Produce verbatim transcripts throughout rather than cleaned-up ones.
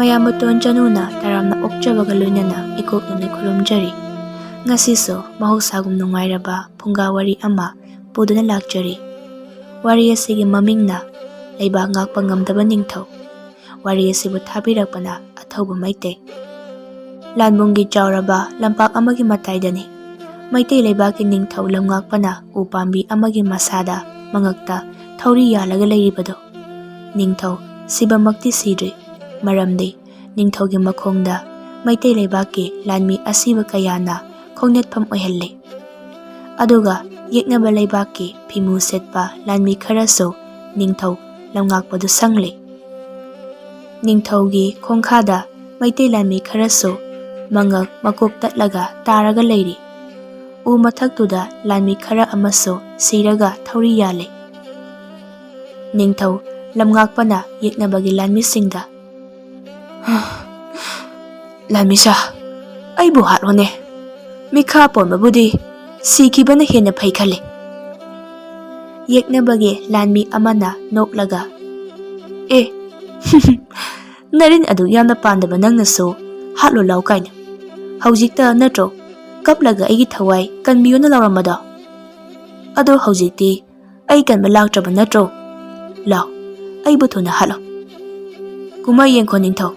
ꯑꯌꯥꯝꯕꯇꯣꯟ ꯆꯅꯨꯅ ꯇꯔꯥꯝꯅ ꯑꯣꯛꯆꯕꯒ ꯂꯣꯏꯅꯅ ꯏꯀꯣꯛ ꯅꯣꯟꯅ ꯈꯨꯔꯨꯝꯖꯔꯤ꯫ ꯉꯁꯤꯁꯨ ꯃꯍꯧꯁꯥꯒꯨꯝ ꯅꯨꯡꯉꯥꯏꯔꯕ ꯐꯨꯡꯒꯥ ꯋꯥꯔꯤ ꯑꯃ ꯄꯨꯗꯨꯅ ꯂꯥꯛꯆꯔꯤ꯫ ꯋꯥꯔꯤ ꯑꯁꯤꯒꯤ ꯃꯃꯤꯡꯅ ꯂꯩꯕꯥꯛ ꯉꯥꯛꯄ ꯉꯝꯗꯕ ꯅꯤꯡꯊꯧ꯫ ꯋꯥꯔꯤ ꯑꯁꯤꯕꯨ ꯊꯥꯕꯤꯔꯛꯄꯅ ꯑꯊꯧꯕ ꯃꯩꯇꯩ꯫ ꯂꯥꯟꯕꯨꯡꯒꯤ ꯆꯥꯎꯔꯕ ꯂꯝꯄꯥꯛ ꯑꯃꯒꯤ ꯃꯇꯥꯏꯗꯅꯤ ꯃꯩꯇꯩ ꯂꯩꯕꯥꯛꯀꯤ ꯅꯤꯡꯊꯧ ꯂꯝꯉꯥꯛꯄꯅ ꯎ ꯄꯥꯝꯕꯤ ꯑꯃꯒꯤ ꯃꯁꯥꯗ ꯃꯉꯛꯇ ꯊꯧꯔꯤ ꯌꯥꯜꯂꯒ ꯂꯩꯔꯤꯕꯗꯨ꯫ ꯅꯤꯡꯊꯧ ꯁꯤꯕꯃꯛꯇꯤ ꯁꯤꯗ꯭ꯔꯤ, ꯃꯔꯝꯗꯤ ꯅꯤꯡꯊꯧꯒꯤ ꯃꯈꯣꯡꯗ ꯃꯩꯇꯩ ꯂꯩꯕꯥꯛꯀꯤ ꯂꯥꯟꯃꯤ ꯑꯁꯤꯕ ꯀꯌꯥꯅ ꯈꯣꯡꯅꯦꯠꯐꯝ ꯑꯣꯏꯍꯜꯂꯤ꯫ ꯑꯗꯨꯒ ꯌꯦꯛꯅꯕ ꯂꯩꯕꯥꯛꯀꯤ ꯐꯤꯃꯨ ꯁꯦꯠꯄ ꯂꯥꯟꯃꯤ ꯈꯔꯁꯨ ꯅꯤꯡꯊꯧ ꯂꯝꯉꯥꯛꯄꯗꯨ ꯁꯪꯂꯤ꯫ ꯅꯤꯡꯊꯧꯒꯤ ꯈꯣꯡꯈꯥꯗ ꯃꯩꯇꯩ ꯂꯥꯟꯃꯤ ꯈꯔꯁꯨ ꯃꯉꯛ ꯃꯀꯣꯛ ꯇꯠꯂꯒ ꯇꯥꯔꯒ ꯂꯩꯔꯤ꯫ ꯎ ꯃꯊꯛꯇꯨꯗ ꯂꯥꯟꯃꯤ ꯈꯔ ꯑꯃꯁꯨ ꯁꯤꯔꯒ ꯊꯧꯔꯤ ꯌꯥꯜꯂꯤ꯫ ꯅꯤꯡꯊꯧ ꯂꯝꯉꯥꯛꯄꯅ ꯌꯦꯛꯅꯕꯒꯤ ꯂꯥꯟꯃꯤꯁꯤꯡꯗ, "ꯂꯥꯟꯃꯤꯁꯥ, ꯑꯩꯕꯨ ꯍꯥꯠꯂꯣꯅꯦ꯫ ꯃꯤꯈꯥ ꯄꯣꯟꯕꯕꯨꯗꯤ ꯁꯤꯈꯤꯕꯅ ꯍꯦꯟꯅ ꯐꯩ ꯈꯜꯂꯤ꯫" ꯌꯦꯛꯅꯕꯒꯤ ꯂꯥꯟꯃꯤ ꯑꯃꯅ ꯅꯣꯛꯂꯒ, "ꯑꯦ, ꯅꯔꯤꯟ ꯑꯗꯨ ꯌꯥꯝꯅ ꯄꯥꯟꯗꯕ ꯅꯪꯅꯁꯨ ꯍꯥꯠꯂꯣ ꯂꯥꯎ ꯀꯥꯏꯅ꯫ ꯍꯧꯖꯤꯛꯇ ꯅꯠꯇ꯭ꯔꯣ ꯀꯞꯂꯒ ꯑꯩꯒꯤ ꯊꯋꯥꯏ ꯀꯟꯕꯤꯌꯣꯅ ꯂꯥꯎꯔꯝꯕꯗꯣ? ꯑꯗꯣ ꯍꯧꯖꯤꯛꯇꯤ ꯑꯩ ꯀꯟꯕ ꯂꯥꯛꯇ꯭ꯔꯕ ꯅꯠꯇ꯭ꯔꯣ? ꯂꯥꯎ, ꯑꯩꯕꯨ ꯊꯨꯅ ꯍꯥꯠꯂꯣ꯫ ꯀꯨꯝꯍꯩ ꯌꯦꯡꯈꯣ ꯅꯤꯡꯊꯧ꯫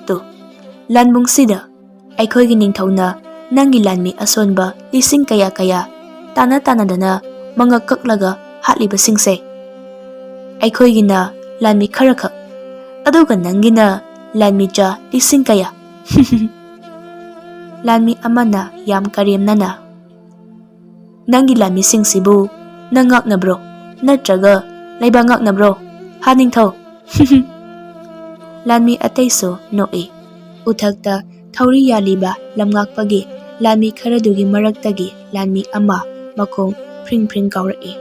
ꯇꯨ, ꯂꯥꯟꯕꯨꯡꯁꯤꯗ ꯑꯩꯈꯣꯏꯒꯤ ꯅꯤꯡꯊꯧꯅ ꯅꯪꯒꯤ ꯂꯥꯟꯃꯤ ꯑꯁꯣꯟꯕ ꯂꯤꯁꯤꯡ ꯀꯌꯥ ꯀꯌꯥ ꯇꯥꯟꯅ ꯇꯥꯟꯅꯗꯅ ꯃꯉꯛ ꯀꯛꯂꯒ ꯍꯥꯠꯂꯤꯕꯁꯤꯡꯁꯦ꯫ ꯑꯩꯈꯣꯏꯒꯤꯅ ꯂꯥꯟꯃꯤ ꯈꯔꯈꯛ, ꯑꯗꯨꯒ ꯅꯪꯒꯤꯅ ꯂꯥꯟꯃꯤꯆꯥ ꯂꯤꯁꯤꯡ ꯀꯌꯥ꯫" ꯂꯥꯟꯃꯤ ꯑꯃꯅ ꯌꯥꯝ ꯀꯔꯦꯝꯅꯅ, "ꯅꯪꯒꯤ ꯂꯥꯟꯃꯤꯁꯤꯡꯁꯤꯕꯨ ꯅꯪ ꯉꯥꯛꯅꯕ꯭ꯔꯣ? ꯅꯠꯇ꯭ꯔꯒ ꯂꯩꯕꯥꯛ ꯉꯥꯛꯅꯕ꯭ꯔꯣ? ꯍꯥ ꯅꯤꯡꯊꯧ?" ꯂꯥꯟꯃꯤ ꯑꯇꯩꯁꯨ ꯅꯣꯛꯏ꯫ ꯎꯊꯛꯇ ꯊꯧꯔꯤ ꯌꯥꯜꯂꯤꯕ ꯂꯝꯉꯥꯛꯄꯒꯤ ꯂꯥꯟꯃꯤ ꯈꯔꯗꯨꯒꯤ ꯃꯔꯛꯇꯒꯤ ꯂꯥꯟꯃꯤ ꯑꯃ ꯃꯈꯣꯡ ꯐ꯭ꯔꯤꯡ ꯐ꯭ꯔꯤꯡ ꯀꯥꯎꯔꯛꯏ꯫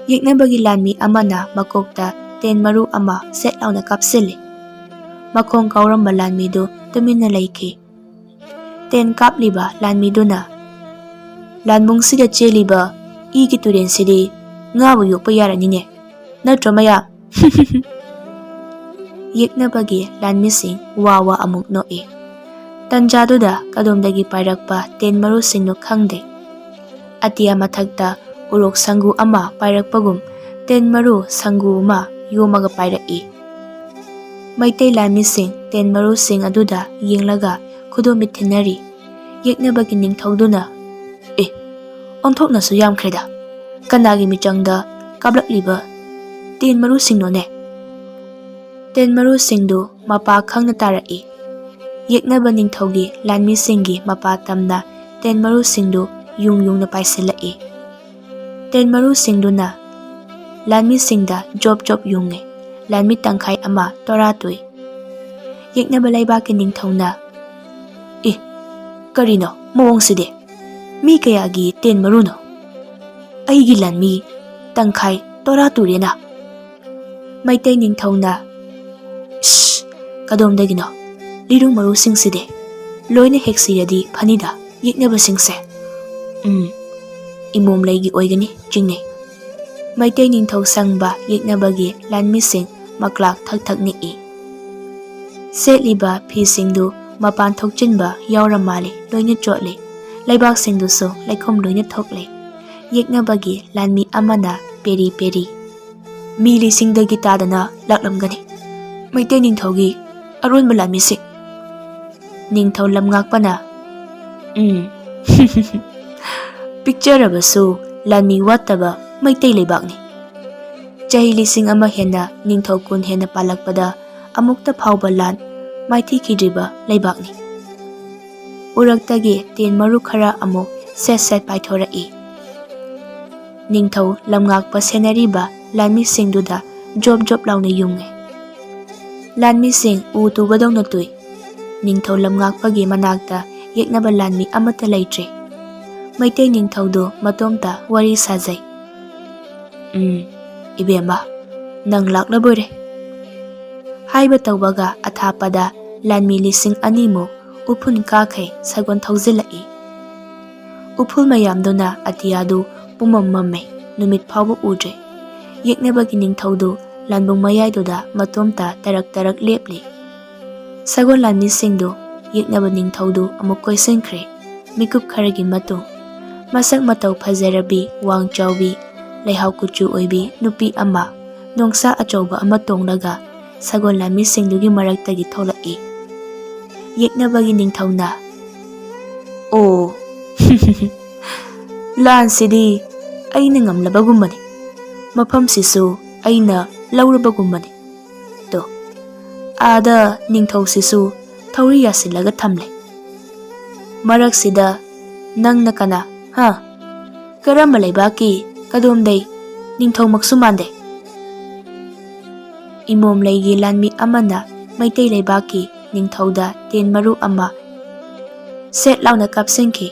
ꯌꯦꯛꯅꯕꯒꯤ ꯂꯥꯟꯃꯤ ꯑꯃꯅ ꯃꯀꯣꯛꯇ ꯇꯦꯟ ꯃꯔꯨ ꯑꯃ ꯁꯦꯠ ꯂꯥꯎꯅ ꯀꯥꯞꯁꯤꯜꯂꯤ꯫ ꯃꯈꯣꯡ ꯀꯥꯎꯔꯝꯕ ꯂꯥꯟꯃꯤꯗꯨ ꯇꯨꯃꯤꯟꯅ ꯂꯩꯈꯤ꯫ ꯇꯦꯟ ꯀꯥꯞꯂꯤꯕ ꯂꯥꯟꯃꯤꯗꯨꯅ, "ꯂꯥꯟꯕꯨꯡꯁꯤꯗ ꯆꯦꯜꯂꯤꯕ ꯏꯒꯤ ꯇꯨꯔꯦꯟꯁꯤꯗꯤ ꯉꯥꯕꯨ ꯌꯣꯛꯄ ꯌꯥꯔꯅꯤꯅꯦ, ꯅꯠꯇ꯭ꯔꯣ ꯃꯌꯥꯝ?" ꯌꯦꯛꯅꯕꯒꯤ ꯂꯥꯟꯃꯤꯁꯤꯡ ꯋꯥ ꯋꯥ ꯑꯃꯨꯛ ꯅꯣꯛꯏ꯫ ꯇꯟꯖꯥꯗꯨꯗ ꯀꯗꯣꯝꯗꯒꯤ ꯄꯥꯏꯔꯛꯄ ꯇꯦꯟ ꯃꯔꯨꯁꯤꯡꯅꯣ ꯈꯪꯗꯦ, ꯑꯇꯤꯌꯥ ꯃꯊꯛꯇ ꯎꯔꯣꯛ ꯁꯪꯒꯨ ꯑꯃ ꯄꯥꯏꯔꯛꯄꯒꯨꯝ ꯇꯦꯟ ꯃꯔꯨ ꯁꯪꯒꯨ ꯑꯃ ꯌꯣꯝꯃꯒ ꯄꯥꯏꯔꯛꯏ꯫ ꯃꯩꯇꯩ ꯂꯥꯟꯃꯤꯁꯤꯡ ꯇꯦꯟ ꯃꯔꯨꯁꯤꯡ ꯑꯗꯨꯗ ꯌꯦꯡꯂꯒ ꯈꯨꯗꯣꯝꯕꯤꯠ ꯊꯤꯟꯅꯔꯤ꯫ ꯌꯦꯛꯅꯕꯒꯤ ꯅꯤꯡꯊꯧꯗꯨꯅ, "ꯑꯦ, ꯑꯣꯟꯊꯣꯛꯅꯁꯨ ꯌꯥꯝꯈ꯭ꯔꯦꯗ꯫ ꯀꯅꯥꯒꯤ ꯃꯤꯆꯪꯗ ꯀꯥꯞꯂꯛꯂꯤꯕ ꯇꯦꯟ ꯃꯔꯨꯁꯤꯡꯅꯣꯅꯦ?" ꯇꯦꯟ ꯃꯔꯨꯁꯤꯡꯗꯨ ꯃꯄꯥ ꯈꯪꯅ ꯇꯥꯔꯛꯏ꯫ ꯌꯦꯛꯅꯕ ꯅꯤꯡꯊꯧꯒꯤ ꯂꯥꯟꯃꯤꯁꯤꯡꯒꯤ ꯃꯄꯥ ꯇꯝꯅ ꯇꯦꯟ ꯃꯔꯨꯁꯤꯡꯗꯨ ꯌꯨꯡ ꯌꯨꯡꯅ ꯄꯥꯏꯁꯤꯜꯂꯛꯏ꯫ ꯇꯦꯟ ꯃꯔꯨꯁꯤꯡꯗꯨꯅ ꯂꯥꯟꯃꯤꯁꯤꯡꯗ ꯖꯣꯞ ꯖꯣꯞ ꯌꯨꯡꯉꯤ꯫ ꯂꯥꯟꯃꯤ ꯇꯪꯈꯥꯏ ꯑꯃ ꯇꯣꯔꯥ ꯇꯨꯏ꯫ ꯌꯦꯛꯅꯕ ꯂꯩꯕꯥꯛꯀꯤ ꯅꯤꯡꯊꯧꯅ, "ꯑꯦ, ꯀꯔꯤꯅꯣ ꯃꯑꯣꯡꯁꯤꯗꯤ? ꯃꯤ ꯀꯌꯥꯒꯤ ꯇꯦꯟ ꯃꯔꯨꯅꯣ? ꯑꯩꯒꯤ ꯂꯥꯟꯃꯤ ꯇꯪꯈꯥꯏ ꯇꯣꯔꯥ ꯇꯨꯔꯦꯅ?" ꯃꯩꯇꯩ ꯅꯤꯡꯊꯧꯅ, "ꯏꯁ, ꯀꯗꯣꯝꯗꯒꯤꯅꯣ? ꯂꯤꯔꯨꯡ ꯃꯔꯨꯁꯤꯡꯁꯤꯗꯤ ꯂꯣꯏꯅ ꯍꯦꯛ ꯁꯤꯔꯗꯤ ꯐꯅꯤꯗ, ꯌꯦꯛꯅꯕꯁꯤꯡꯁꯦ꯫ ꯎꯝ, ꯏꯃꯣꯝ ꯂꯩꯒꯤ ꯑꯣꯏꯒꯅꯤ ꯆꯤꯡꯅꯩ꯫" ꯃꯩꯇꯩ ꯅꯤꯡꯊꯧ ꯁꯪꯕ ꯌꯦꯛꯅꯕꯒꯤ ꯂꯥꯟꯃꯤꯁꯤꯡ ꯃꯀ꯭ꯂꯥꯛ ꯊꯛ ꯊꯛ ꯅꯤꯛꯏ꯫ ꯁꯦꯠꯂꯤꯕ ꯐꯤꯁꯤꯡꯗꯨ ꯃꯄꯥꯟ ꯊꯣꯛꯆꯤꯟꯕ ꯌꯥꯎꯔ ꯃꯥꯜꯂꯤ, ꯂꯣꯏꯅ ꯆꯣꯠꯂꯤ꯫ ꯂꯩꯕꯥꯛꯁꯤꯡꯗꯨꯁꯨ ꯂꯩꯈꯣꯝ ꯂꯣꯏꯅ ꯊꯣꯛꯂꯤ꯫ ꯌꯦꯛꯅꯕꯒꯤ ꯂꯥꯟꯃꯤ ꯑꯃꯅ ꯄꯦꯔꯤ ꯄꯦꯔꯤ, "ꯃꯤ ꯂꯤꯁꯤꯡꯗꯒꯤ ꯇꯥꯗꯅ ꯂꯥꯛꯂꯝꯒꯅꯤ ꯃꯩꯇꯩ ꯅꯤꯡꯊꯧꯒꯤ ꯑꯔꯣꯟꯕ ꯂꯥꯟꯃꯤꯁꯤꯡ꯫" ꯅꯤꯡꯊꯧ ꯂꯝꯉꯥꯛꯄꯅ, "ꯎꯝ, ꯄꯤꯛꯆꯔꯕꯁꯨ ꯂꯥꯟꯃꯤ ꯋꯥꯠꯇꯕ ꯃꯩꯇꯩ ꯂꯩꯕꯥꯛꯅꯤ꯫ ꯆꯍꯤ ꯂꯤꯁꯤꯡ ꯑꯃ ꯍꯦꯟꯅ ꯅꯤꯡꯊꯧ ꯀꯨꯟ ꯍꯦꯟꯅ ꯄꯥꯜꯂꯛꯄꯗ ꯑꯃꯨꯛꯇ ꯐꯥꯎꯕ ꯂꯥꯟ ꯃꯥꯏꯊꯤꯈꯤꯗ꯭ꯔꯤꯕ ꯂꯩꯕꯥꯛꯅꯤ꯫" ꯎꯔꯛꯇꯒꯤ ꯇꯦꯟ ꯃꯔꯨ ꯈꯔ ꯑꯃꯨꯛ ꯁꯦꯠ ꯁꯦꯠ ꯄꯥꯏꯊꯣꯔꯛꯏ꯫ ꯅꯤꯡꯊꯧ ꯂꯝꯉꯥꯛꯄ ꯁꯦꯟꯅꯔꯤꯕ ꯂꯥꯟꯃꯤꯁꯤꯡꯗꯨꯗ ꯖꯣꯞ ꯖꯣꯞ ꯂꯥꯎꯅ ꯌꯨꯡꯉꯤ꯫ ꯂꯥꯟꯃꯤꯁꯤꯡ ꯎ ꯇꯨꯕꯗꯧꯅ ꯇꯨꯏ꯫ ꯅꯤꯡꯊꯧ ꯂꯝꯉꯥꯛꯄꯒꯤ ꯃꯅꯥꯛꯇ ꯌꯦꯛꯅꯕ ꯂꯥꯟꯃꯤ ꯑꯃꯠꯇ ꯂꯩꯇ꯭ꯔꯤ꯫ ꯃꯩꯇꯩ ꯅꯤꯡꯊꯧꯗꯨ ꯃꯇꯣꯝꯇ ꯋꯥꯔꯤ ꯁꯥꯖꯩ꯫ "ꯎꯝ, ꯏꯕꯦꯝꯃ, ꯅꯪ ꯂꯥꯛꯂꯕꯣꯏꯔꯦ꯫" ꯍꯥꯏꯕ ꯇꯧꯕꯒ ꯑꯊꯥꯞꯄꯗ ꯂꯥꯟꯃꯤ ꯂꯤꯁꯤꯡ ꯑꯅꯤꯃꯨꯛ ꯎꯐꯨꯟ ꯀꯥꯈꯩ ꯁꯒꯣꯜ ꯊꯧꯖꯤꯜꯂꯛꯏ꯫ ꯎꯐꯨꯜ ꯃꯌꯥꯝꯗꯨꯅ ꯑꯇꯤꯌꯥꯗꯨ ꯄꯨꯝꯃꯝ ꯃꯝꯃꯦ, ꯅꯨꯃꯤꯠ ꯐꯥꯎꯕ ꯎꯗ꯭ꯔꯦ꯫ ꯌꯦꯛꯅꯕꯒꯤ ꯅꯤꯡꯊꯧꯗꯨ ꯂꯥꯟꯕꯨꯡ ꯃꯌꯥꯏꯗꯨꯗ ꯃꯇꯣꯝꯇ ꯇꯔꯛ ꯇꯔꯛ ꯂꯦꯞꯂꯤ꯫ ꯁꯒꯣꯜ ꯂꯥꯟꯃꯤꯁꯤꯡꯗꯨ ꯌꯦꯛꯅꯕ ꯅꯤꯡꯊꯧꯗꯨ ꯑꯃꯨꯛ ꯀꯣꯏꯁꯤꯟꯈ꯭ꯔꯦ꯫ ꯃꯤꯀꯨꯞ ꯈꯔꯒꯤ ꯃꯇꯨꯡ, ꯃꯁꯛ ꯃꯇꯧ ꯐꯖꯔꯕꯤ, ꯋꯥꯡ ꯆꯥꯎꯕꯤ, ꯂꯩꯍꯥꯎ ꯀꯨꯆꯨ ꯑꯣꯏꯕꯤ ꯅꯨꯄꯤ ꯑꯃ ꯅꯣꯡꯁꯥ ꯑꯆꯧꯕ ꯑꯃ ꯇꯣꯡꯂꯒ ꯁꯒꯣꯜ ꯂꯥꯟꯃꯤꯁꯤꯡꯗꯨꯒꯤ ꯃꯔꯛꯇꯒꯤ ꯊꯣꯛꯂꯛꯏ꯫ ꯌꯦꯛꯅꯕꯒꯤ ꯅꯤꯡꯊꯧꯅ, "ꯑꯣ, ꯂꯥꯟꯁꯤꯗꯤ ꯑꯩꯅ ꯉꯝꯂꯕꯒꯨꯝꯕꯅꯤ, ꯃꯐꯝꯁꯤꯁꯨ ꯑꯩꯅ ꯂꯧꯔꯕꯒꯨꯝꯕꯅꯤ꯫ ꯇꯣ, ꯑꯥꯗ ꯅꯤꯡꯊꯧꯁꯤꯁꯨ ꯊꯧꯔꯤ ꯌꯥꯁꯤꯜꯂꯒ ꯊꯝꯂꯦ꯫ ꯃꯔꯛꯁꯤꯗ ꯅꯪꯅ ꯀꯅꯥ, ꯍꯥ? ꯀꯔꯝꯕ ꯂꯩꯕꯥꯛꯀꯤ, ꯀꯗꯣꯝꯗꯩ? ꯅꯤꯡꯊꯧꯃꯛꯁꯨ ꯃꯥꯟꯗꯦ꯫" ꯏꯃꯣꯝꯂꯩꯒꯤ ꯂꯥꯟꯃꯤ ꯑꯃꯅ ꯃꯩꯇꯩ ꯂꯩꯕꯥꯛꯀꯤ ꯅꯤꯡꯊꯧꯗ ꯇꯦꯟ ꯃꯔꯨ ꯑꯃ ꯁꯦꯠ ꯂꯥꯎꯅ ꯀꯥꯞꯁꯤꯟꯈꯤ꯫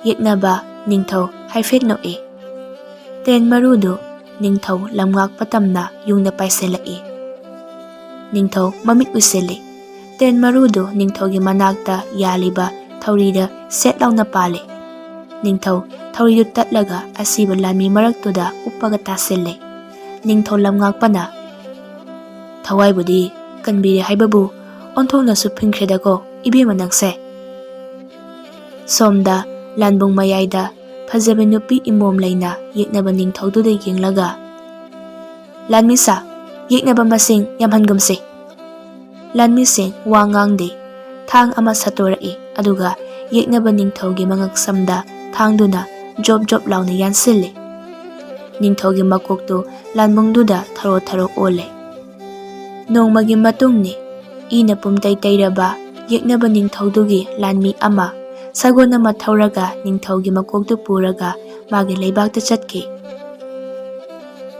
ꯌꯦꯛꯅꯕ ꯅꯤꯡꯊꯧ ꯍꯥꯏꯐꯦꯠ ꯅꯣꯛꯏ꯫ ꯇꯦꯟ ꯃꯔꯨꯗꯨ ꯅꯤꯡꯊꯧ ꯂꯝꯉꯥꯛꯄ ꯇꯝꯅ ꯌꯨꯡꯅ ꯄꯥꯏꯁꯤꯜꯂꯛꯏ꯫ ꯅꯤꯡꯊꯧ ꯃꯃꯤꯠ ꯎꯏꯁꯤꯜꯂꯤ꯫ ꯇꯦꯟ ꯃꯔꯨꯗꯨ ꯅꯤꯡꯊꯧꯒꯤ ꯃꯅꯥꯛꯇ ꯌꯥꯜꯂꯤꯕ ꯊꯧꯔꯤꯗ ꯁꯦꯠ ꯂꯥꯎꯅ ꯄꯥꯜꯂꯤ꯫ ꯅꯤꯡꯊꯧ ꯊꯧꯔꯤꯗꯨ ꯇꯠꯂꯒ ꯑꯁꯤꯕ ꯂꯥꯟꯃꯤ ꯃꯔꯛꯇꯨꯗ ꯎꯞꯄꯒ ꯇꯥꯁꯤꯜꯂꯦ꯫ ꯅꯤꯡꯊꯧ ꯂꯝꯉꯥꯛꯄꯅ, "ꯊꯋꯥꯏꯕꯨꯗꯤ ꯀꯟꯕꯤꯔꯦ ꯍꯥꯏꯕꯕꯨ ꯑꯣꯟꯊꯣꯛꯅꯁꯨ ꯐꯤꯡꯈ꯭ꯔꯦꯗꯀꯣ ꯏꯕꯦꯝꯃ ꯅꯪꯁꯦ꯫" ꯁꯣꯝꯗ ꯂꯥꯟꯕꯨꯡ ꯃꯌꯥꯏꯗ ꯐꯖꯕꯤ ꯅꯨꯄꯤ ꯏꯃꯣꯝ ꯂꯩꯅ ꯌꯦꯛꯅꯕ ꯅꯤꯡꯊꯧꯗꯨꯗ ꯌꯦꯡꯂꯒ, "ꯂꯥꯟꯃꯤ ꯁꯥ, ꯌꯦꯛꯅꯕ ꯃꯁꯤꯡ ꯌꯥꯝꯍꯟꯒꯨꯝꯁꯤ꯫" ꯂꯥꯟꯃꯤꯁꯤꯡ ꯋꯥ ꯉꯥꯡꯗꯦ꯫ ꯊꯥꯡ ꯑꯃ ꯁꯠꯇꯣꯔꯛꯏ, ꯑꯗꯨꯒ ꯌꯦꯛꯅꯕ ꯅꯤꯡꯊꯧꯒꯤ ꯃꯉꯛꯁꯝꯗ ꯊꯥꯡꯗꯨꯅ ꯖꯣꯞ ꯖꯣꯞ ꯂꯥꯎꯅ ꯌꯥꯟꯁꯤꯜꯂꯤ꯫ ꯅꯤꯡꯊꯧꯒꯤ ꯃꯀꯣꯛꯇꯨ ꯂꯥꯟꯕꯨꯡꯗꯨꯗ ꯊꯔꯣ ꯊꯔꯣ ꯑꯣꯜꯂꯦ꯫ ꯅꯣꯡꯃꯒꯤ ꯃꯇꯨꯡꯅꯤ꯫ ꯏꯅ ꯄꯨꯝꯇꯩ ꯇꯩꯔꯕ ꯌꯦꯛꯅꯕ ꯅꯤꯡꯊꯧꯗꯨꯒꯤ ꯂꯥꯟꯃꯤ ꯑꯃ ꯁꯒꯣꯜ ꯑꯃ ꯊꯧꯔꯒ ꯅꯤꯡꯊꯧꯒꯤ ꯃꯀꯣꯛꯇꯨ ꯄꯨꯔꯒ ꯃꯥꯒꯤ ꯂꯩꯕꯥꯛꯇ ꯆꯠꯈꯤ꯫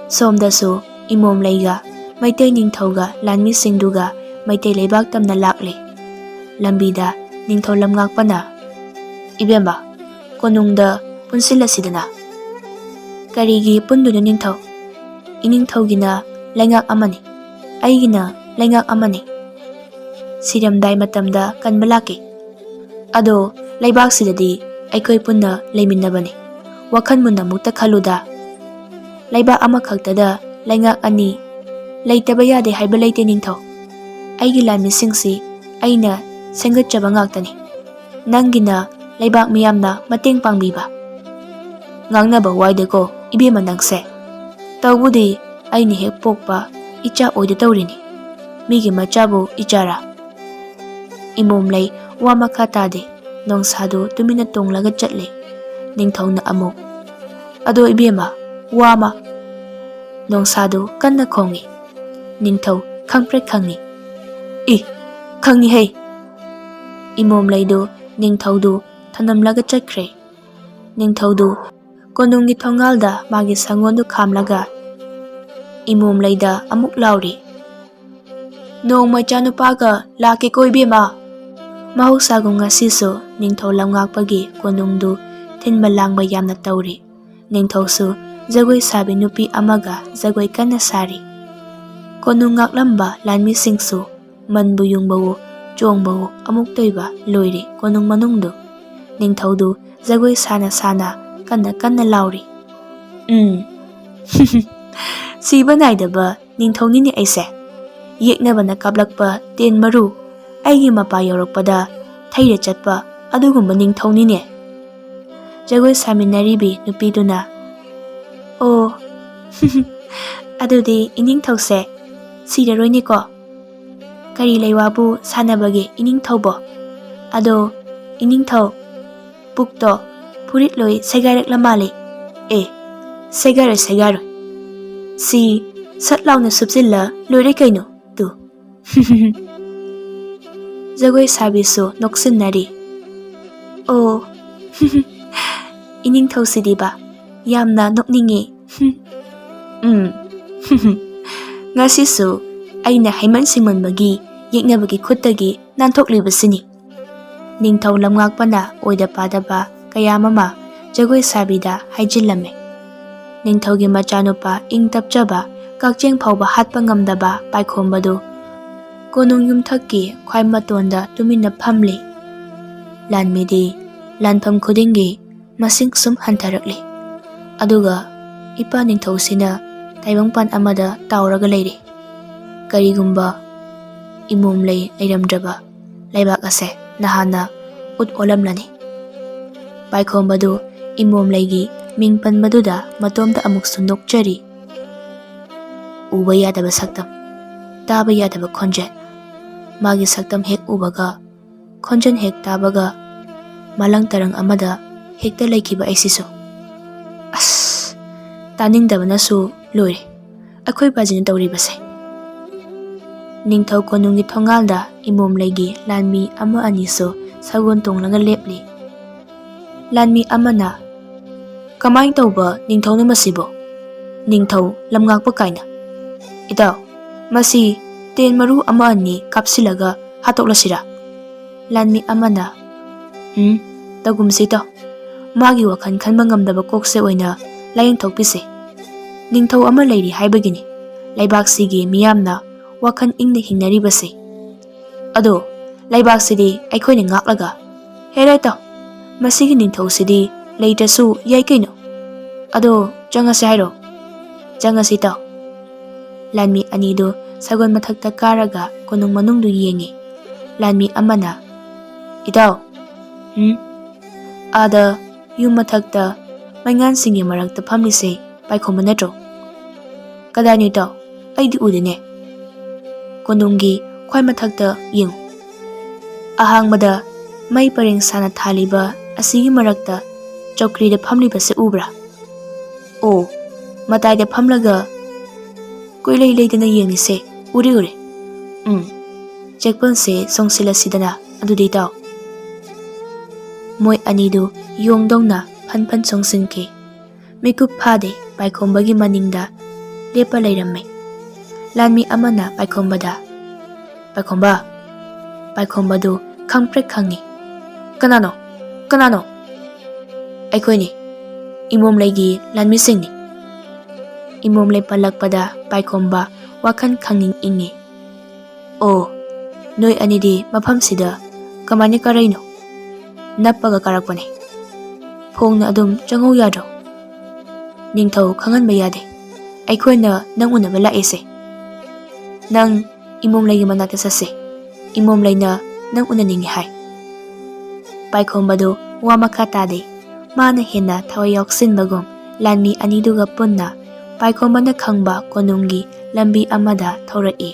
ꯁꯣꯝꯗꯁꯨ ꯏꯃꯣꯝꯂꯩꯒ ꯃꯩꯇꯩ ꯅꯤꯡꯊꯧꯒ ꯂꯥꯟꯃꯤꯁꯤꯡꯗꯨꯒ ꯃꯩꯇꯩ ꯂꯩꯕꯥꯛ ꯇꯝꯅ ꯂꯥꯛꯂꯦ꯫ ꯂꯝꯕꯤꯗ ꯅꯤꯡꯊꯧ ꯂꯝꯉꯥꯛꯄꯅ, "ꯏꯕꯦꯝꯃ, ꯀꯣꯅꯨꯡꯗ ꯄꯨꯟꯁꯤꯜꯂꯁꯤꯗꯅ꯫" "ꯀꯔꯤꯒꯤ ꯄꯨꯟꯗꯣꯏꯅꯣ ꯅꯤꯡꯊꯧ? ꯏꯅꯤꯡꯊꯧꯒꯤꯅ ꯂꯩꯉꯥꯛ ꯑꯃꯅꯤ, ꯑꯩꯒꯤꯅ ꯂꯩꯉꯥꯛ ꯑꯃꯅꯤ꯫ ꯁꯤꯔꯝꯗꯥꯏ ꯃꯇꯝꯗ ꯀꯟꯕ ꯂꯥꯛꯀꯦ꯫ ꯑꯗꯣ ꯂꯩꯕꯥꯛꯁꯤꯗꯗꯤ ꯑꯩꯈꯣꯏ ꯄꯨꯟꯅ ꯂꯩꯃꯤꯟꯅꯕꯅꯤ꯫ ꯋꯥꯈꯜ ꯃꯨꯟꯅ ꯑꯃꯨꯛꯇ ꯈꯜꯂꯨꯗ꯫ ꯂꯩꯕꯥꯛ ꯑꯃꯈꯛꯇꯗ ꯂꯩꯉꯥꯛ ꯑꯅꯤ ꯂꯩꯇꯕ ꯌꯥꯗꯦ ꯍꯥꯏꯕ ꯂꯩꯇꯦ, ꯅꯤꯡꯊꯧ꯫ ꯑꯩꯒꯤ ꯂꯥꯟꯃꯤꯁꯤꯡꯁꯤ ꯑꯩꯅ ꯁꯦꯝꯒꯠꯆꯕ ꯉꯥꯛꯇꯅꯤ꯫ ꯅꯪꯒꯤꯅ ꯂꯩꯕꯥꯛ ꯃꯤꯌꯥꯝꯅ ꯃꯇꯦꯡ ꯄꯥꯡꯕꯤꯕ꯫ ꯉꯥꯡꯅꯕ ꯋꯥꯏꯗꯀꯣ, ꯏꯕꯦꯝꯃ ꯅꯪꯁꯦ꯫ ꯇꯧꯕꯨꯗꯤ ꯑꯩꯅ ꯍꯦꯛ ꯄꯣꯛꯄ ꯏꯆꯥ ꯑꯣꯏꯗ ꯇꯧꯔꯤꯅꯤ꯫ ꯃꯤꯒꯤ ꯃꯆꯥꯕꯨ ꯏꯆꯥꯔꯥ? ꯏꯃꯣꯝꯂꯩ ꯋꯥ ꯃꯈꯥ ꯇꯥꯗꯦ꯫ ꯅꯣꯡꯁꯥꯗꯨ ꯇꯨꯃꯤꯟꯅ ꯇꯣꯡꯂꯒ ꯆꯠꯂꯦ꯫ ꯅꯤꯡꯊꯧꯅ ꯑꯃꯨꯛ, "ꯑꯗꯣ ꯏꯕꯦꯝꯃ, ꯋꯥ ꯑꯃ?" ꯅꯣꯡꯁꯥꯗꯨ ꯀꯟꯅ ꯈꯣꯡꯏ꯫ ꯅꯤꯡꯊꯧ ꯈꯪꯄ꯭ꯔꯦꯛ ꯈꯪꯏ꯫ "ꯏ, ꯈꯪꯏ ꯍꯩ!" ꯏꯃꯣꯝꯂꯩꯗꯨ ꯅꯤꯡꯊꯧꯗꯨ ꯊꯅꯝꯂꯒ ꯆꯠꯈ꯭ꯔꯦ꯫ ꯅꯤꯡꯊꯧꯗꯨ ꯀꯣꯅꯨꯡꯒꯤ ꯊꯣꯡꯒꯥꯜꯗ ꯃꯥꯒꯤ ꯁꯪꯒꯣꯟꯗꯨ ꯈꯥꯝꯂꯒ ꯏꯃꯣꯝꯂꯩꯗ ꯑꯃꯨꯛ ꯂꯥꯎꯔꯤ, "ꯅꯣꯡꯃ ꯏꯆꯥꯅꯨꯄꯥꯒ ꯂꯥꯛꯀꯦꯀꯣ ꯏꯕꯦꯝꯃ!" ꯃꯍꯧꯁꯥꯒꯨꯝ ꯉꯁꯤꯁꯨ ꯅꯤꯡꯊꯧ ꯂꯝꯉꯥꯛꯄꯒꯤ ꯀꯣꯅꯨꯡꯗꯨ ꯊꯤꯟꯕ ꯂꯥꯡꯕ ꯌꯥꯝꯅ ꯇꯧꯔꯤ꯫ ꯅꯤꯡꯊꯧꯁꯨ ꯖꯒꯣꯏ ꯁꯥꯕꯤ ꯅꯨꯄꯤ ꯑꯃꯒ ꯖꯒꯣꯏ ꯀꯟꯅ ꯁꯥꯔꯤ꯫ ꯀꯣꯅꯨꯡ ꯉꯥꯛꯂꯝꯕ ꯂꯥꯟꯃꯤꯁꯤꯡꯁꯨ ꯃꯟꯕꯨ ꯌꯨꯡꯕꯋꯣ, ꯆꯣꯡꯕꯋꯣ ꯑꯃꯨꯛ ꯇꯣꯏꯕ ꯂꯣꯏꯔꯦ ꯀꯣꯅꯨꯡ ꯃꯅꯨꯡꯗꯨ꯫ ꯅꯤꯡꯊꯧꯗꯨ ꯖꯒꯣꯏ ꯁꯥꯅ ꯁꯥꯅ ꯀꯟꯅ ꯀꯟꯅ ꯂꯥꯎꯔꯤ꯫ ꯎꯝ꯫ ꯁꯤꯕ ꯅꯥꯏꯗꯕ ꯅꯤꯡꯊꯧꯅꯤꯅꯦ ꯑꯩꯁꯦ꯫ ꯌꯦꯛꯅꯕꯅ ꯀꯥꯞꯂꯛꯄ ꯇꯦꯟ ꯃꯔꯨ ꯑꯩꯒꯤ ꯃꯄꯥ ꯌꯧꯔꯛꯄꯗ ꯊꯩꯔ ꯆꯠꯄ ꯑꯗꯨꯒꯨꯝꯕ ꯅꯤꯡꯊꯧꯅꯤꯅꯦ꯫ ꯖꯒꯣꯏ ꯁꯥꯃꯤꯟꯅꯔꯤꯕꯤ ꯅꯨꯄꯤꯗꯨꯅ, "ꯑꯣ, ꯑꯗꯨꯗꯤ ꯏꯅꯤꯡꯊꯧꯁꯦ ꯁꯤꯔꯔꯣꯏꯅꯦꯀꯣ? ꯀꯔꯤ ꯂꯩꯋꯥꯕꯨ ꯁꯥꯟꯅꯕꯒꯦ ꯏꯅꯤꯡꯊꯧꯕꯣ? ꯑꯗꯣ ꯏꯅꯤꯡꯊꯧ, ꯄꯨꯛꯇꯣ ꯐꯨꯔꯤꯠ ꯂꯣꯏ ꯁꯦꯒꯥꯏꯔꯛꯂ ꯃꯥꯜꯂꯦ꯫ ꯑꯦ, ꯁꯦꯒꯥꯏꯔꯣꯏ, ꯁꯦꯒꯥꯏꯔꯣꯏ꯫ ꯁꯤ ꯁꯠ ꯂꯥꯎꯅ ꯁꯨꯞꯆꯤꯜꯂ ꯂꯣꯏꯔꯦ ꯀꯩꯅꯣ, ꯇꯨ꯫" ꯖꯒꯣꯏ ꯁꯥꯕꯤꯁꯨ ꯅꯣꯛꯁꯤꯟꯅꯔꯤ꯫ "ꯑꯣ, ꯏꯅꯤꯡꯊꯧꯁꯤꯗꯤꯕ ꯌꯥꯝꯅ ꯅꯣꯛꯅꯤꯡꯉꯤ꯫ ꯎꯝ, ꯉꯁꯤꯁꯨ ꯑꯩꯅ ꯍꯩꯃꯟ ꯁꯤꯡꯃꯟꯕꯒꯤ ꯌꯦꯛꯅꯕꯒꯤ ꯈꯨꯠꯇꯒꯤ ꯅꯥꯟꯊꯣꯛꯂꯤꯕꯁꯤꯅꯤ꯫" ꯅꯤꯡꯊꯧ ꯂꯝꯉꯥꯛꯄꯅ ꯑꯣꯏꯗ ꯄꯥꯗꯕ ꯀꯌꯥ ꯑꯃ ꯖꯒꯣꯏ ꯁꯥꯕꯤꯗ ꯍꯥꯏꯖꯤꯜꯂꯝꯃꯤ꯫ ꯅꯤꯡꯊꯧꯒꯤ ꯃꯆꯥꯅꯨꯄꯥ ꯏꯪ ꯇꯞꯆꯕ, ꯀꯛꯆꯦꯡ ꯐꯥꯎꯕ ꯍꯥꯠꯄ ꯉꯝꯗꯕ ꯄꯥꯏꯈꯣꯝꯕꯗꯨ ꯀꯣꯅꯨꯡ ꯌꯨꯝꯊꯛꯀꯤ ꯈ꯭ꯋꯥꯏ ꯃꯇꯣꯟꯗ ꯇꯨꯃꯤꯟꯅ ꯐꯝꯂꯤ꯫ ꯂꯥꯟꯃꯤꯗꯤ ꯂꯥꯟꯐꯝ ꯈꯨꯗꯤꯡꯒꯤ ꯃꯁꯤꯡ ꯁꯨꯝ ꯍꯟꯊꯔꯛꯂꯤ꯫ ꯑꯗꯨꯒ ꯏꯄꯥ ꯅꯤꯡꯊꯧꯁꯤꯅ ꯇꯥꯏꯕꯪꯄꯥꯟ ꯑꯃꯗ ꯇꯥꯎꯔꯒ ꯂꯩꯔꯤ꯫ ꯀꯔꯤꯒꯨꯝꯕ ꯏꯃꯣꯝꯂꯩ ꯂꯩꯔꯝꯗ꯭ꯔꯕ ꯂꯩꯕꯥꯛ ꯑꯁꯦ ꯅꯍꯥꯟꯅ ꯎꯠ ꯑꯣꯜꯂꯝꯂꯅꯤ꯫ ꯄꯥꯏꯈꯣꯝꯕꯗꯨ ꯏꯃꯣꯝꯂꯩꯒꯤ ꯃꯤꯡ ꯄꯟꯕꯗꯨꯗ ꯃꯇꯣꯝꯇ ꯑꯃꯨꯛꯁꯨ ꯅꯣꯛꯆꯔꯤ꯫ ꯎꯕ ꯌꯥꯗꯕ ꯁꯛꯇꯝ, ꯇꯥꯕ ꯌꯥꯗꯕ ꯈꯣꯟꯖꯦꯜ꯫ ꯃꯥꯒꯤ ꯁꯛꯇꯝ ꯍꯦꯛ ꯎꯕꯒ, ꯈꯣꯟꯖꯦꯜ ꯍꯦꯛ ꯇꯥꯕꯒ, ꯃꯥꯂꯪ ꯇꯔꯪ ꯑꯃꯗ ꯍꯦꯛꯇ ꯂꯩꯈꯤꯕ ꯑꯩꯁꯤꯁꯨ꯫ ꯑꯁ! ꯇꯥꯅꯤꯡꯗꯕꯅꯁꯨ ꯂꯣꯏꯔꯦ ꯑꯩꯈꯣꯏ ꯕꯥꯖꯤꯅ ꯇꯧꯔꯤꯕꯁꯦ꯫ ꯅꯤꯡꯊꯧ ꯀꯣꯅꯨꯡꯒꯤ ꯊꯣꯡꯒꯥꯜꯗ ꯏꯃꯣꯝꯂꯩꯒꯤ ꯂꯥꯟꯃꯤ ꯑꯃ ꯑꯅꯤꯁꯨ ꯁꯒꯣꯜ ꯇꯣꯡꯂꯒ ꯂꯦꯞꯂꯤ꯫ ꯂꯥꯟꯃꯤ ꯑꯃꯅ, "ꯀꯃꯥꯏꯅ ꯇꯧꯕ ꯅꯤꯡꯊꯧꯅꯣ ꯃꯁꯤꯕꯣ? ꯅꯤꯡꯊꯧ ꯂꯝꯉꯥꯛꯄ ꯀꯥꯏꯅ꯫ ꯏꯇꯥꯎ, ꯃꯁꯤ ꯇꯦꯟ ꯃꯔꯨ ꯑꯃ ꯑꯅꯤ ꯀꯥꯞꯁꯤꯜꯂꯒ ꯍꯥꯠꯇꯣꯛꯂꯁꯤꯔꯥ?" ꯂꯥꯟꯃꯤ ꯑꯃꯅ, "ꯎꯝ, ꯇꯧꯒꯨꯝꯁꯤ ꯏꯇꯥꯎ꯫ ꯃꯥꯒꯤ ꯋꯥꯈꯜ ꯈꯟꯕ ꯉꯝꯗꯕ ꯀꯣꯛꯁꯦ ꯑꯣꯏꯅ ꯂꯥꯏꯌꯦꯡꯊꯣꯛꯄꯤꯁꯦ꯫ ꯅꯤꯡꯊꯧ ꯑꯃ ꯂꯩꯔꯤ ꯍꯥꯏꯕꯒꯤꯅꯤ ꯂꯩꯕꯥꯛꯁꯤꯒꯤ ꯃꯤꯌꯥꯝꯅ ꯋꯥꯈꯜ ꯏꯪꯅ ꯍꯤꯡꯅꯔꯤꯕꯁꯦ꯫ ꯑꯗꯣ ꯂꯩꯕꯥꯛꯁꯤꯗꯤ ꯑꯩꯈꯣꯏꯅ ꯉꯥꯛꯂꯒ, ꯍꯦꯔꯥ ꯏꯇꯥꯎ, ꯃꯁꯤꯒꯤ ꯅꯤꯡꯊꯧꯁꯤꯗꯤ ꯂꯩꯇ꯭ꯔꯁꯨ ꯌꯥꯏ ꯀꯩꯅꯣ꯫ ꯑꯗꯣ ꯆꯪꯉꯁꯤ ꯍꯥꯏꯔꯣ?" "ꯆꯪꯉꯁꯤ ꯏꯇꯥꯎ꯫" ꯂꯥꯟꯃꯤ ꯑꯅꯤꯗꯨ ꯁꯒꯣꯜ ꯃꯊꯛꯇ ꯀꯥꯔꯒ ꯀꯣꯅꯨꯡ ꯃꯅꯨꯡꯗꯨ ꯌꯦꯡꯉꯤ꯫ ꯂꯥꯟꯃꯤ ꯑꯃꯅ, "ꯏꯇꯥꯎ, ꯎꯝ, ꯑꯥꯗ ꯌꯨꯝ ꯃꯊꯛꯇ ꯃꯩꯉꯥꯟꯁꯤꯡꯒꯤ ꯃꯔꯛꯇ ꯐꯝꯂꯤꯁꯦ ꯄꯥꯏꯈꯣꯝꯕ ꯅꯠꯇ꯭ꯔꯣ?" "ꯀꯗꯥꯏꯅꯣ ꯏꯇꯥꯎ? ꯑꯩꯗꯤ ꯎꯗꯦꯅꯦ꯫" "ꯀꯣꯅꯨꯡꯒꯤ ꯈ꯭ꯋꯥꯏ ꯃꯊꯛꯇ ꯌꯦꯡꯉꯨ꯫ ꯑꯍꯥꯡꯕꯗ ꯃꯩ ꯄꯔꯦꯡ ꯁꯥꯅ ꯊꯥꯜꯂꯤꯕ ꯑꯁꯤꯒꯤ ꯃꯔꯛꯇ ꯆꯧꯀ꯭ꯔꯤꯗ ꯐꯝꯂꯤꯕꯁꯦ ꯎꯕ꯭ꯔꯥ?" "ꯑꯣ, ꯃꯇꯥꯏꯗ ꯐꯝꯂꯒ ꯀꯣꯏꯂꯩ ꯂꯩꯗꯅ ꯌꯦꯡꯂꯤꯁꯦ ꯎꯔꯦ, ꯎꯔꯦ꯫ ꯎꯝ, ꯆꯦꯛꯄꯜꯁꯦ ꯆꯣꯡꯁꯤꯜꯂꯁꯤꯗꯅ ꯑꯗꯨꯗꯤ ꯏꯇꯥꯎ꯫" ꯃꯣꯏ ꯑꯅꯤꯗꯨ ꯌꯣꯡꯗꯧꯅ ꯐꯟ ꯐꯟ ꯆꯣꯡꯁꯤꯟꯈꯤ꯫ ꯃꯤꯀꯨꯞ ꯐꯥꯗꯦ ꯄꯥꯏꯈꯣꯝꯕꯒꯤ ꯃꯅꯤꯡꯗ ꯂꯦꯞꯄ ꯂꯩꯔꯝꯃꯦ꯫ ꯂꯥꯟꯃꯤ ꯑꯃꯅ ꯄꯥꯏꯈꯣꯝꯕꯗ, "ꯄꯥꯏꯈꯣꯝꯕ!" ꯄꯥꯏꯈꯣꯝꯕꯗꯨ ꯈꯪꯄ꯭ꯔꯦꯛ ꯈꯪꯉꯤ꯫ "ꯀꯅꯥꯅꯣ? ꯀꯅꯥꯅꯣ?" "ꯑꯩꯈꯣꯏꯅꯤ, ꯏꯃꯣꯝꯂꯩꯒꯤ ꯂꯥꯟꯃꯤꯁꯤꯡꯅꯤ꯫" ꯏꯃꯣꯝꯂꯩ ꯄꯜꯂꯛꯄꯗ ꯄꯥꯏꯈꯣꯝꯕ ꯋꯥꯈꯜ ꯈꯪꯏꯪ ꯏꯪꯉꯤ꯫ "ꯑꯣ, ꯅꯣꯏ ꯑꯅꯤꯗꯤ ꯃꯐꯝꯁꯤꯗ ꯀꯃꯥꯏꯅ ꯀꯥꯔꯛꯏꯅꯣ?" "ꯅꯞꯄꯒ ꯀꯥꯔꯛꯄꯅꯦ꯫" "ꯐꯣꯡꯅ ꯑꯗꯨꯝ ꯆꯪꯍꯧ ꯌꯥꯗ꯭ꯔꯣ?" "ꯅꯤꯡꯊꯧ ꯈꯪꯍꯟꯕ ꯌꯥꯗꯦ꯫ ꯑꯩꯈꯣꯏꯅ ꯅꯪ ꯎꯅꯕ ꯂꯥꯛꯏꯁꯦ꯫" "ꯅꯪ ꯏꯃꯣꯝꯂꯩꯒꯤ ꯃꯅꯥꯛꯇ ꯆꯠꯁꯦ꯫ ꯏꯃꯣꯝꯂꯩꯅ ꯅꯪ ꯎꯅꯅꯤꯡꯉꯤ ꯍꯥꯏ꯫" ꯄꯥꯏꯈꯣꯝꯕꯗꯨ ꯋꯥ ꯃꯈꯥ ꯇꯥꯗꯦ꯫ ꯃꯥꯅ ꯍꯦꯟꯅ ꯊꯋꯥꯏ ꯌꯥꯎꯁꯤꯟꯕꯒꯨꯝ ꯂꯥꯟꯃꯤ ꯑꯅꯤꯗꯨꯒ ꯄꯨꯟꯅ ꯄꯥꯏꯈꯣꯝꯕꯅ ꯈꯪꯕ ꯀꯣꯅꯨꯡꯒꯤ ꯂꯝꯕꯤ ꯑꯃꯗ ꯊꯧꯔꯛꯏ꯫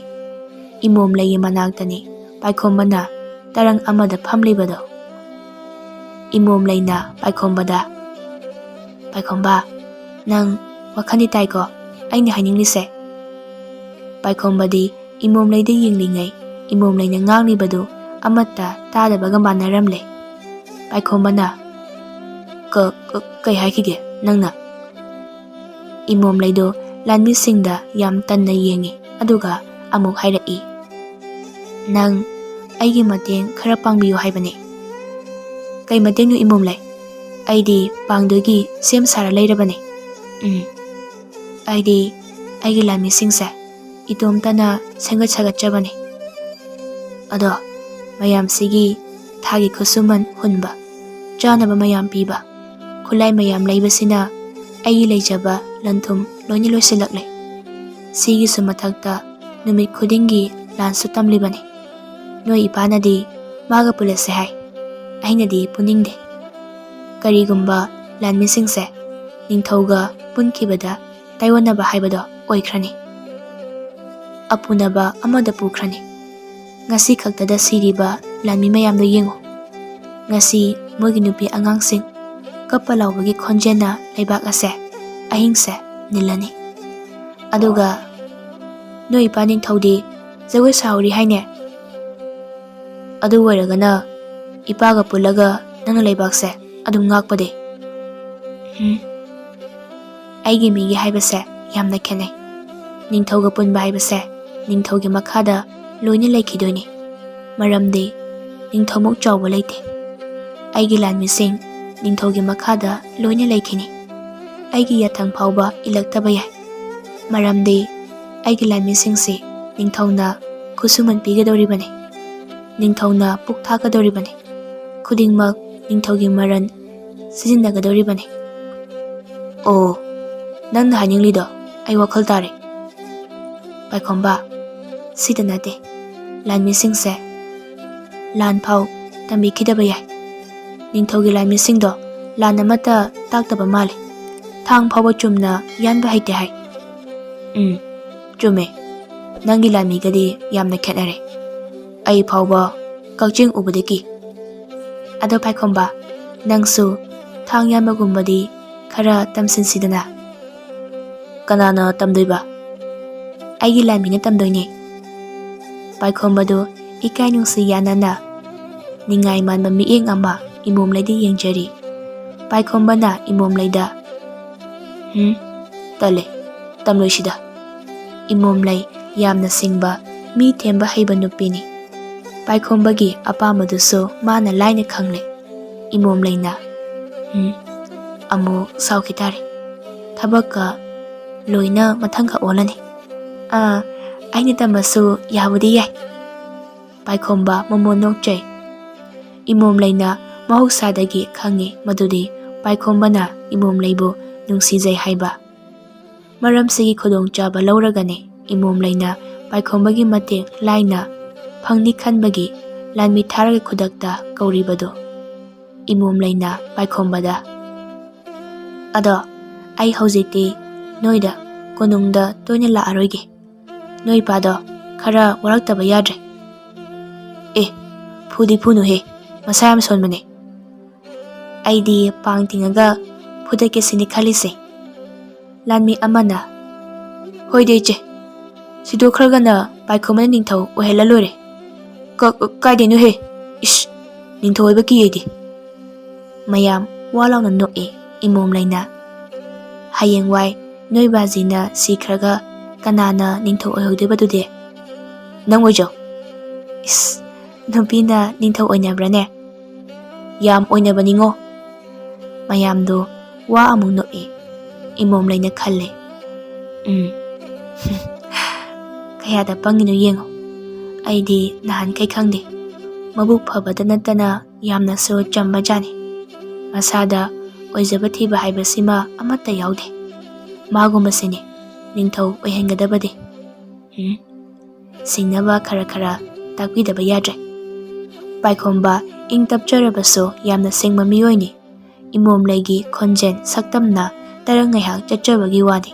ꯏꯃꯣꯝꯂꯩꯒꯤ ꯃꯅꯥꯛꯇꯅꯤ ꯄꯥꯏꯈꯣꯝꯕꯅ ꯇꯔꯪ ꯑꯃꯗ ꯐꯝꯂꯤꯕꯗꯣ꯫ ꯏꯃꯣꯝꯂꯩꯅ ꯄꯥꯏꯈꯣꯝꯕꯗ, "ꯄꯥꯏꯈꯣꯝꯕ, ꯅꯪ ꯋꯥꯈꯜꯗꯤ ꯇꯥꯏꯀꯣ ꯑꯩꯅ ꯍꯥꯏꯅꯤꯡꯂꯤꯁꯦ?" ꯄꯥꯏꯈꯣꯝꯕꯗꯤ ꯏꯃꯣꯝꯂꯩꯗ ꯌꯦꯡꯂꯤꯉꯩ ꯏꯃꯣꯝꯂꯩꯅ ꯉꯥꯡꯂꯤꯕꯗꯨ ꯑꯃꯠꯇ ꯇꯥꯗꯕꯒ ꯃꯥꯟꯅꯔꯝꯂꯦ꯫ ꯄꯥꯏꯈꯣꯝꯕꯅ, "ꯀ-, ꯀ-, ꯀꯩ ꯍꯥꯏꯈꯤꯒꯦ ꯅꯪꯅ?" ꯏꯃꯣꯝꯂꯩꯗꯣ ꯂꯥꯟꯃꯤꯁꯤꯡꯗ ꯌꯥꯝ ꯇꯟꯅ ꯌꯦꯡꯉꯤ, ꯑꯗꯨꯒ ꯑꯃꯨꯛ ꯍꯥꯏꯔꯛꯏ, "ꯅꯪ ꯑꯩꯒꯤ ꯃꯇꯦꯡ ꯈꯔ ꯄꯥꯡꯕꯤꯌꯨ ꯍꯥꯏꯕꯅꯦ꯫" "ꯀꯩ ꯃꯇꯦꯡꯅꯣ ꯏꯃꯣꯝꯂꯩ? ꯑꯩꯗꯤ ꯄꯥꯡꯗꯣꯏꯒꯤ ꯁꯦꯝ ꯁꯥꯔ ꯂꯩꯔꯕꯅꯦ꯫" "ꯎꯝ, ꯑꯩꯗꯤ ꯑꯩꯒꯤ ꯂꯥꯟꯃꯤꯁꯤꯡꯁꯦ ꯏꯇꯣꯝꯇꯅ ꯁꯦꯝꯒꯠ ꯁꯥꯒꯠꯆꯕꯅꯤ꯫ ꯑꯗꯣ ꯃꯌꯥꯝꯁꯤꯒꯤ ꯊꯥꯒꯤ ꯈꯨꯠꯁꯨꯃꯟ ꯍꯨꯟꯕ, ꯆꯥꯅꯕ ꯃꯌꯥꯝ ꯄꯤꯕ, ꯈꯨꯠꯂꯥꯏ ꯃꯌꯥꯝ ꯂꯩꯕꯁꯤꯅ ꯑꯩꯒꯤ ꯂꯩꯖꯕ ꯂꯟ ꯊꯨꯝ ꯂꯣꯏꯅ ꯂꯣꯏꯁꯤꯜꯂꯛꯂꯦ꯫ ꯁꯤꯒꯤꯁꯨ ꯃꯊꯛꯇ ꯅꯨꯃꯤꯠ ꯈꯨꯗꯤꯡꯒꯤ ꯂꯥꯟꯁꯨ ꯇꯝꯂꯤꯕꯅꯤ꯫ ꯅꯣꯏ ꯏꯄꯥꯅꯗꯤ ꯃꯥꯒ ꯄꯨꯜꯂꯁꯦ ꯍꯥꯏ꯫ ꯑꯩꯅꯗꯤ ꯄꯨꯅꯤꯡꯗꯦ꯫ ꯀꯔꯤꯒꯨꯝꯕ ꯂꯥꯟꯃꯤꯁꯤꯡꯁꯦ ꯅꯤꯡꯊꯧꯒ ꯄꯨꯟꯈꯤꯕꯗ ꯇꯥꯏꯑꯣꯟꯅꯕ ꯍꯥꯏꯕꯗꯣ ꯑꯣꯏꯈ꯭ꯔꯅꯤ꯫ ꯑꯄꯨꯅꯕ ꯑꯃꯗ ꯄꯨꯈ꯭ꯔꯅꯤ꯫ ꯉꯁꯤ ꯈꯛꯇꯗ ꯁꯤꯔꯤꯕ ꯂꯥꯟꯃꯤ ꯃꯌꯥꯝꯗꯣ ꯌꯦꯡꯉꯨ꯫ ꯉꯁꯤ ꯃꯣꯏꯒꯤ ꯅꯨꯄꯤ ꯑꯉꯥꯡꯁꯤꯡ ꯀꯞꯄ ꯂꯥꯎꯕꯒꯤ ꯈꯣꯟꯖꯦꯜꯅ ꯂꯩꯕꯥꯛ ꯑꯁꯦ ꯑꯍꯤꯡꯁꯦ ꯅꯤꯜꯂꯅꯤ꯫ ꯑꯗꯨꯒ ꯅꯣꯏ ꯏꯄꯥ ꯅꯤꯡꯊꯧꯗꯤ ꯖꯒꯣꯏ ꯁꯥꯍꯧꯔꯤ ꯍꯥꯏꯅꯦ꯫ ꯑꯗꯨ ꯑꯣꯏꯔꯒꯅ ꯏꯄꯥꯒ ꯄꯨꯜꯂꯒ ꯅꯪꯅ ꯂꯩꯕꯥꯛꯁꯦ ꯑꯗꯨꯝ ꯉꯥꯛꯄꯗꯤ?" ꯎꯝ꯫ ꯑꯩꯒꯤ ꯃꯤꯒꯤ ꯍꯥꯏꯕꯁꯦ ꯌꯥꯝꯅ ꯈꯦꯠꯅꯩ꯫ ꯅꯤꯡꯊꯧꯒ ꯄꯨꯟꯕ ꯍꯥꯏꯕꯁꯦ ꯅꯤꯡꯊꯧꯒꯤ ꯃꯈꯥꯗ ꯂꯣꯏꯅ ꯂꯩꯈꯤꯗꯣꯏꯅꯤ꯫ ꯃꯔꯝꯗꯤ ꯅꯤꯡꯊꯧꯃꯨꯛ ꯆꯥꯎꯕ ꯂꯩꯇꯦ꯫ ꯑꯩꯒꯤ ꯂꯥꯟꯃꯤꯁꯤꯡ ꯅꯤꯡꯊꯧꯒꯤ ꯃꯈꯥꯗ ꯂꯣꯏꯅ ꯂꯩꯈꯤꯅꯤ꯫ ꯑꯩꯒꯤ ꯌꯥꯊꯪ ꯐꯥꯎꯕ ꯏꯜꯂꯛꯇꯕ ꯌꯥꯏ꯫ ꯃꯔꯝꯗꯤ ꯑꯩꯒꯤ ꯂꯥꯟꯃꯤꯁꯤꯡꯁꯤ ꯅꯤꯡꯊꯧꯅ ꯈꯨꯠꯁꯨꯃꯟ ꯄꯤꯒꯗꯧꯔꯤꯕꯅꯤ꯫ ꯅꯤꯡꯊꯧꯅ ꯄꯨꯛ ꯊꯥꯛꯀꯗꯧꯔꯤꯕꯅꯤ꯫ ꯈꯨꯗꯤꯡꯃꯛ ꯅꯤꯡꯊꯧꯒꯤ ꯃꯔꯟ ꯁꯤꯖꯤꯟꯅꯒꯗꯧꯔꯤꯕꯅꯤ꯫ ꯑꯣ, ꯅꯪꯅ ꯍꯥꯏꯅꯤꯡꯂꯤꯗꯣ ꯑꯩ ꯋꯥꯈꯜ ꯇꯥꯔꯦ꯫ ꯄꯥꯏꯈꯣꯝꯕ, ꯁꯤꯗ ꯅꯠꯇꯦ꯫ ꯂꯥꯟꯃꯤꯁꯤꯡꯁꯦ ꯂꯥꯟ ꯐꯥꯎ ꯇꯝꯕꯤꯈꯤꯗꯕ ꯌꯥꯏ꯫ ꯅꯤꯡꯊꯧꯒꯤ ꯂꯥꯟꯃꯤꯁꯤꯡꯗꯣ ꯂꯥꯟ ꯑꯃꯠꯇ ꯇꯥꯛꯇꯕ ꯃꯥꯜꯂꯦ꯫ ꯊꯥꯡ ꯐꯥꯎꯕ ꯆꯨꯝꯅ ꯌꯥꯟꯕ ꯍꯩꯇꯦ ꯍꯥꯏ꯫ ꯎꯝ, ꯆꯨꯝꯃꯦ꯫ ꯅꯪꯒꯤ ꯂꯥꯟꯃꯤꯒꯗꯤ ꯌꯥꯝꯅ ꯈꯦꯠꯅꯔꯦ꯫ ꯑꯩ ꯐꯥꯎꯕ ꯀꯛꯆꯦꯡ ꯎꯕꯗ ꯀꯤ꯫ ꯑꯗꯣ ꯄꯥꯏꯈꯣꯝꯕ, ꯅꯪꯁꯨ ꯊꯥꯡ ꯌꯥꯟꯕꯒꯨꯝꯕꯗꯤ ꯈꯔ ꯇꯝꯁꯤꯟꯁꯤꯗꯅ꯫ ꯀꯅꯥꯅ ꯇꯝꯗꯣꯏꯕ? ꯑꯩꯒꯤ ꯂꯥꯟꯃꯤꯅ ꯇꯝꯗꯣꯏꯅꯦ꯫ ꯄꯥꯏꯈꯣꯝꯕꯗꯨ ꯏꯀꯥꯏ ꯅꯨꯡꯁꯤ ꯌꯥꯅꯅ ꯅꯤꯡꯉꯥꯏ ꯃꯥꯟꯕ ꯃꯤꯠꯌꯦꯡ ꯑꯃ ꯏꯃꯣꯝꯂꯩꯗ ꯌꯦꯡꯖꯔꯤ꯫ ꯄꯥꯏꯈꯣꯝꯕꯅ ꯏꯃꯣꯝꯂꯩꯗ, "ꯍꯨꯝ, ꯇꯜꯂꯦ, ꯇꯝꯂꯣꯏꯁꯤꯗ꯫" ꯏꯃꯣꯝꯂꯩ ꯌꯥꯝꯅ ꯁꯤꯡꯕ, ꯃꯤ ꯊꯦꯝꯕ ꯍꯩꯕ ꯅꯨꯄꯤꯅꯤ꯫ ꯄꯥꯏꯈꯣꯝꯕꯒꯤ ꯑꯄꯥꯝꯕꯗꯨꯁꯨ ꯃꯥꯅ ꯂꯥꯏꯅ ꯈꯪꯂꯦ꯫ ꯏꯃꯣꯝꯂꯩꯅ, "ꯎꯝ, ꯑꯃꯨꯛ ꯁꯥꯎꯈꯤ ꯇꯥꯔꯦ꯫ ꯊꯕꯛꯀ ꯂꯣꯏꯅ ꯃꯊꯪꯒ ꯑꯣꯜꯂꯅꯤ꯫ ꯑꯥ, ꯑꯩꯅ ꯇꯝꯃꯁꯨ ꯌꯥꯕꯨꯗꯤ ꯌꯥꯏ꯫" ꯄꯥꯏꯈꯣꯝꯕ ꯃꯃꯣꯟ ꯅꯣꯛꯆꯩ꯫ ꯏꯃꯣꯝꯂꯩꯅ ꯃꯍꯧꯁꯥꯗꯒꯤ ꯈꯪꯉꯤ ꯃꯗꯨꯗꯤ ꯄꯥꯏꯈꯣꯝꯕꯅ ꯏꯃꯣꯝꯂꯩꯕꯨ ꯅꯨꯡꯁꯤꯖꯩ ꯍꯥꯏꯕ꯫ ꯃꯔꯝꯁꯤꯒꯤ ꯈꯨꯗꯣꯡꯆꯥꯕ ꯂꯧꯔꯒꯅꯤ ꯏꯃꯣꯝꯂꯩꯅ ꯄꯥꯏꯈꯣꯝꯕꯒꯤ ꯃꯇꯦꯡ ꯂꯥꯏꯅ ꯐꯪꯅꯤ ꯈꯟꯕꯒꯤ ꯂꯥꯟꯃꯤ ꯊꯥꯔꯒ ꯈꯨꯗꯛꯇ ꯀꯧꯔꯤꯕꯗꯨ꯫ ꯏꯃꯣꯝꯂꯩꯅ ꯄꯥꯏꯈꯣꯝꯕꯗ, "ꯑꯗꯣ ꯑꯩ ꯍꯧꯖꯤꯛꯇꯤ ꯅꯣꯏꯗ ꯀꯣꯅꯨꯡꯗ ꯇꯣꯏꯅ ꯂꯥꯛꯑꯔꯣꯏꯒꯦ꯫ ꯅꯣꯏ ꯏꯄꯥꯗꯣ ꯈꯔ ꯋꯥꯔꯛꯇꯕ ꯌꯥꯗ꯭ꯔꯦ꯫" "ꯑꯦ, ꯐꯨꯗꯤ ꯐꯨꯅꯨꯍꯦ, ꯃꯁꯥ ꯌꯥꯝ ꯁꯣꯟꯕꯅꯦ꯫" "ꯑꯩꯗꯤ ꯄꯥꯡ ꯇꯤꯡꯉꯒ ꯐꯨꯗꯠꯀꯦ ꯁꯤꯅꯤ ꯈꯜꯂꯤꯁꯦ꯫" ꯂꯥꯟꯃꯤ ꯑꯃꯅ, "ꯍꯣꯏꯗ ꯏꯆꯦ, ꯁꯤꯗꯣꯛꯈ꯭ꯔꯒꯅ ꯄꯥꯏꯈꯣꯝꯕꯅ ꯅꯤꯡꯊꯧ ꯑꯣꯏꯍꯜꯂ ꯂꯣꯏꯔꯦ꯫ ꯀ-, ꯀ-, ꯀꯥꯏꯗꯩꯅꯣꯍꯦ? ꯏꯁ, ꯅꯤꯡꯊꯧ ꯑꯣꯏꯕ ꯀꯤ ꯑꯩꯗꯤ꯫" ꯃꯌꯥꯝ ꯋꯥ ꯂꯥꯎꯅ ꯅꯣꯛꯏ꯫ ꯏꯃꯣꯝꯂꯩꯅ, "ꯍꯌꯦꯡꯋꯥꯏ ꯅꯣꯏ ꯕꯥꯖꯤꯅ ꯁꯤꯈ꯭ꯔꯒ ꯀꯅꯥꯅ ꯅꯤꯡꯊꯧ ꯑꯣꯏꯍꯧꯗꯣꯏꯕꯗꯨꯗꯤ? ꯅꯪ ꯑꯣꯏꯖꯧ꯫" "ꯏꯁ, ꯅꯨꯄꯤꯅ ꯅꯤꯡꯊꯧ ꯑꯣꯏꯅꯕ꯭ꯔꯥꯅꯦ? ꯌꯥꯝ ꯑꯣꯏꯅꯕꯅꯤꯉꯣ꯫" ꯃꯌꯥꯝꯗꯣ ꯋꯥ ꯑꯃꯨꯛ ꯅꯣꯛꯏ꯫ ꯏꯃꯣꯝꯂꯩꯅ ꯈꯜꯂꯦ, "ꯎꯝ, ꯀꯌꯥꯗ ꯄꯪꯉꯤꯅꯣ ꯌꯦꯡꯉꯣ꯫ ꯑꯩꯗꯤ ꯅꯍꯥꯟꯈꯩ ꯈꯪꯗꯦ꯫ ꯃꯕꯨꯛ ꯐꯕꯗ ꯅꯠꯇꯅ ꯌꯥꯝꯅꯁꯨ ꯆꯝꯕ ꯖꯥꯠꯅꯤ꯫ ꯃꯁꯥꯗ ꯑꯣꯏꯖꯕ ꯊꯤꯕ ꯍꯥꯏꯕꯁꯤꯃ ꯑꯃꯠꯇ ꯌꯥꯎꯗꯦ꯫ ꯃꯥꯒꯨꯝꯕꯁꯤꯅꯤ ꯅꯤꯡꯊꯧ ꯑꯣꯏꯍꯟꯒꯗꯕꯗꯤ꯫" ꯎꯝ꯫ ꯁꯤꯡꯅꯕ ꯈꯔ ꯈꯔ ꯇꯥꯛꯄꯤꯗꯕ ꯌꯥꯗ꯭ꯔꯦ꯫ ꯄꯥꯏꯈꯣꯝꯕ ꯏꯪ ꯇꯞꯆꯔꯕꯁꯨ ꯌꯥꯝꯅ ꯁꯤꯡꯕ ꯃꯤꯑꯣꯏꯅꯤ꯫ ꯏꯃꯣꯝꯂꯩꯒꯤ ꯈꯣꯟꯖꯦꯜ ꯁꯛꯇꯝꯅ ꯇꯔꯪ ꯉꯩꯍꯥꯛ ꯆꯠꯆꯕꯒꯤ ꯋꯥꯅꯤ꯫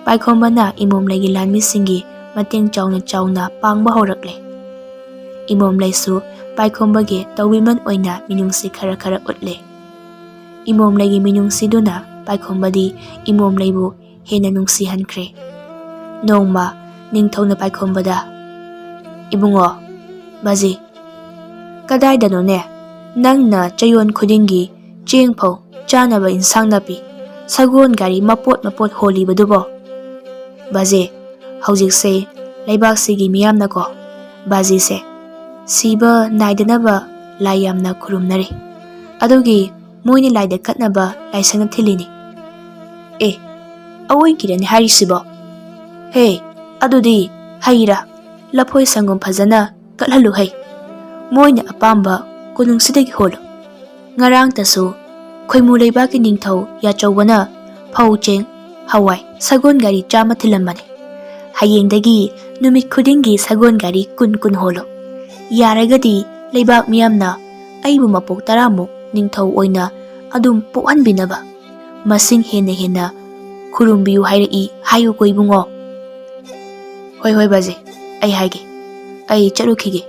ꯄꯥꯏꯈꯣꯝꯕꯅ ꯏꯃꯣꯝꯂꯩꯒꯤ ꯂꯥꯟꯃꯤꯁꯤꯡꯒꯤ ꯃꯇꯦꯡ ꯆꯥꯎꯅ ꯆꯥꯎꯅ ꯄꯥꯡꯕ ꯍꯧꯔꯛꯂꯦ꯫ ꯏꯃꯣꯝꯂꯩꯁꯨ ꯄꯥꯏꯈꯣꯝꯕꯒꯤ ꯇꯧꯕꯤꯃꯜ ꯑꯣꯏꯅ ꯃꯤꯅꯨꯡꯁꯤ ꯈꯔ ꯈꯔ ꯎꯠꯂꯦ꯫ ꯏꯃꯣꯝꯂꯩꯒꯤ ꯃꯤꯅꯨꯡꯁꯤꯗꯨꯅ ꯄꯥꯏꯈꯣꯝꯕꯗꯤ ꯏꯃꯣꯝꯂꯩꯕꯨ ꯍꯦꯟꯅ ꯅꯨꯡꯁꯤꯍꯟꯈ꯭ꯔꯦ꯫ ꯅꯣꯡꯃ ꯅꯤꯡꯊꯧꯅ ꯄꯥꯏꯈꯣꯝꯕꯗ, "ꯏꯕꯨꯡꯉꯣ, ꯕꯥꯖꯤ, ꯀꯗꯥꯏꯗꯅꯣꯅꯦ ꯅꯪꯅ ꯆꯌꯣꯜ ꯈꯨꯗꯤꯡꯒꯤ ꯆꯦꯡ ꯐꯧ, ꯆꯥꯅꯕ ꯏꯟꯁꯥꯡ ꯅꯥꯄꯤ, ꯁꯒꯣꯜ ꯒꯥꯔꯤ ꯃꯄꯣꯠ ꯃꯄꯣꯠ ꯍꯣꯜꯂꯤꯕꯗꯨꯕꯣ?" "ꯕꯥꯖꯤ, ꯍꯧꯖꯤꯛꯁꯦ ꯂꯩꯕꯥꯛꯁꯤꯒꯤ ꯃꯤꯌꯥꯝꯅꯀꯣ, ꯕꯥꯖꯤꯁꯦ ꯁꯤꯕ ꯅꯥꯏꯗꯅꯕ ꯂꯥꯏ ꯌꯥꯝꯅ ꯈꯨꯔꯨꯝꯅꯔꯤ꯫ ꯑꯗꯨꯒꯤ ꯃꯣꯏꯅ ꯂꯥꯏꯗ ꯀꯠꯅꯕ ꯂꯥꯏꯁꯪꯗ ꯊꯤꯜꯂꯤꯅꯤ꯫" "ꯑꯦ, ꯑꯋꯣꯏꯒꯤꯔꯅꯦ ꯍꯥꯏꯔꯤꯁꯤꯕꯣ? ꯍꯦ, ꯑꯗꯨꯗꯤ ꯍꯩꯔꯥ ꯂꯐꯣꯏ ꯁꯪꯒꯣꯝ ꯐꯖꯅ ꯀꯠꯍꯜꯂꯨ ꯍꯩ꯫ ꯃꯣꯏꯅ ꯑꯄꯥꯝꯕ ꯀꯣꯅꯨꯡꯁꯤꯗꯒꯤ ꯍꯣꯜꯂꯨ꯫ ꯉꯔꯥꯡꯇꯁꯨ ꯈꯣꯏꯃꯨ ꯂꯩꯕꯥꯛꯀꯤ ꯅꯤꯡꯊꯧ ꯌꯥꯆꯧꯕꯅ ꯐꯧ, ꯆꯦꯡ, ꯍꯋꯥꯏ, ꯁꯒꯣꯜ ꯒꯥꯔꯤ ꯆꯥꯝꯃ ꯊꯤꯜꯂꯝꯕꯅꯤ꯫ ꯍꯌꯦꯡꯗꯒꯤ ꯅꯨꯃꯤꯠ ꯈꯨꯗꯤꯡꯒꯤ ꯁꯒꯣꯜ ꯒꯥꯔꯤ ꯀꯨꯟ ꯀꯨꯟ ꯍꯣꯜꯂꯨ꯫ ꯌꯥꯔꯒꯗꯤ ꯂꯩꯕꯥꯛ ꯃꯤꯌꯥꯝꯅ ꯑꯩꯕꯨ ꯃꯄꯣꯛ ꯇꯔꯥꯃꯨꯛ ꯅꯤꯡꯊꯧ ꯑꯣꯏꯅ ꯑꯗꯨꯝ ꯄꯣꯛꯍꯟꯕꯤꯅꯕ ꯃꯁꯤꯡ ꯍꯦꯟꯅ ꯍꯦꯟꯅ ꯈꯨꯔꯨꯝꯕꯤꯌꯨ ꯍꯥꯏꯔꯛꯏ ꯍꯥꯏꯌꯨꯀꯣ ꯏꯕꯨꯡꯉꯣ꯫" "ꯍꯣꯏ, ꯍꯣꯏ ꯕꯥꯖꯤ, ꯑꯩ ꯍꯥꯏꯒꯦ꯫ ꯑꯩ ꯆꯠꯂꯨꯈꯤꯒꯦ꯫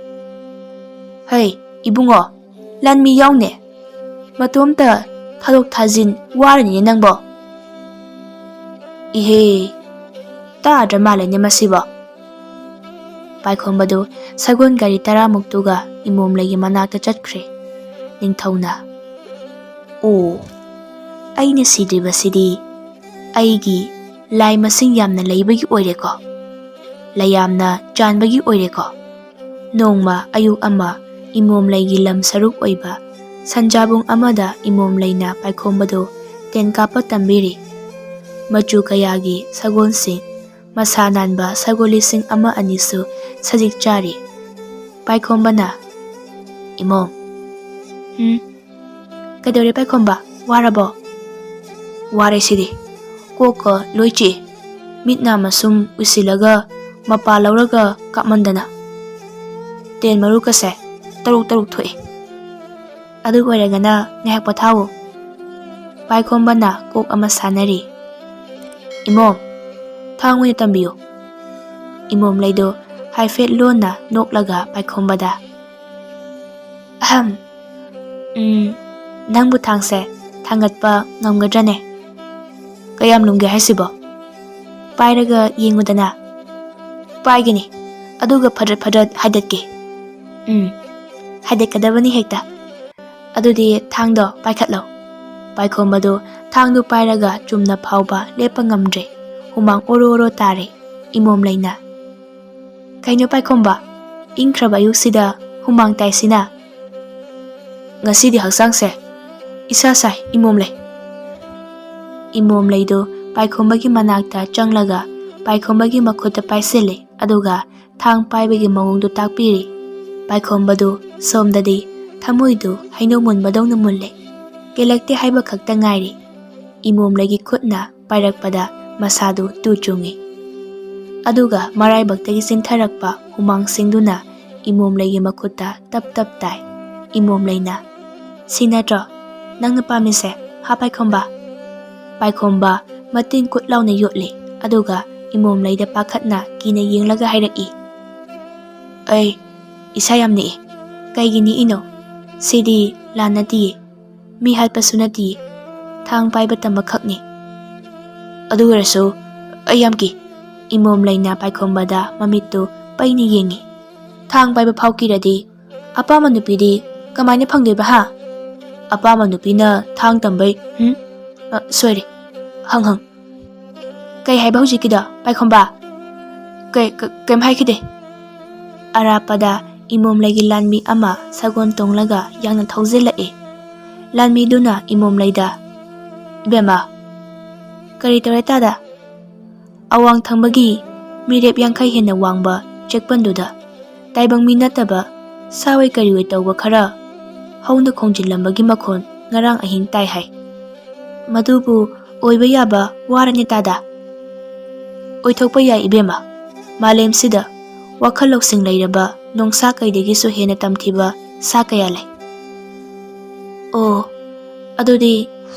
ꯍꯩ, ꯏꯕꯨꯡꯉꯣ, ꯂꯥꯟꯃꯤ ꯌꯥꯎꯅꯦ꯫ ꯃꯇꯣꯝꯇ ꯊꯥꯗꯣꯛ ꯊꯥꯖꯤꯟ ꯋꯥꯔꯅꯤꯅꯦ ꯅꯪꯕꯣ꯫" "ꯏꯍꯦ, ꯇꯥꯗ꯭ꯔ ꯃꯥꯜꯂꯦꯅꯦ ꯃꯁꯤꯕꯣ꯫" ꯄꯥꯏꯈꯣꯝꯕꯗꯨ ꯁꯒꯣꯜ ꯒꯥꯔꯤ ꯇꯔꯥꯃꯨꯛꯇꯨꯒ ꯏꯃꯣꯝꯂꯩꯒꯤ ꯃꯅꯥꯛꯇ ꯆꯠꯈ꯭ꯔꯦ꯫ ꯅꯤꯡꯊꯧꯅ, "ꯑꯣ, ꯑꯩꯅ ꯁꯤꯗ꯭ꯔꯤꯕꯁꯤꯗꯤ ꯑꯩꯒꯤ ꯂꯥꯏ ꯃꯁꯤꯡ ꯌꯥꯝꯅ ꯂꯩꯕꯒꯤ ꯑꯣꯏꯔꯦꯀꯣ, ꯂꯩꯌꯥꯝꯅ ꯆꯥꯟꯕꯒꯤ ꯑꯣꯏꯔꯦꯀꯣ꯫" ꯅꯣꯡꯃ ꯑꯌꯨꯛ ꯑꯃ ꯏꯃꯣꯝꯂꯩꯒꯤ ꯂꯝ ꯁꯔꯨꯛ ꯑꯣꯏꯕ ꯁꯟꯖꯥꯕꯨꯡ ꯑꯃꯗ ꯏꯃꯣꯝꯂꯩꯅ ꯄꯥꯏꯈꯣꯝꯕꯗꯨ ꯇꯦꯟ ꯀꯥꯞꯄ ꯇꯝꯕꯤꯔꯤ꯫ ꯃꯆꯨ ꯀꯌꯥꯒꯤ ꯁꯒꯣꯜꯁꯤꯡ, ꯃꯁꯥ ꯅꯥꯟꯕ ꯁꯒꯣꯜ ꯂꯤꯁꯤꯡ ꯑꯃ ꯑꯅꯤꯁꯨ ꯁꯖꯤꯛ ꯆꯥꯔꯤ꯫ ꯄꯥꯏꯈꯣꯝꯕꯅ, "ꯏꯃꯣꯝ꯫" "ꯎꯝ?" "ꯀꯩꯗꯧꯔꯦ ꯄꯥꯏꯈꯣꯝꯕ? ꯋꯥꯔꯕꯣ?" "ꯋꯥꯔꯦ ꯁꯤꯗꯤ꯫ ꯀꯣꯛꯀ ꯂꯣꯏ ꯆꯤꯛꯑꯦ꯫ ꯃꯤꯠ ꯅꯥ ꯃꯁꯨꯝ ꯎꯏꯁꯤꯜꯂꯒ ꯃꯄꯥ ꯂꯧꯔꯒ ꯀꯥꯞꯃꯟꯗꯅ꯫ ꯇꯦꯟ ꯃꯔꯨꯀꯁꯦ ꯇꯔꯨꯛ ꯇꯔꯨꯛ ꯊꯣꯛꯏ꯫ ꯑꯗꯨ ꯑꯣꯏꯔꯒꯅ ꯉꯥꯏꯍꯥꯛ ꯄꯣꯊꯥꯎ꯫ ꯄꯥꯏꯈꯣꯝꯕꯅ ꯀꯣꯛ ꯑꯃ ꯁꯥꯟꯅꯔꯤ꯫ "ꯏꯃꯣꯝ, ꯊꯥꯡ ꯑꯣꯏꯅ ꯇꯝꯕꯤꯌꯨ꯫" ꯏꯃꯣꯝ ꯂꯩꯗꯣ ꯍꯥꯏꯐꯦꯠ ꯂꯣꯟꯅ ꯅꯣꯛꯂꯒ ꯄꯥꯏꯈꯣꯝꯕꯗ, "ꯑꯍꯝ, ꯎꯝ, ꯅꯪꯕꯨ ꯊꯥꯡꯁꯦ ꯊꯥꯡꯒꯠꯄ ꯉꯝꯒꯗ꯭ꯔꯅꯦ?" "ꯀꯌꯥꯝ ꯂꯨꯝꯒꯦ ꯍꯥꯏꯁꯤꯕꯣ? ꯄꯥꯏꯔꯒ ꯌꯦꯡꯉꯨꯗꯅ꯫" "ꯄꯥꯏꯒꯅꯤ, ꯑꯗꯨꯒ ꯐꯗ꯭ꯔꯠ ꯐꯗ꯭ꯔꯠ ꯍꯥꯏꯗꯠꯀꯦ꯫" "ꯎꯝ, ꯍꯥꯏꯗꯠꯀꯗꯕꯅꯤ ꯍꯦꯛꯇ꯫ ꯑꯗꯨꯗꯤ ꯊꯥꯡꯗꯣ ꯄꯥꯏꯈꯠꯂꯣ꯫" ꯄꯥꯏꯈꯣꯝꯕꯗꯨ ꯊꯥꯡꯗꯨ ꯄꯥꯏꯔꯒ ꯆꯨꯝꯅ ꯐꯥꯎꯕ ꯂꯦꯞꯄ ꯉꯝꯗ꯭ꯔꯦ꯫ ꯍꯨꯃꯥꯡ ꯑꯣꯔꯣ ꯑꯣꯔꯣ ꯇꯥꯔꯦ꯫ ꯏꯃꯣꯝ ꯂꯩꯅ, "ꯀꯩꯅꯣ ꯄꯥꯏꯈꯣꯝꯕ, ꯏꯪꯈ꯭ꯔꯕ ꯑꯌꯨꯛꯁꯤꯗ ꯍꯨꯃꯥꯡ ꯇꯥꯏꯁꯤꯅ?" "ꯉꯁꯤꯗꯤ ꯍꯛꯆꯥꯡꯁꯦ ꯏꯁꯥ ꯁꯥꯏ, ꯏꯃꯣꯝ ꯂꯩ꯫" ꯏꯃꯣꯝ ꯂꯩꯗꯨ ꯄꯥꯏꯈꯣꯝꯕꯒꯤ ꯃꯅꯥꯛꯇ ꯆꯪꯂꯒ ꯄꯥꯏꯈꯣꯝꯕꯒꯤ ꯃꯈꯨꯠꯇ ꯄꯥꯏꯁꯤꯜꯂꯤ, ꯑꯗꯨꯒ ꯊꯥꯡ ꯄꯥꯏꯕꯒꯤ ꯃꯑꯣꯡꯗꯨ ꯇꯥꯛꯄꯤꯔꯤ꯫ ꯄꯥꯏꯈꯣꯝꯕꯗꯨ ꯁꯣꯝꯗꯗꯤ ꯊꯃꯣꯏꯗꯨ ꯍꯩꯅꯧ ꯃꯨꯟꯕꯗꯧꯅ ꯃꯨꯜꯂꯦ꯫ ꯀꯦꯜꯂꯛꯇꯦ ꯍꯥꯏꯕ ꯈꯛꯇ ꯉꯥꯏꯔꯤ꯫ ꯏꯃꯣꯝꯂꯩꯒꯤ ꯈꯨꯠꯅ ꯄꯥꯏꯔꯛꯄꯗ ꯃꯁꯥꯗꯨ ꯇꯨ ꯆꯨꯡꯏ꯫ ꯑꯗꯨꯒ ꯃꯔꯥꯏꯕꯛꯇꯒꯤ ꯆꯤꯟꯊꯔꯛꯄ ꯍꯨꯃꯥꯡꯁꯤꯡꯗꯨꯅ ꯏꯃꯣꯝꯂꯩꯒꯤ ꯃꯈꯨꯠꯇ ꯇꯞ ꯇꯞ ꯇꯥꯏ꯫ ꯏꯃꯣꯝꯂꯩꯅ, "ꯁꯤ ꯅꯠꯇ꯭ꯔꯣ ꯅꯪꯅ ꯄꯥꯝꯃꯤꯁꯦ, ꯍꯥ ꯄꯥꯏꯈꯣꯝꯕ?" ꯄꯥꯏꯈꯣꯝꯕ ꯃꯇꯤꯟ ꯀꯨꯠ ꯂꯥꯎꯅ ꯌꯣꯠꯂꯤ, ꯑꯗꯨꯒ ꯏꯃꯣꯝꯂꯩꯗ ꯄꯥꯈꯠꯅ ꯀꯤꯅ ꯌꯦꯡꯂꯒ ꯍꯥꯏꯔꯛꯏ, "ꯑꯩ ꯏꯁꯥ ꯌꯥꯝ ꯅꯤꯛꯏ꯫ ꯀꯩꯒꯤ ꯅꯤꯛꯏꯅꯣ? ꯁꯤꯗꯤ ꯂꯥꯟ ꯅꯠꯇꯤꯌꯦ, ꯃꯤ ꯍꯥꯠꯄꯁꯨ ꯅꯠꯇꯤꯌꯦ, ꯊꯥꯡ ꯄꯥꯏꯕ ꯇꯝꯕ ꯈꯛꯅꯤ꯫" "ꯑꯗꯨ ꯑꯣꯏꯔꯁꯨ ꯑꯩ ꯌꯥꯝ ꯀꯤ꯫" ꯏꯃꯣꯝꯂꯩꯅ ꯄꯥꯏꯈꯣꯝꯕꯗ ꯃꯃꯤꯠꯇꯨ ꯄꯩꯅ ꯌꯦꯡꯉꯤ꯫ "ꯊꯥꯡ ꯄꯥꯏꯕ ꯐꯥꯎ ꯀꯤꯔꯗꯤ ꯑꯄꯥꯝꯕ ꯅꯨꯄꯤꯗꯤ ꯀꯃꯥꯏꯅ ꯐꯪꯗꯣꯏꯕ, ꯍꯥ? ꯑꯄꯥꯝꯕ ꯅꯨꯄꯤꯅ ꯊꯥꯡ ꯇꯝꯕꯩ, ꯍꯨꯝ? ꯑ, ꯁꯣꯏꯔꯦ꯫ ꯍꯪ ꯍꯪ꯫ ꯀꯩ ꯍꯥꯏꯕ ꯍꯧꯖꯤꯛꯀꯤꯗꯣ, ꯄꯥꯏꯈꯣꯝꯕ?" "ꯀꯩ, ꯀ-, ꯀꯩꯝ ꯍꯥꯏꯈꯤꯗꯦ꯫" ꯑꯔꯥꯞꯄꯗ ꯏꯃꯣꯝꯂꯩꯒꯤ ꯂꯥꯟꯃꯤ ꯑꯃ ꯁꯒꯣꯜ ꯇꯣꯡꯂꯒ ꯌꯥꯡꯅ ꯊꯧꯖꯤꯜꯂꯛꯏ꯫ ꯂꯥꯟꯃꯤꯗꯨꯅ ꯏꯃꯣꯝꯂꯩꯗ, "ꯏꯕꯦꯝꯃ, ꯀꯔꯤ ꯇꯧꯔꯦ ꯇꯥꯗ?" ꯑꯋꯥꯡ ꯊꯪꯕꯒꯤ ꯃꯤꯔꯦꯞ ꯌꯥꯡꯈꯩ ꯍꯦꯟꯅ ꯋꯥꯡꯕ ꯆꯦꯛꯄꯟꯗꯨꯗ ꯇꯥꯏꯕꯪ ꯃꯤ ꯅꯠꯇꯕ ꯁꯥ ꯑꯣꯏ ꯀꯔꯤ ꯑꯣꯏ ꯇꯧꯕ ꯈꯔ ꯍꯧꯅ ꯈꯣꯡꯖꯤꯜꯂꯝꯕꯒꯤ ꯃꯈꯣꯟ ꯉꯔꯥꯡ ꯑꯍꯤꯡ ꯇꯥꯏ ꯍꯥꯏ꯫ "ꯃꯗꯨꯕꯨ ꯑꯣꯏꯕ ꯌꯥꯕ ꯋꯥꯔꯅꯦ ꯇꯥꯗ?" "ꯑꯣꯏꯊꯣꯛꯄ ꯌꯥꯏ ꯏꯕꯦꯝꯃ, ꯃꯥꯂꯦꯝꯁꯤꯗ ꯋꯥꯈꯜ ꯂꯧꯁꯤꯡ ꯂꯩꯔꯕ ꯅꯣꯡꯁꯥ ꯀꯩꯗꯒꯤꯁꯨ ꯍꯦꯟꯅ ꯇꯝꯊꯤꯕ ꯁꯥ ꯀꯌꯥ ꯂꯩ꯫ ꯑꯣ, ꯑꯗꯨꯗꯤ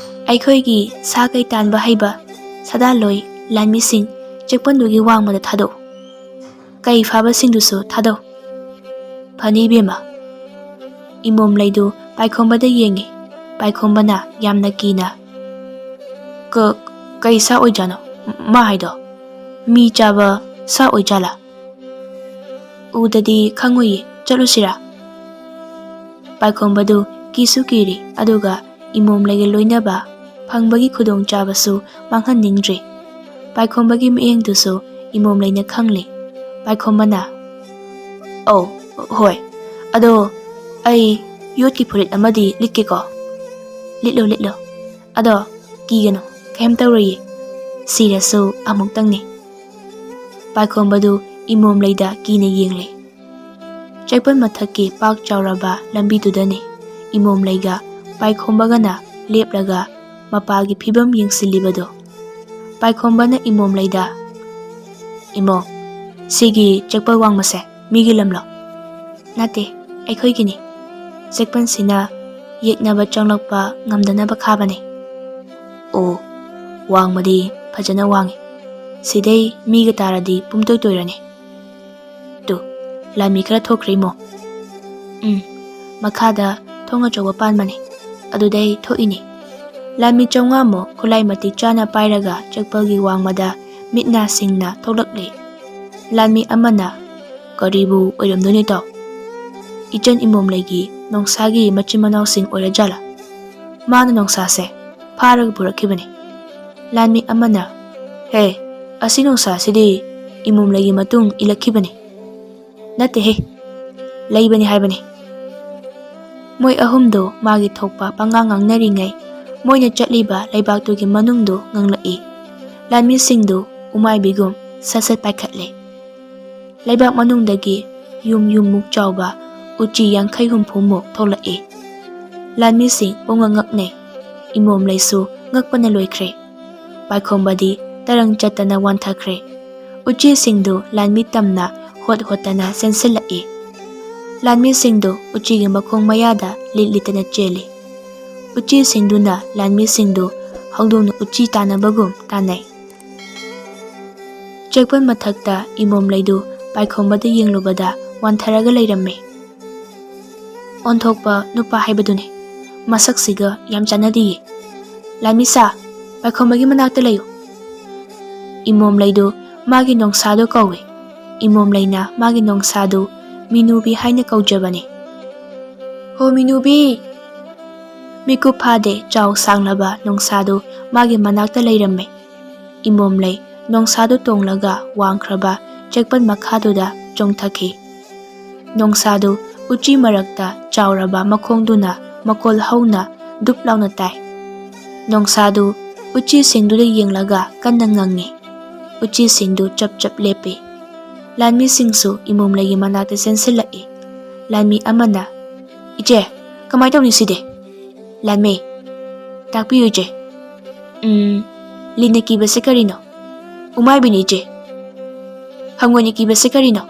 ꯑꯩꯈꯣꯏꯒꯤ ꯁꯥ ꯀꯩ ꯇꯥꯟꯕ ꯍꯩꯕ ꯁꯥꯗꯥꯟꯂꯣꯏ ꯂꯥꯟꯃꯤꯁꯤꯡ ꯆꯦꯛꯄꯟꯗꯨꯒꯤ ꯋꯥꯡꯃꯗ ꯊꯥꯗꯣꯛꯎ꯫ ꯀꯩ ꯐꯥꯕꯁꯤꯡꯗꯨꯁꯨ ꯊꯥꯗꯧ꯫ ꯐꯅꯤ ꯏꯕꯦꯝꯃ꯫ ꯏꯃꯣꯝꯂꯩꯗꯨ ꯄꯥꯏꯈꯣꯝꯕꯗ ꯌꯦꯡꯉꯤ꯫ ꯄꯥꯏꯈꯣꯝꯕꯅ ꯌꯥꯝꯅ ꯀꯤꯅ, "ꯀ-, ꯀꯩ ꯁꯥ ꯑꯣꯏꯖꯥꯠꯅꯣ ꯃꯥ ꯍꯥꯏꯗꯣ? ꯃꯤ ꯆꯥꯕ ꯁꯥ ꯑꯣꯏꯖꯥꯠꯂꯥ?" "ꯎꯗꯗꯤ ꯈꯪꯉꯣꯏꯌꯦ, ꯆꯠꯂꯨꯁꯤꯔꯥ?" ꯄꯥꯏꯈꯣꯝꯕꯗꯨ ꯀꯤꯁꯨ ꯀꯤꯔꯤ, ꯑꯗꯨꯒ ꯏꯃꯣꯝꯂꯩꯒ ꯂꯣꯏꯅꯕ ꯐꯪꯕꯒꯤ ꯈꯨꯗꯣꯡꯆꯥꯕꯁꯨ ꯃꯥꯡꯍꯟꯅꯤꯡꯗ꯭ꯔꯤ꯫ ꯄꯥꯏꯈꯣꯝꯕꯒꯤ ꯃꯤꯠꯌꯦꯡꯗꯨꯁꯨ ꯏꯃꯣꯝꯂꯩꯅ ꯈꯪꯂꯦ꯫ ꯄꯥꯏꯈꯣꯝꯕꯅ, "ꯑꯧ, ꯍꯣꯏ, ꯑꯗꯣ ꯑꯩ ꯌꯣꯠꯀꯤ ꯐꯨꯔꯤꯠ ꯑꯃꯗꯤ ꯂꯤꯠꯀꯦꯀꯣ?" "ꯂꯤꯠꯂꯣ, ꯂꯤꯠꯂꯣ꯫ ꯑꯗꯣ ꯀꯤꯒꯅꯨ, ꯀꯩꯝ ꯇꯧꯔꯣꯏꯌꯦ꯫ ꯁꯤꯔꯁꯨ ꯑꯃꯨꯛꯇꯪꯅꯤ꯫" ꯄꯥꯏꯈꯣꯝꯕꯗꯨ ꯏꯃꯣꯝꯂꯩꯗ ꯀꯤꯅ ꯌꯦꯡꯂꯦ꯫ ꯆꯦꯛꯄꯜ ꯃꯊꯛꯀꯤ ꯄꯥꯛ ꯆꯥꯎꯔꯕ ꯂꯝꯕꯤꯗꯨꯗꯅꯤ ꯏꯃꯣꯝꯂꯩꯒ ꯄꯥꯏꯈꯣꯝꯕꯒꯅ ꯂꯦꯞꯂꯒ ꯃꯄꯥꯒꯤ ꯐꯤꯕꯝ ꯌꯦꯡꯁꯤꯜꯂꯤꯕꯗꯣ꯫ ꯄꯥꯏꯈꯣꯝꯕꯅ ꯏꯃꯣꯝꯂꯩꯗ, "ꯏꯃꯣꯝ, ꯁꯤꯒꯤ ꯆꯦꯛꯄꯜ ꯋꯥꯡꯃꯁꯦ ꯃꯤꯒꯤ ꯂꯝꯂꯣ?" "ꯅꯠꯇꯦ, ꯑꯩꯈꯣꯏꯒꯤꯅꯤ꯫ ꯆꯦꯛꯄꯜꯁꯤꯅ ꯌꯦꯛꯅꯕ ꯆꯪꯂꯛꯄ ꯉꯝꯗꯅꯕ ꯈꯥꯕꯅꯤ꯫" "ꯑꯣ, ꯋꯥꯡꯃꯗꯤ ꯐꯖꯅ ꯋꯥꯡꯉꯤ꯫ ꯁꯤꯗꯩ ꯃꯤꯒ ꯇꯥꯔꯗꯤ ꯄꯨꯝꯇꯣꯏ ꯇꯣꯏꯔꯅꯤ꯫" "ꯇꯨ, ꯂꯥꯟꯃꯤ ꯈꯔ ꯊꯣꯛꯈ꯭ꯔꯦ ꯏꯃꯣꯝ꯫" "ꯎꯝ, ꯃꯈꯥꯗ ꯊꯣꯡ ꯑꯆꯧꯕ ꯄꯥꯟꯕꯅꯤ, ꯑꯗꯨꯗꯩ ꯊꯣꯛꯏꯅꯤ꯫" ꯂꯥꯟꯃꯤ ꯆꯥꯝꯃꯉꯥꯃꯨꯛ ꯈꯨꯠꯂꯥꯏ ꯃꯇꯤꯛ ꯆꯥꯅ ꯄꯥꯏꯔꯒ ꯆꯦꯛꯄꯜꯒꯤ ꯋꯥꯡꯃꯗ ꯃꯤꯠ ꯅꯥ ꯁꯤꯡꯅ ꯊꯣꯛꯂꯛꯂꯦ꯫ ꯂꯥꯟꯃꯤ ꯑꯃꯅ, "ꯀꯔꯤꯕꯨ ꯑꯣꯏꯔꯝꯗꯣꯏꯅꯣ ꯏꯇꯥꯎ? ꯏꯆꯟ ꯏꯃꯣꯝꯂꯩꯒꯤ ꯅꯣꯡꯁꯥꯒꯤ ꯃꯆꯤꯟ ꯃꯅꯥꯎꯁꯤꯡ ꯑꯣꯏꯔꯖꯥꯠꯂꯥ? ꯃꯥꯅ ꯅꯣꯡꯁꯥꯁꯦ ꯐꯥꯔꯒ ꯄꯨꯔꯛꯈꯤꯕꯅꯤ꯫" ꯂꯥꯟꯃꯤ ꯑꯃꯅ, "ꯍꯦ, ꯑꯁꯤ ꯅꯣꯡꯁꯥꯁꯤꯗꯤ ꯏꯃꯣꯝꯂꯩꯒꯤ ꯃꯇꯨꯡ ꯏꯜꯂꯛꯈꯤꯕꯅꯤ꯫" "ꯅꯠꯇꯦꯍꯦ, ꯂꯩꯕꯅꯤ ꯍꯥꯏꯕꯅꯤ꯫" ꯃꯣꯏ ꯑꯍꯨꯝꯗꯨ ꯃꯥꯒꯤ ꯊꯣꯛꯄ ꯄꯉꯥꯡ ꯉꯥꯡꯅꯔꯤꯉꯩ, ꯃꯣꯏꯅ ꯆꯠꯂꯤꯕ ꯂꯩꯕꯥꯛꯇꯨꯒꯤ ꯃꯅꯨꯡꯗꯨ ꯉꯪꯂꯛꯏ꯫ ꯂꯥꯟꯃꯤꯁꯤꯡꯗꯨ ꯎꯃꯥꯏꯕꯤꯒꯨꯝ ꯁꯠ ꯁꯠ ꯄꯥꯏꯈꯠꯂꯦ꯫ ꯂꯩꯕꯥꯛ ꯃꯅꯨꯡꯗꯒꯤ ꯌꯨꯝ ꯌꯨꯝꯃꯨꯛ ꯆꯥꯎꯕ ꯎꯆꯤ ꯌꯥꯡꯈꯩ ꯍꯨꯝꯐꯨꯃꯨꯛ ꯊꯣꯛꯂꯛꯏ꯫ ꯂꯥꯟꯃꯤꯁꯤꯡ ꯄꯨꯡꯉꯛ ꯉꯛꯅꯩ꯫ ꯏꯃꯣꯝꯂꯩꯁꯨ ꯉꯛꯄꯅ ꯂꯣꯏꯈ꯭ꯔꯦ꯫ ꯄꯥꯏꯈꯣꯝꯕꯗꯤ ꯇꯔꯪ ꯆꯠꯇꯅ ꯋꯥꯟꯊꯈ꯭ꯔꯦ꯫ ꯎꯆꯤꯁꯤꯡꯗꯨ ꯂꯥꯟꯃꯤ ꯇꯝꯅ ꯍꯣꯠ ꯍꯣꯠꯇꯅ ꯆꯦꯟꯁꯤꯜꯂꯛꯏ꯫ ꯂꯥꯟꯃꯤꯁꯤꯡꯗꯨ ꯎꯆꯤꯒꯤ ꯃꯈꯣꯡ ꯃꯌꯥꯗ ꯂꯤꯠ ꯂꯤꯠꯇꯅ ꯆꯦꯜꯂꯤ꯫ ꯎꯆꯤꯁꯤꯡꯗꯨꯅ ꯂꯥꯟꯃꯤꯁꯤꯡꯗꯨ ꯍꯧꯗꯣꯡꯅ ꯎꯆꯤ ꯇꯥꯟꯅꯕꯒꯨꯝ ꯇꯥꯟꯅꯩ꯫ ꯆꯦꯛꯄꯟ ꯃꯊꯛꯇ ꯏꯃꯣꯝ ꯂꯩꯗꯨ ꯄꯥꯏꯈꯣꯝꯕꯗ ꯌꯦꯡꯂꯨꯕꯗ ꯋꯥꯟꯊꯔꯒ ꯂꯩꯔꯝꯃꯤ꯫ ꯑꯣꯟꯊꯣꯛꯄ ꯅꯨꯄꯥ ꯍꯥꯏꯕꯗꯨꯅꯤ꯫ ꯃꯁꯛꯁꯤꯒ ꯌꯥꯝ ꯆꯥꯟꯅꯗꯤꯌꯦ꯫ "ꯂꯥꯟꯃꯤꯁꯥ, ꯄꯥꯏꯈꯣꯝꯕꯒꯤ ꯃꯅꯥꯛꯇ ꯂꯩꯌꯨ꯫" ꯏꯃꯣꯝ ꯂꯩꯗꯨ ꯃꯥꯒꯤ ꯅꯣꯡꯁꯥꯗꯨ ꯀꯧꯏ꯫ ꯏꯃꯣꯝ ꯂꯩꯅ ꯃꯥꯒꯤ ꯅꯣꯡꯁꯥꯗꯨ ꯃꯤꯅꯨꯕꯤ ꯍꯥꯏꯅ ꯀꯧꯖꯕꯅꯤ꯫ "ꯍꯣ ꯃꯤꯅꯨꯕꯤ!" ꯃꯤꯀꯨꯞ ꯐꯥꯗꯦ ꯆꯥꯎ ꯁꯥꯡꯂꯕ ꯅꯣꯡꯁꯥꯗꯨ ꯃꯥꯒꯤ ꯃꯅꯥꯛꯇ ꯂꯩꯔꯝꯃꯤ꯫ ꯏꯃꯣꯝ ꯂꯩ ꯅꯣꯡꯁꯥꯗꯨ ꯇꯣꯡꯂꯒ ꯋꯥꯡꯈ꯭ꯔꯕ ꯆꯦꯛꯄꯟ ꯃꯈꯥꯗꯨꯗ ꯆꯣꯡꯊꯈꯤ꯫ ꯅꯣꯡꯁꯥꯗꯨ ꯎꯆꯤ ꯃꯔꯛꯇ ꯆꯥꯎꯔꯕ ꯃꯈꯣꯡꯗꯨꯅ ꯃꯀꯣꯜ ꯍꯧꯅ ꯗꯨꯞ ꯂꯥꯎꯅ ꯇꯥꯏ꯫ ꯅꯣꯡꯁꯥꯗꯨ ꯎꯆꯤꯁꯤꯡꯗꯨꯗ ꯌꯦꯡꯂꯒ ꯀꯟꯅ ꯉꯪꯉꯤ꯫ ꯎꯆꯤꯁꯤꯡꯗꯨ ꯆꯞ ꯆꯞ ꯂꯦꯞꯄꯤ꯫ ꯂꯥꯟꯃꯤꯁꯤꯡꯁꯨ ꯏꯃꯣꯝ ꯂꯩꯒꯤ ꯃꯅꯥꯛꯇ ꯆꯦꯟꯁꯤꯜꯂꯛꯏ꯫ ꯂꯥꯟꯃꯤ ꯑꯃꯅ, "ꯏꯆꯦ, ꯀꯃꯥꯏ ꯇꯧꯅꯤ ꯁꯤꯗꯤ?" ꯂꯥꯟꯃꯤ, "ꯇꯥꯛꯄꯤꯌꯨ ꯏꯆꯦ꯫" "ꯎꯝ, ꯂꯤꯟꯅ ꯀꯤꯕꯁꯦ ꯀꯔꯤꯅꯣ?" "ꯎꯃꯥꯏꯕꯤꯅꯤ ꯏꯆꯦ꯫" "ꯍꯪꯉꯣꯏꯅ ꯀꯤꯕꯁꯦ ꯀꯔꯤꯅꯣ?"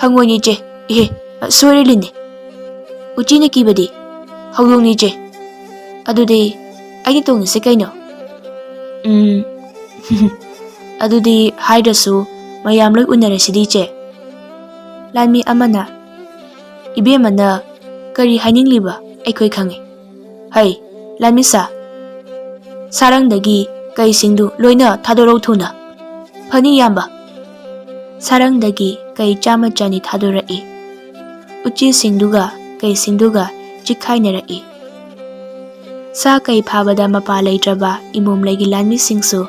"ꯍꯪꯉꯣꯏꯅꯤ ꯏꯆꯦ꯫" "ꯏꯍꯦ, ꯁꯣꯏꯔꯦ ꯂꯤꯟꯅꯤ꯫" "ꯎꯆꯤꯅ ꯀꯤꯕꯗꯤ?" "ꯍꯧꯗꯣꯡꯅꯤ ꯏꯆꯦ꯫" "ꯑꯗꯨꯗꯤ ꯑꯩꯅ ꯇꯣꯡꯉꯤꯁꯦ ꯀꯩꯅꯣ?" "ꯎꯝ, ꯑꯗꯨꯗꯤ ꯍꯥꯏꯗ꯭ꯔꯁꯨ ꯃꯌꯥꯝ ꯂꯣꯏ ꯎꯅꯔꯁꯤꯗꯤ ꯏꯆꯦ꯫" ꯂꯥꯟꯃꯤ ꯑꯃꯅ, "ꯏꯕꯦꯝꯃꯅ ꯀꯔꯤ ꯍꯥꯏꯅꯤꯡꯂꯤꯕ ꯑꯩꯈꯣꯏ ꯈꯪꯉꯤ꯫ ꯍꯩ, ꯂꯥꯟꯃꯤꯁꯥ, ꯁꯥꯔꯪꯗꯒꯤ ꯀꯩꯁꯤꯡꯗꯨ ꯂꯣꯏꯅ ꯊꯥꯗꯣꯔꯛꯎ ꯊꯨꯅ꯫" "ꯐꯅꯤ ꯏꯌꯥꯝꯕ꯫" ꯁꯥꯔꯪꯗꯒꯤ ꯀꯩ ꯆꯥꯝꯃ ꯆꯅꯤ ꯊꯥꯗꯣꯔꯛꯏ꯫ ꯎꯆꯤꯁꯤꯡꯗꯨꯒ ꯀꯩꯁꯤꯡꯗꯨꯒ ꯆꯤꯛꯈꯥꯏꯅꯔꯛꯏ꯫ ꯁꯥ ꯀꯩ ꯐꯥꯕꯗ ꯃꯄꯥ ꯂꯩꯇ꯭ꯔꯕ ꯏꯃꯣꯝ ꯂꯩꯒꯤ ꯂꯥꯟꯃꯤꯁꯤꯡꯁꯨ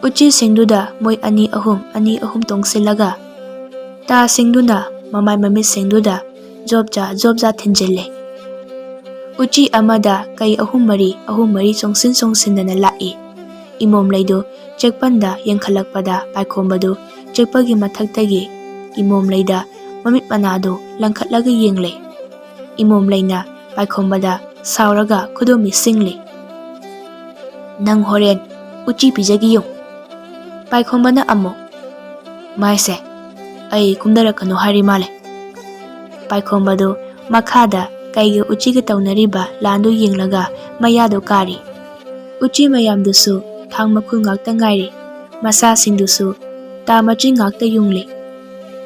ꯎꯆꯤꯁꯤꯡꯗꯨꯗ ꯃꯣꯏ ꯑꯅꯤ ꯑꯍꯨꯝ, ꯑꯅꯤ ꯑꯍꯨꯝ ꯇꯣꯡꯁꯤꯜꯂꯒ ꯇꯥꯁꯤꯡꯗꯨꯅ ꯃꯃꯥꯏ ꯃꯃꯤꯠꯁꯤꯡꯗꯨꯗ ꯖꯣꯕꯖꯥ ꯖꯣꯕꯖꯥ ꯊꯤꯟꯖꯤꯜꯂꯦ꯫ ꯎꯆꯤ ꯑꯃꯗ ꯀꯩ ꯑꯍꯨꯝ ꯃꯔꯤ, ꯑꯍꯨꯝ ꯃꯔꯤ ꯆꯣꯡꯁꯤꯟ ꯆꯣꯡꯁꯤꯟꯗꯅ ꯂꯥꯛꯏ꯫ ꯏꯃꯣꯝ ꯂꯩꯗꯨ ꯆꯦꯛꯄꯟꯗ ꯌꯦꯡꯈꯠꯂꯛꯄꯗ ꯄꯥꯏꯈꯣꯝꯕꯗꯨ ꯆꯦꯛꯄꯒꯤ ꯃꯊꯛꯇꯒꯤ ꯏꯃꯣꯝ ꯂꯩꯗ ꯃꯃꯤꯠ ꯃꯅꯥꯗꯨ ꯂꯪꯈꯠꯂꯒ ꯌꯦꯡꯂꯦ꯫ ꯏꯃꯣꯝ ꯂꯩꯅ ꯄꯥꯏꯈꯣꯝꯕꯗ ꯁꯥꯎꯔꯒ ꯈꯨꯗꯣꯝꯕꯤ ꯁꯤꯡꯂꯤ꯫ "ꯅꯪ ꯍꯣꯔꯦꯟ ꯎꯆꯤ ꯄꯤꯖꯒꯦ ꯌꯦꯡꯉꯨ꯫" ꯄꯥꯏꯈꯣꯝꯕꯅ ꯑꯃꯨꯛ, "ꯃꯥꯏꯁꯦ, ꯑꯩ ꯀꯨꯝꯗꯔꯛꯀꯅꯨ ꯍꯥꯏꯔꯤ ꯃꯥꯜꯂꯦ꯫" ꯄꯥꯏꯈꯣꯝꯕꯗꯨ ꯃꯈꯥꯗ ꯀꯩꯒ ꯎꯆꯤꯒ ꯇꯧꯅꯔꯤꯕ ꯂꯥꯟꯗꯨ ꯌꯦꯡꯂꯒ ꯃꯌꯥꯗꯨ ꯀꯥꯔꯤ꯫ ꯎꯆꯤ ꯃꯌꯥꯝꯗꯨꯁꯨ ꯊꯥꯡ ꯃꯈꯨꯜ ꯉꯥꯛꯇ ꯉꯥꯏꯔꯤ꯫ ꯃꯁꯥꯁꯤꯡꯗꯨꯁꯨ ꯇꯥ ꯃꯆꯤꯟ ꯉꯥꯛꯇ ꯌꯨꯡꯂꯤ꯫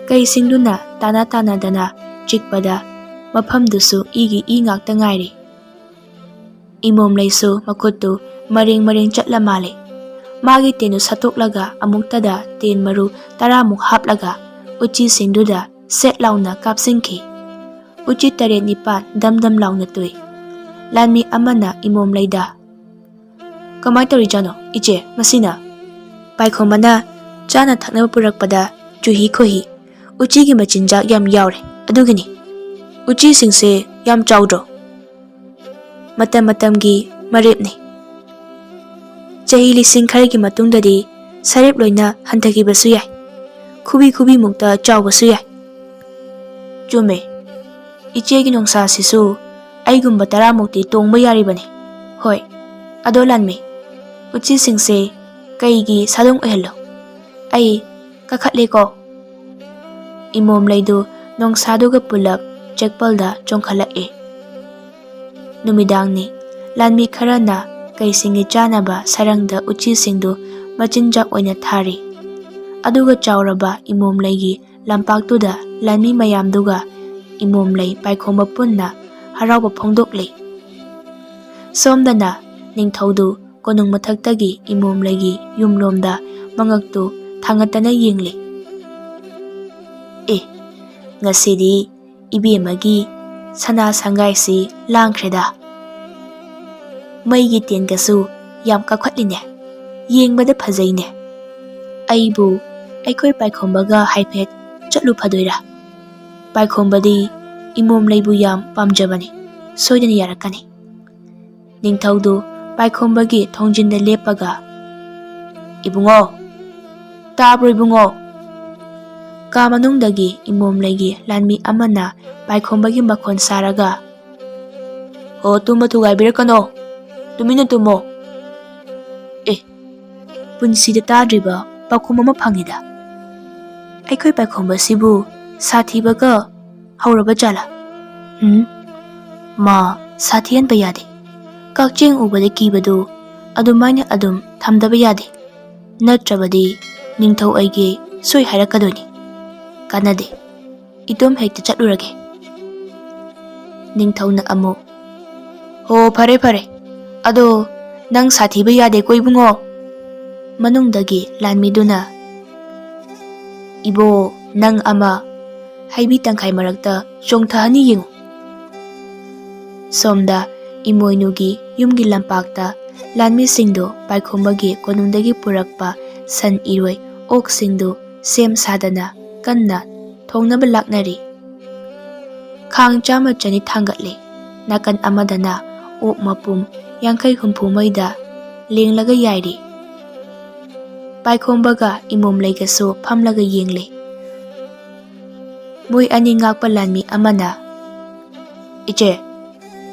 ꯀꯩꯁꯤꯡꯗꯨꯅ ꯇꯥꯅ ꯇꯥꯅꯗꯅ ꯆꯤꯛꯄꯗ ꯃꯐꯝꯗꯨꯁꯨ ꯏꯒꯤ ꯏ ꯉꯥꯛꯇ ꯉꯥꯏꯔꯤ꯫ ꯏꯃꯣꯝꯂꯩꯁꯨ ꯃꯈꯨꯠꯇꯨ ꯃꯔꯦꯡ ꯃꯔꯦꯡ ꯆꯠꯂ ꯃꯥꯜꯂꯦ꯫ ꯃꯥꯒꯤ ꯇꯦꯟꯗꯨ ꯁꯠꯇꯣꯛꯂꯒ ꯑꯃꯨꯛꯇꯗ ꯇꯦꯟ ꯃꯔꯨ ꯇꯔꯥꯃꯨꯛ ꯍꯥꯞꯂꯒ ꯎꯆꯤꯁꯤꯡꯗꯨꯗ ꯁꯦꯠ ꯂꯥꯎꯅ ꯀꯥꯞꯁꯤꯟꯈꯤ꯫ ꯎꯆꯤ ꯇꯔꯦꯠ ꯅꯤꯄꯥꯜ ꯗꯝ ꯗꯝ ꯂꯥꯎꯅ ꯇꯨꯏ꯫ ꯂꯥꯟꯃꯤ ꯑꯃꯅ ꯏꯃꯣꯝꯂꯩꯗ, "ꯀꯃꯥꯏ ꯇꯧꯔꯤꯖꯥꯠꯅꯣ, ꯏꯆꯦ, ꯃꯁꯤꯅ?" ꯄꯥꯏꯈꯣꯝꯕꯅ ꯆꯥꯅ ꯊꯛꯅꯕ ꯄꯨꯔꯛꯄꯗ ꯆꯨꯍꯤ ꯈꯣꯏꯍꯤ, ꯎꯆꯤꯒꯤ ꯃꯆꯤꯟꯖꯥꯛ ꯌꯥꯝ ꯌꯥꯎꯔꯦ, ꯑꯗꯨꯒꯤꯅꯤ꯫ ꯎꯆꯤꯁꯤꯡꯁꯦ ꯌꯥꯝ ꯆꯥꯎꯗ꯭ꯔꯣ? ꯃꯇꯝ ꯃꯇꯝꯒꯤ ꯃꯔꯦꯞꯅꯤ꯫ ꯆꯍꯤ ꯂꯤꯁꯤꯡ ꯈꯔꯒꯤ ꯃꯇꯨꯡꯗꯗꯤ ꯁꯔꯦꯞ ꯂꯣꯏꯅ ꯍꯟꯊꯈꯤꯕꯁꯨ ꯌꯥꯏ꯫ ꯈꯨꯕꯤ ꯈꯨꯕꯤꯃꯨꯛꯇ ꯆꯥꯎꯕꯁꯨ ꯌꯥꯏ꯫ ꯆꯨꯝꯃꯦ꯫ ꯏꯆꯦꯒꯤ ꯅꯣꯡꯁꯥꯁꯤꯁꯨ ꯑꯩꯒꯨꯝꯕ ꯇꯔꯥꯃꯨꯛꯇꯤ ꯇꯣꯡꯕ ꯌꯥꯔꯤꯕꯅꯤ꯫ ꯍꯣꯏ, ꯑꯗꯣ ꯂꯥꯟꯃꯤ, ꯎꯆꯤꯁꯤꯡꯁꯦ ꯀꯩꯒꯤ ꯁꯥꯗꯣꯡ ꯑꯣꯏꯍꯜꯂꯣ꯫ ꯑꯩ ꯀꯥꯈꯠꯂꯦꯀꯣ꯫ ꯏꯃꯣꯝꯂꯩꯗꯨ ꯅꯣꯡꯁꯥꯗꯨꯒ ꯄꯨꯂꯞ ꯆꯦꯛꯄꯜꯗ ꯆꯣꯡꯈꯠꯂꯛꯑꯦ꯫ ꯅꯨꯃꯤꯗꯥꯡꯅꯤ꯫ ꯂꯥꯟꯃꯤ ꯈꯔꯅ ꯀꯩꯁꯤꯡꯒꯤ ꯆꯥꯅꯕ ꯁꯔꯪꯗ ꯎꯆꯤꯁꯤꯡꯗꯨ ꯃꯆꯤꯟꯖꯥꯛ ꯑꯣꯏꯅ ꯊꯥꯔꯤ꯫ ꯑꯗꯨꯒ ꯆꯥꯎꯔꯕ ꯏꯃꯣꯝꯂꯩꯒꯤ ꯂꯝꯄꯥꯛꯇꯨꯗ ꯂꯥꯟꯃꯤ ꯃꯌꯥꯝꯗꯨꯒ ꯏꯃꯣꯝꯂꯩ ꯄꯥꯏꯈꯣꯝꯕ ꯄꯨꯟꯅ ꯍꯔꯥꯎꯕ ꯐꯣꯡꯗꯣꯛꯂꯤ꯫ ꯁꯣꯝꯗꯅ ꯅꯤꯡꯊꯧꯗꯨ ꯀꯣꯅꯨꯡ ꯃꯊꯛꯇꯒꯤ ꯏꯃꯣꯝꯂꯩꯒꯤ ꯌꯨꯝꯂꯣꯝꯗ ꯃꯉꯛꯇꯨ ꯊꯥꯡꯒꯠꯇꯅ ꯌꯦꯡꯂꯤ꯫ "ꯑꯦ, ꯉꯁꯤꯗꯤ ꯏꯕꯦꯝꯃꯒꯤ ꯁꯅꯥ ꯁꯪꯒꯥꯏꯁꯤ ꯂꯥꯡꯈ꯭ꯔꯦꯗ꯫ ꯃꯩꯒꯤ ꯇꯦꯟꯒꯁꯨ ꯌꯥꯝ ꯀꯥꯈꯠꯂꯤꯅꯦ꯫ ꯌꯦꯡꯕꯗ ꯐꯖꯩꯅꯦ꯫ ꯑꯩꯕꯨ ꯑꯩꯈꯣꯏ ꯄꯥꯏꯈꯣꯝꯕꯒ ꯍꯥꯏꯐꯦꯠ ꯆꯠꯂꯨ ꯐꯗꯣꯏꯔꯥ? ꯄꯥꯏꯈꯣꯝꯕꯗꯤ ꯏꯃꯣꯝꯂꯩꯕꯨ ꯌꯥꯝ ꯄꯥꯝꯖꯕꯅꯤ꯫ ꯁꯣꯏꯗꯅ ꯌꯥꯔꯛꯀꯅꯤ꯫" ꯅꯤꯡꯊꯧꯗꯨ ꯄꯥꯏꯈꯣꯝꯕꯒꯤ ꯊꯣꯡꯖꯤꯟꯗ ꯂꯦꯞꯄꯒ, "ꯏꯕꯨꯡꯉꯣ, ꯇꯥꯕ꯭ꯔꯣ ꯏꯕꯨꯡꯉꯣ?" ꯀꯥ ꯃꯅꯨꯡꯗꯒꯤ ꯏꯃꯣꯝꯂꯩꯒꯤ ꯂꯥꯟꯃꯤ ꯑꯃꯅ ꯄꯥꯏꯈꯣꯝꯕꯒꯤ ꯃꯈꯣꯟ ꯁꯥꯔꯒ, "ꯑꯣ, ꯇꯨꯝꯕ ꯊꯨꯒꯥꯏꯕꯤꯔꯛꯀꯅꯣ, ꯇꯨꯃꯤꯟꯅ ꯇꯨꯝꯃꯣ꯫" ꯑꯦ, ꯄꯨꯟꯁꯤꯗ ꯇꯥꯗ꯭ꯔꯤꯕ ꯄꯥꯎꯈꯨꯝ ꯑꯃ ꯐꯪꯉꯤꯗ꯫ ꯑꯩꯈꯣꯏ ꯄꯥꯏꯈꯣꯝꯕꯁꯤꯕꯨ ꯁꯥꯊꯤꯕꯒ ꯍꯧꯔꯕ ꯖꯥꯠꯂꯥ? ꯎꯝ, ꯃꯥ ꯁꯥꯊꯤꯍꯟꯕ ꯌꯥꯗꯦ꯫ ꯀꯛꯆꯦꯡ ꯎꯕꯗ ꯀꯤꯕꯗꯨ ꯑꯗꯨꯃꯥꯏꯅ ꯑꯗꯨꯝ ꯊꯝꯗꯕ ꯌꯥꯗꯦ꯫ ꯅꯠꯇ꯭ꯔꯕꯗꯤ ꯅꯤꯡꯊꯧ ꯑꯩꯒꯤ ꯁꯣꯏ ꯍꯥꯏꯔꯛꯀꯗꯣꯏꯅꯤ꯫ ꯀꯥꯟꯅꯗꯦ꯫ ꯏꯇꯣꯝ ꯍꯦꯛꯇ ꯆꯠꯂꯨꯔꯒꯦ꯫ ꯅꯤꯡꯊꯧꯅ ꯑꯃꯨꯛ, "ꯍꯣ, ꯐꯔꯦ, ꯐꯔꯦ꯫ ꯑꯗꯣ ꯅꯪ ꯁꯥꯊꯤꯕ ꯌꯥꯗꯦꯀꯣ, ꯏꯕꯨꯡꯉꯣ?" ꯃꯅꯨꯡꯗꯒꯤ ꯂꯥꯟꯃꯤꯗꯨꯅ, "ꯏꯕꯣ, ꯅꯪ ꯑꯃ, ꯍꯩꯕꯤ ꯇꯪꯈꯥꯏ ꯃꯔꯛꯇ ꯆꯣꯡꯊꯍꯟꯅꯤ ꯌꯦꯡꯉꯨ꯫" ꯁꯣꯝꯗ ꯏꯃꯣꯏꯅꯨꯒꯤ ꯌꯨꯝꯒꯤ ꯂꯝꯄꯥꯛꯇ ꯂꯥꯟꯃꯤꯁꯤꯡꯗꯨ ꯄꯥꯏꯈꯣꯝꯕꯒꯤ ꯀꯣꯅꯨꯡꯗꯒꯤ ꯄꯨꯔꯛꯄ ꯁꯟ, ꯏꯔꯣꯏ, ꯑꯣꯛꯁꯤꯡꯗꯨ ꯁꯦꯝ ꯁꯥꯗꯅ ꯀꯟꯅ ꯊꯣꯡꯅꯕ ꯂꯥꯛꯅꯔꯤ꯫ ꯈꯥꯡ ꯆꯥꯝꯃ ꯆꯅꯤ ꯊꯥꯡꯒꯠꯂꯤ꯫ ꯅꯥꯀꯟ ꯑꯃꯗꯅ ꯑꯣꯛ ꯃꯄꯨꯝ ꯌꯥꯡꯈꯩ ꯍꯨꯝꯐꯨ ꯃꯩꯗ ꯂꯦꯡꯂꯒ ꯌꯥꯏꯔꯤ꯫ ꯄꯥꯏꯈꯣꯝꯕꯒ ꯏꯃꯣꯝꯂꯩꯒꯁꯨ ꯐꯝꯂꯒ ꯌꯦꯡꯂꯤ꯫ ꯃꯣꯏ ꯑꯅꯤ ꯉꯥꯛꯄ ꯂꯥꯟꯃꯤ ꯑꯃꯅ, "ꯏꯆꯦ,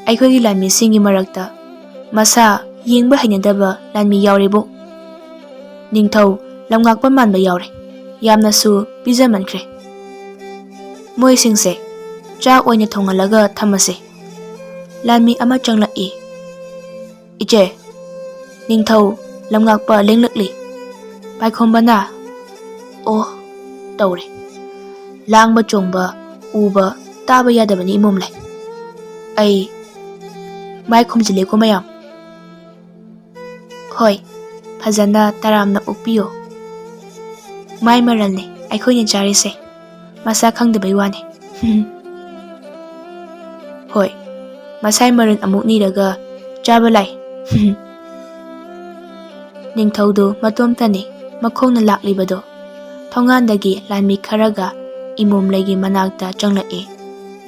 ꯑꯩꯈꯣꯏꯒꯤ ꯂꯥꯟꯃꯤꯁꯤꯡꯒꯤ ꯃꯔꯛꯇ ꯃꯁꯥ ꯌꯦꯡꯕ ꯍꯩꯅꯗꯕ ꯂꯥꯟꯃꯤ ꯌꯥꯎꯔꯦꯕꯨ꯫ ꯅꯤꯡꯊꯧ ꯂꯝꯉꯥꯛꯄ ꯃꯥꯟꯕ ꯌꯥꯎꯔꯦ꯫ ꯌꯥꯝꯅꯁꯨ ꯄꯤꯖꯃꯟꯈ꯭ꯔꯦ꯫ ꯃꯣꯏꯁꯤꯡꯁꯦ ꯆꯥꯛ ꯑꯣꯏꯅ ꯊꯣꯡꯍꯜꯂꯒ ꯊꯝꯃꯁꯦ꯫" ꯂꯥꯟꯃꯤ ꯑꯃ ꯆꯪꯂꯛꯏ꯫ "ꯏꯆꯦ, ꯅꯤꯡꯊꯧ ꯂꯝꯉꯥꯛꯄ ꯂꯦꯡꯂꯛꯂꯤ꯫" ꯄꯥꯏꯈꯣꯝꯕꯅ "ꯑꯣ" ꯇꯧꯔꯦ꯫ ꯂꯥꯡꯕ ꯆꯣꯡꯕ ꯎꯕ ꯇꯥꯕ ꯌꯥꯗꯕꯅꯤ ꯏꯃꯣꯝꯂꯩ꯫ ꯑꯩ ꯃꯥꯏ ꯈꯨꯝꯖꯤꯜꯂꯦꯀꯣ ꯃꯌꯥꯝ꯫ ꯍꯣꯏ, ꯐꯖꯅ ꯇꯔꯥꯝꯅ ꯑꯣꯛꯄꯤꯌꯣ꯫ ꯃꯥꯏ ꯃꯔꯜꯅꯦ ꯑꯩꯈꯣꯏꯅ ꯆꯥꯔꯤꯁꯦ꯫ ꯃꯁꯥ ꯈꯪꯗꯕꯩ ꯋꯥꯅꯤ꯫ ꯍꯣꯏ, ꯃꯁꯥꯏ ꯃꯔꯜ ꯑꯃꯨꯛ ꯅꯤꯔꯒ ꯆꯥꯕ ꯂꯥꯏ꯫ ꯅꯤꯡꯊꯧꯗꯨ ꯃꯇꯣꯝꯇꯅꯤ ꯃꯈꯣꯡꯅ ꯂꯥꯛꯂꯤꯕꯗꯣ꯫ ꯊꯣꯡꯒꯥꯟꯗꯒꯤ ꯂꯥꯟꯃꯤ ꯈꯔꯒ ꯏꯃꯣꯝꯂꯩꯒꯤ ꯃꯅꯥꯛꯇ ꯆꯪꯂꯛꯏ꯫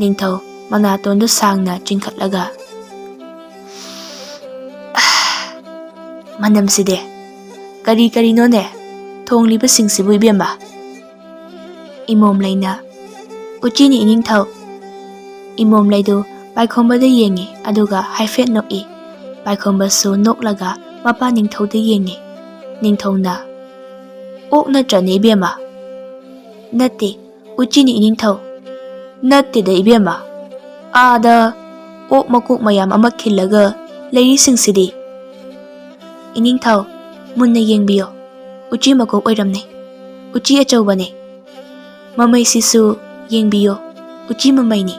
ꯅꯤꯡꯊꯧ ꯃꯅꯥꯇꯣꯟꯗꯨ ꯁꯥꯡꯅ ꯆꯤꯡꯈꯠꯂꯒ, "ꯃꯅꯝꯁꯤꯗꯤ ꯀꯔꯤ ꯀꯔꯤꯅꯣꯅꯦ ꯊꯣꯡꯂꯤꯕꯁꯤꯡꯁꯤꯕꯨ, ꯏꯕꯦꯝꯃ?" ꯏꯃꯣꯝꯂꯩꯅ, "ꯎꯆꯤꯅꯤ, ꯏꯅꯤꯡꯊꯧ꯫" ꯏꯃꯣꯝꯂꯩꯗꯨ ꯄꯥꯏꯈꯣꯝꯕꯗ ꯌꯦꯡꯉꯤ, ꯑꯗꯨꯒ ꯍꯥꯏꯐꯦꯠ ꯅꯣꯛꯏ꯫ ꯄꯥꯏꯈꯣꯝꯕꯁꯨ ꯅꯣꯛꯂꯒ ꯃꯄꯥ ꯅꯤꯡꯊꯧꯗ ꯌꯦꯡꯉꯤ꯫ ꯅꯤꯡꯊꯧꯅ, "ꯑꯣꯛ ꯅꯠꯇ꯭ꯔꯅꯦ, ꯏꯕꯦꯝꯃ?" "ꯅꯠꯇꯦ, ꯎꯆꯤꯅꯤ ꯏꯅꯤꯡꯊꯧ꯫" "ꯅꯠꯇꯦꯗ ꯏꯕꯦꯝꯃ, ꯑꯥꯗ ꯑꯣꯛ ꯃꯀꯣꯛ ꯃꯌꯥꯝ ꯑꯃ ꯈꯤꯜꯂꯒ ꯂꯩꯔꯤꯁꯤꯡꯁꯤꯗꯤ?" "ꯏꯅꯤꯡꯊꯧ, ꯃꯨꯟꯅ ꯌꯦꯡꯕꯤꯌꯣ, ꯎꯆꯤ ꯃꯀꯣꯛ ꯑꯣꯏꯔꯝꯅꯤ, ꯎꯆꯤ ꯑꯆꯧꯕꯅꯤ꯫ ꯃꯃꯩꯁꯤꯁꯨ ꯌꯦꯡꯕꯤꯌꯣ, ꯎꯆꯤ ꯃꯃꯩꯅꯤ꯫"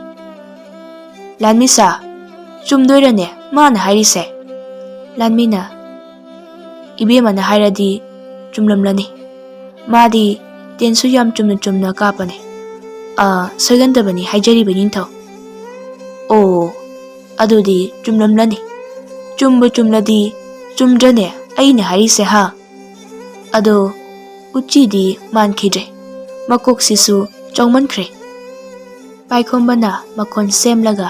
"ꯂꯥꯟꯃꯤꯁꯥ, ꯆꯨꯝꯗꯣꯏꯔꯅꯦ ꯃꯥꯅ ꯍꯥꯏꯔꯤꯁꯦ?" ꯂꯥꯟꯃꯤꯅ, "ꯏꯕꯦꯝꯃꯅ ꯍꯥꯏꯔꯗꯤ ꯆꯨꯝꯂꯝꯂꯅꯤ꯫ ꯃꯥꯗꯤ ꯇꯦꯟꯁꯨ ꯌꯥꯝ ꯆꯨꯝꯅ ꯆꯨꯝꯅ ꯀꯥꯞꯄꯅꯦ꯫ ꯑꯥ, ꯁꯣꯏꯒꯟꯗꯕꯅꯤ ꯍꯥꯏꯖꯔꯤꯕ ꯏꯅꯤꯡꯊꯧ꯫" "ꯑꯣ, ꯑꯗꯨꯗꯤ ꯆꯨꯝꯂꯝꯂꯅꯤ꯫ ꯆꯨꯝꯕꯨ ꯆꯨꯝꯂꯗꯤ ꯆꯨꯝꯗ꯭ꯔꯅꯦ ꯑꯩꯅ ꯍꯥꯏꯔꯤꯁꯦ, ꯍꯥ?" ꯑꯗꯣ ꯎꯆꯤꯗꯤ ꯃꯥꯟꯈꯤꯗ꯭ꯔꯦ꯫ ꯃꯀꯣꯛꯁꯤꯁꯨ ꯆꯥꯎꯃꯟꯈ꯭ꯔꯦ꯫ ꯄꯥꯏꯈꯣꯝꯕꯅ ꯃꯈꯣꯟ ꯁꯦꯝꯂꯒ,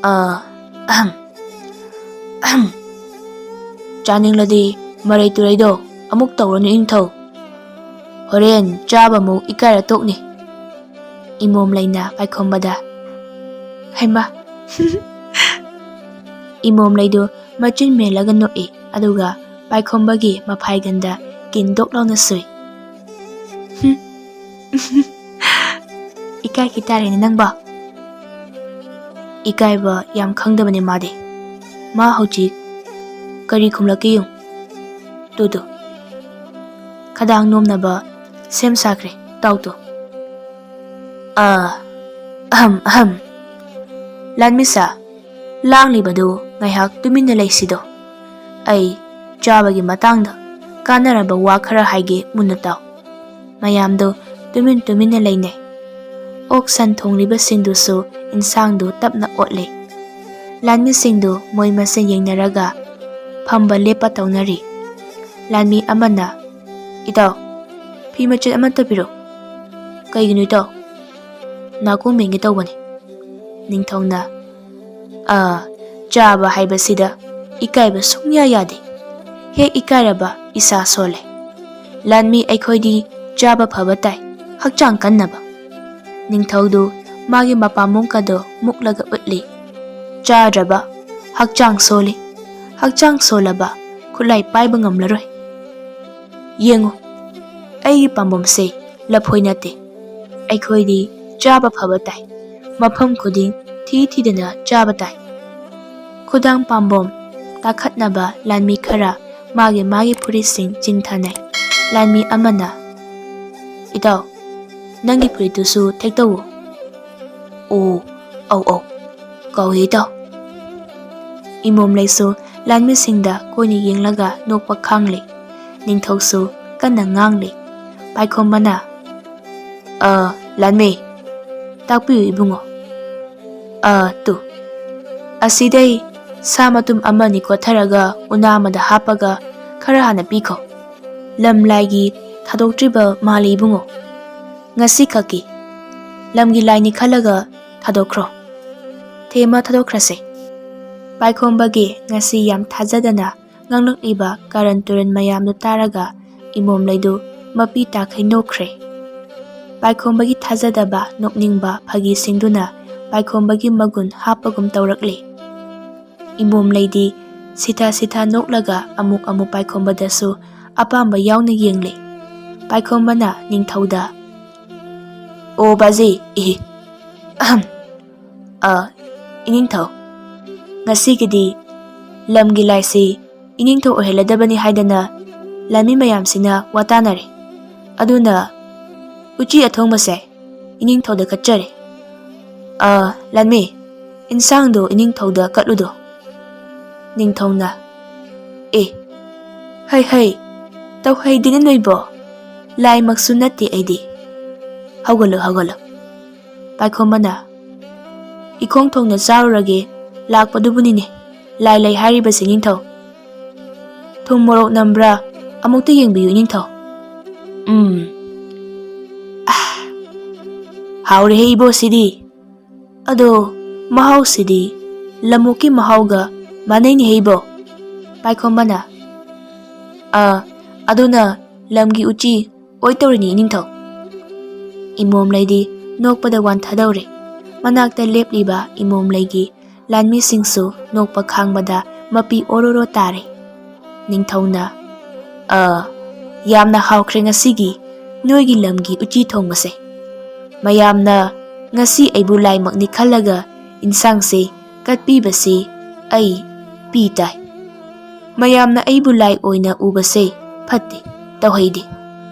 "ꯑꯥ, ꯑꯍꯝ, ꯑꯍꯝ꯫ ꯆꯥꯅꯤꯡꯂꯗꯤ ꯃꯔꯩ ꯇꯨꯔꯩꯗꯣ ꯑꯃꯨꯛ ꯇꯧꯔꯅꯨ ꯏꯅꯤꯡꯊꯧ꯫ ꯍꯣꯔꯦꯟ ꯆꯥꯕ ꯑꯃꯨꯛ ꯏꯀꯥꯏꯔ ꯇꯣꯛꯅꯤ꯫" ꯏꯃꯣꯝ ꯂꯩꯅ ꯄꯥꯏꯈꯣꯝꯕꯗ, ꯍꯩꯃꯥ! ꯏꯃꯣꯝ ꯂꯩꯗꯨ ꯃꯆꯤꯟ ꯃꯦꯜꯂꯒ ꯅꯣꯛꯏ, ꯑꯗꯨꯒ ꯄꯥꯏꯈꯣꯝꯕꯒꯤ ꯃꯐꯥꯏꯒꯟꯗ ꯀꯤꯟ ꯗꯣꯛ ꯂꯥꯎꯅ ꯁꯨꯏ꯫ "ꯍꯨꯝ, ꯏꯀꯥꯏꯈꯤ ꯇꯥꯔꯦꯅꯦ ꯅꯪꯕꯣ꯫" "ꯏꯀꯥꯏꯕ ꯌꯥꯝ ꯈꯪꯗꯕꯅꯦ ꯃꯥꯗꯤ꯫ ꯃꯥ ꯍꯧꯖꯤꯛ ꯀꯔꯤ ꯈꯨꯝꯂꯛꯀꯦ ꯌꯦꯡꯉꯨ꯫ ꯇꯨ, ꯇꯨ, ꯈꯗꯥꯡ ꯅꯣꯝꯅꯕ ꯁꯦꯝ ꯁꯥꯈ꯭ꯔꯦ, ꯇꯥꯎ ꯇꯨ꯫" "ꯑꯥ, ꯑꯍꯝ, ꯑꯍꯝ꯫ ꯂꯥꯟꯃꯤꯁꯥ, ꯂꯥꯡꯂꯤꯕꯗꯨ ꯉꯥꯏꯍꯥꯛ ꯇꯨꯃꯤꯟꯅ ꯂꯩꯁꯤꯗꯣ꯫ ꯑꯩ ꯆꯥꯕꯒꯤ ꯃꯇꯥꯡꯗ ꯀꯥꯟꯅꯔꯕ ꯋꯥ ꯈꯔ ꯍꯥꯏꯒꯦ, ꯃꯨꯟꯅ ꯇꯥꯎ꯫" ꯃꯌꯥꯝꯗꯨ ꯇꯨꯃꯤꯟ ꯇꯨꯃꯤꯟꯅ ꯂꯩꯅꯩ꯫ ꯑꯣꯛ ꯁꯟ ꯊꯣꯡꯂꯤꯕꯁꯤꯡꯗꯨꯁꯨ ꯏꯟꯁꯥꯡꯗꯨ ꯇꯞꯅ ꯑꯣꯠꯂꯤ꯫ ꯂꯥꯟꯃꯤꯁꯤꯡꯗꯨ ꯃꯣꯏ ꯃꯁꯦꯟ ꯌꯦꯡꯅꯔꯒ ꯐꯝꯕ ꯂꯦꯞꯄ ꯇꯧꯅꯔꯤ꯫ ꯂꯥꯟꯃꯤ ꯑꯃꯅ, "ꯏꯇꯥꯎ, ꯐꯤ ꯃꯆꯦꯠ ꯑꯃꯠꯇ ꯄꯤꯔꯛꯎ꯫" "ꯀꯩꯒꯤꯅꯣ ꯏꯇꯥꯎ?" "ꯅꯥꯀꯣꯡ ꯃꯦꯟꯒꯦ ꯇꯧꯕꯅꯤ꯫" ꯅꯤꯡꯊꯧꯅ, "ꯑꯥ, ꯆꯥꯕ ꯍꯥꯏꯕꯁꯤꯗ ꯏꯀꯥꯏꯕ ꯁꯨꯡꯌꯥ ꯌꯥꯗꯦ꯫ ꯍꯦꯛ ꯏꯀꯥꯏꯔꯕ ꯏꯁꯥ ꯁꯣꯜꯂꯦ꯫ ꯂꯥꯟꯃꯤ ꯑꯩꯈꯣꯏꯗꯤ ꯆꯥꯕ ꯐꯕ ꯇꯥꯏ, ꯍꯛꯆꯥꯡ ꯀꯟꯅꯕ꯫" ꯅꯤꯡꯊꯧꯗꯨ ꯃꯥꯒꯤ ꯃꯄꯥꯝꯕꯣꯝꯀꯗꯣ ꯃꯨꯛꯂꯒ ꯎꯠꯂꯤ꯫ "ꯆꯥꯗ꯭ꯔꯕ ꯍꯛꯆꯥꯡ ꯁꯣꯜꯂꯤ, ꯍꯛꯆꯥꯡ ꯁꯣꯜꯂꯕ ꯈꯨꯠꯂꯥꯏ ꯄꯥꯏꯕ ꯉꯝꯂꯔꯣꯏ꯫ ꯌꯦꯡꯉꯨ, ꯑꯩꯒꯤ ꯄꯥꯝꯕꯣꯝꯁꯦ "ꯂꯐꯣꯏ ꯅꯠꯇꯦ꯫ ꯑꯩꯈꯣꯏꯗꯤ ꯆꯥꯕ ꯐꯕ ꯇꯥꯏ꯫ ꯃꯐꯝ ꯈꯨꯗꯤꯡ ꯊꯤ ꯊꯤꯗꯅ ꯆꯥꯕ ꯇꯥꯏ"꯫ ꯈꯨꯗꯥꯡ ꯄꯥꯝꯕꯣꯝ ꯇꯥꯈꯠꯅꯕ ꯂꯥꯟꯃꯤ ꯈꯔ ꯃꯥꯒꯤ ꯃꯥꯒꯤ ꯐꯨꯔꯤꯠꯁꯤꯡ ꯆꯤꯡꯊꯅꯩ꯫ ꯂꯥꯟꯃꯤ ꯑꯃꯅ, "ꯏꯇꯥꯎ, ꯅꯪꯒꯤ ꯐꯨꯔꯤꯠꯇꯨꯁꯨ ꯊꯦꯛꯇꯧꯋꯣ"꯫ "ꯑꯣ, ꯑꯧ, ꯑꯧ, ꯀꯥꯎꯏ ꯏꯇꯥꯎ"꯫ ꯏꯃꯣꯝꯂꯩꯁꯨ ꯂꯥꯟꯃꯤꯁꯤꯡꯗ ꯀꯣꯏꯅ ꯌꯦꯡꯂꯒ ꯅꯣꯛꯄ ꯈꯥꯡꯂꯦ꯫ ꯅꯤꯡꯊꯧꯁꯨ ꯀꯟꯅ ꯉꯥꯡꯂꯦ꯫ ꯄꯥꯏꯈꯣꯝꯕꯅ, "ꯑ, ꯂꯥꯟꯃꯤ, ꯇꯥꯛꯄꯤꯌꯨ ꯏꯕꯨꯡꯉꯣ꯫ ꯑ, ꯇꯨ, ꯑꯁꯤꯗꯩ ꯁꯥ ꯃꯇꯨꯝ ꯑꯃꯅꯤ ꯀꯣꯠꯊꯔꯒ ꯎꯅꯥ ꯑꯃꯗ ꯍꯥꯞꯄꯒ ꯈꯔ ꯍꯥꯟꯅ ꯄꯤꯈꯣ꯫ ꯂꯝ ꯂꯥꯏꯒꯤ ꯊꯥꯗꯣꯛꯇ꯭ꯔꯤꯕ ꯃꯥꯜꯂꯤ ꯏꯕꯨꯡꯉꯣ꯫ ꯉꯁꯤ ꯈꯛꯀꯤ ꯂꯝꯒꯤ ꯂꯥꯏꯅꯤ ꯈꯜꯂꯒ ꯊꯥꯗꯣꯛꯈ꯭ꯔꯣ꯫ ꯊꯦꯝꯃ ꯊꯥꯗꯣꯛꯈ꯭ꯔꯁꯦ"꯫ ꯄꯥꯏꯈꯣꯝꯕꯒꯤ ꯉꯁꯤ ꯌꯥꯝ ꯊꯥꯖꯗꯅ ꯉꯥꯡꯂꯛꯂꯤꯕ ꯀꯥꯔꯟ ꯇꯨꯔꯟ ꯃꯌꯥꯝꯗꯨ ꯇꯥꯔꯒ ꯏꯃꯣꯝꯂꯩꯗꯨ ꯃꯄꯤ ꯇꯥꯈꯩ ꯅꯣꯛꯈ꯭ꯔꯦ꯫ ꯄꯥꯏꯈꯣꯝꯕꯒꯤ ꯊꯥꯖꯗꯕ ꯅꯣꯛꯅꯤꯡꯕ ꯐꯥꯒꯤꯁꯤꯡꯗꯨꯅ ꯄꯥꯏꯈꯣꯝꯕꯒꯤ ꯃꯒꯨꯟ ꯍꯥꯞꯄꯒꯨꯝ ꯇꯧꯔꯛꯂꯦ꯫ ꯏꯃꯣꯝꯂꯩꯗꯤ ꯁꯤꯊ ꯁꯤꯊ ꯅꯣꯛꯂꯒ ꯑꯃꯨꯛ ꯑꯃꯨꯛ ꯄꯥꯏꯈꯣꯝꯕꯗꯁꯨ ꯑꯄꯥꯝꯕ ꯌꯥꯎꯅ ꯌꯦꯡꯂꯦ꯫ ꯄꯥꯏꯈꯣꯝꯕꯅ ꯅꯤꯡꯊꯧꯗ, "ꯑꯣ ꯕꯥꯖꯤ, ꯏꯍꯤ, ꯑꯍꯝ, ꯑ, ꯏꯅꯤꯡꯊꯧ, ꯉꯁꯤꯒꯤꯗꯤ ꯂꯝꯒꯤ ꯂꯥꯏꯁꯤ ꯏꯅꯤꯡꯊꯧ ꯑꯣꯏꯍꯜꯂꯗꯕꯅꯤ ꯍꯥꯏꯗꯅ ꯂꯥꯟꯃꯤ ꯃꯌꯥꯝꯁꯤꯅ ꯋꯥ ꯇꯥꯅꯔꯦ꯫ ꯑꯗꯨꯅ ꯎꯆꯤ ꯑꯊꯣꯡꯕꯁꯦ ꯏꯅꯤꯡꯊꯧꯗ ꯀꯠꯆꯔꯦ꯫ ꯑ, ꯂꯥꯟꯃꯤ, ꯏꯟꯁꯥꯡꯗꯣ ꯏꯅꯤꯡꯊꯧꯗ ꯀꯠꯂꯨꯗꯣ"꯫ ꯅꯤꯡꯊꯧꯅ, "ꯑꯦ, ꯍꯩ ꯍꯩ, ꯇꯧꯍꯩꯗꯦꯅꯦ ꯅꯣꯏꯕꯣ꯫ ꯂꯥꯏꯃꯛꯁꯨ ꯅꯠꯇꯦ ꯑꯩꯗꯤ꯫ ꯍꯧꯒꯠꯂꯣ, ꯍꯧꯒꯠꯂꯣ"꯫ ꯄꯥꯏꯈꯣꯝꯕꯅ, "ꯏꯈꯣꯡ ꯊꯣꯡꯅ ꯆꯥꯔꯨꯔꯒꯦ ꯂꯥꯛꯄꯗꯨꯕꯨꯅꯤꯅꯦ ꯂꯥꯏ ꯂꯩ ꯍꯥꯏꯔꯤꯕꯁꯤ ꯅꯤꯡꯊꯧ꯫ ꯊꯨꯝ ꯃꯣꯔꯣꯛ ꯅꯝꯕ꯭ꯔꯥ? ꯑꯃꯨꯛꯇ ꯌꯦꯡꯕꯤꯌꯨ ꯅꯤꯡꯊꯧ꯫ ꯎꯝ꯫ ꯑꯥ, ꯍꯥꯎꯔꯦꯍꯦ ꯏꯕꯣ ꯁꯤꯗꯤ꯫ ꯑꯗꯣ ꯃꯍꯥꯎꯁꯤꯗꯤ ꯂꯝꯑꯣꯛꯀꯤ ꯃꯍꯥꯎꯒ ꯃꯥꯟꯅꯩꯅꯦꯍꯦ ꯏꯕꯣ"꯫ ꯄꯥꯏꯈꯣꯝꯕꯅ, "ꯑꯥ, ꯑꯗꯨꯅ ꯂꯝꯒꯤ ꯎꯆꯤ ꯑꯣꯏ ꯇꯧꯔꯤꯅꯤ ꯏꯅꯤꯡꯊꯧ"꯫ ꯏꯃꯣꯝꯂꯩꯗꯤ ꯅꯣꯛꯄꯗ ꯋꯥꯟꯊꯗꯧꯔꯦ꯫ ꯃꯅꯥꯛꯇ ꯂꯦꯞꯂꯤꯕ ꯏꯃꯣꯝꯂꯩꯒꯤ ꯂꯥꯟꯃꯤꯁꯤꯡꯁꯨ ꯅꯣꯛꯄ ꯈꯥꯡꯕꯗ ꯃꯄꯤ ꯑꯣꯔꯣꯔꯣ ꯇꯥꯔꯦ꯫ ꯅꯤꯡꯊꯧꯅ, "ꯑ, ꯌꯥꯝꯅ ꯍꯥꯎꯈ꯭ꯔꯦ ꯉꯁꯤꯒꯤ ꯅꯣꯏꯒꯤ ꯂꯝꯒꯤ ꯎꯇꯤ ꯊꯣꯡꯕꯁꯦ꯫ ꯃꯌꯥꯝꯅ ꯉꯁꯤ ꯑꯩꯕꯨ ꯂꯥꯏꯃꯛꯅꯤ ꯈꯜꯂꯒ ꯏꯟꯁꯥꯡꯁꯦ ꯀꯠꯄꯤꯕꯁꯤ ꯑꯩ ꯄꯤ ꯇꯥꯏ꯫ ꯃꯌꯥꯝꯅ ꯑꯩꯕꯨ ꯂꯥꯏ ꯑꯣꯏꯅ ꯎꯕꯁꯦ ꯐꯠꯇꯦ, ꯇꯧꯍꯩꯗꯦ꯫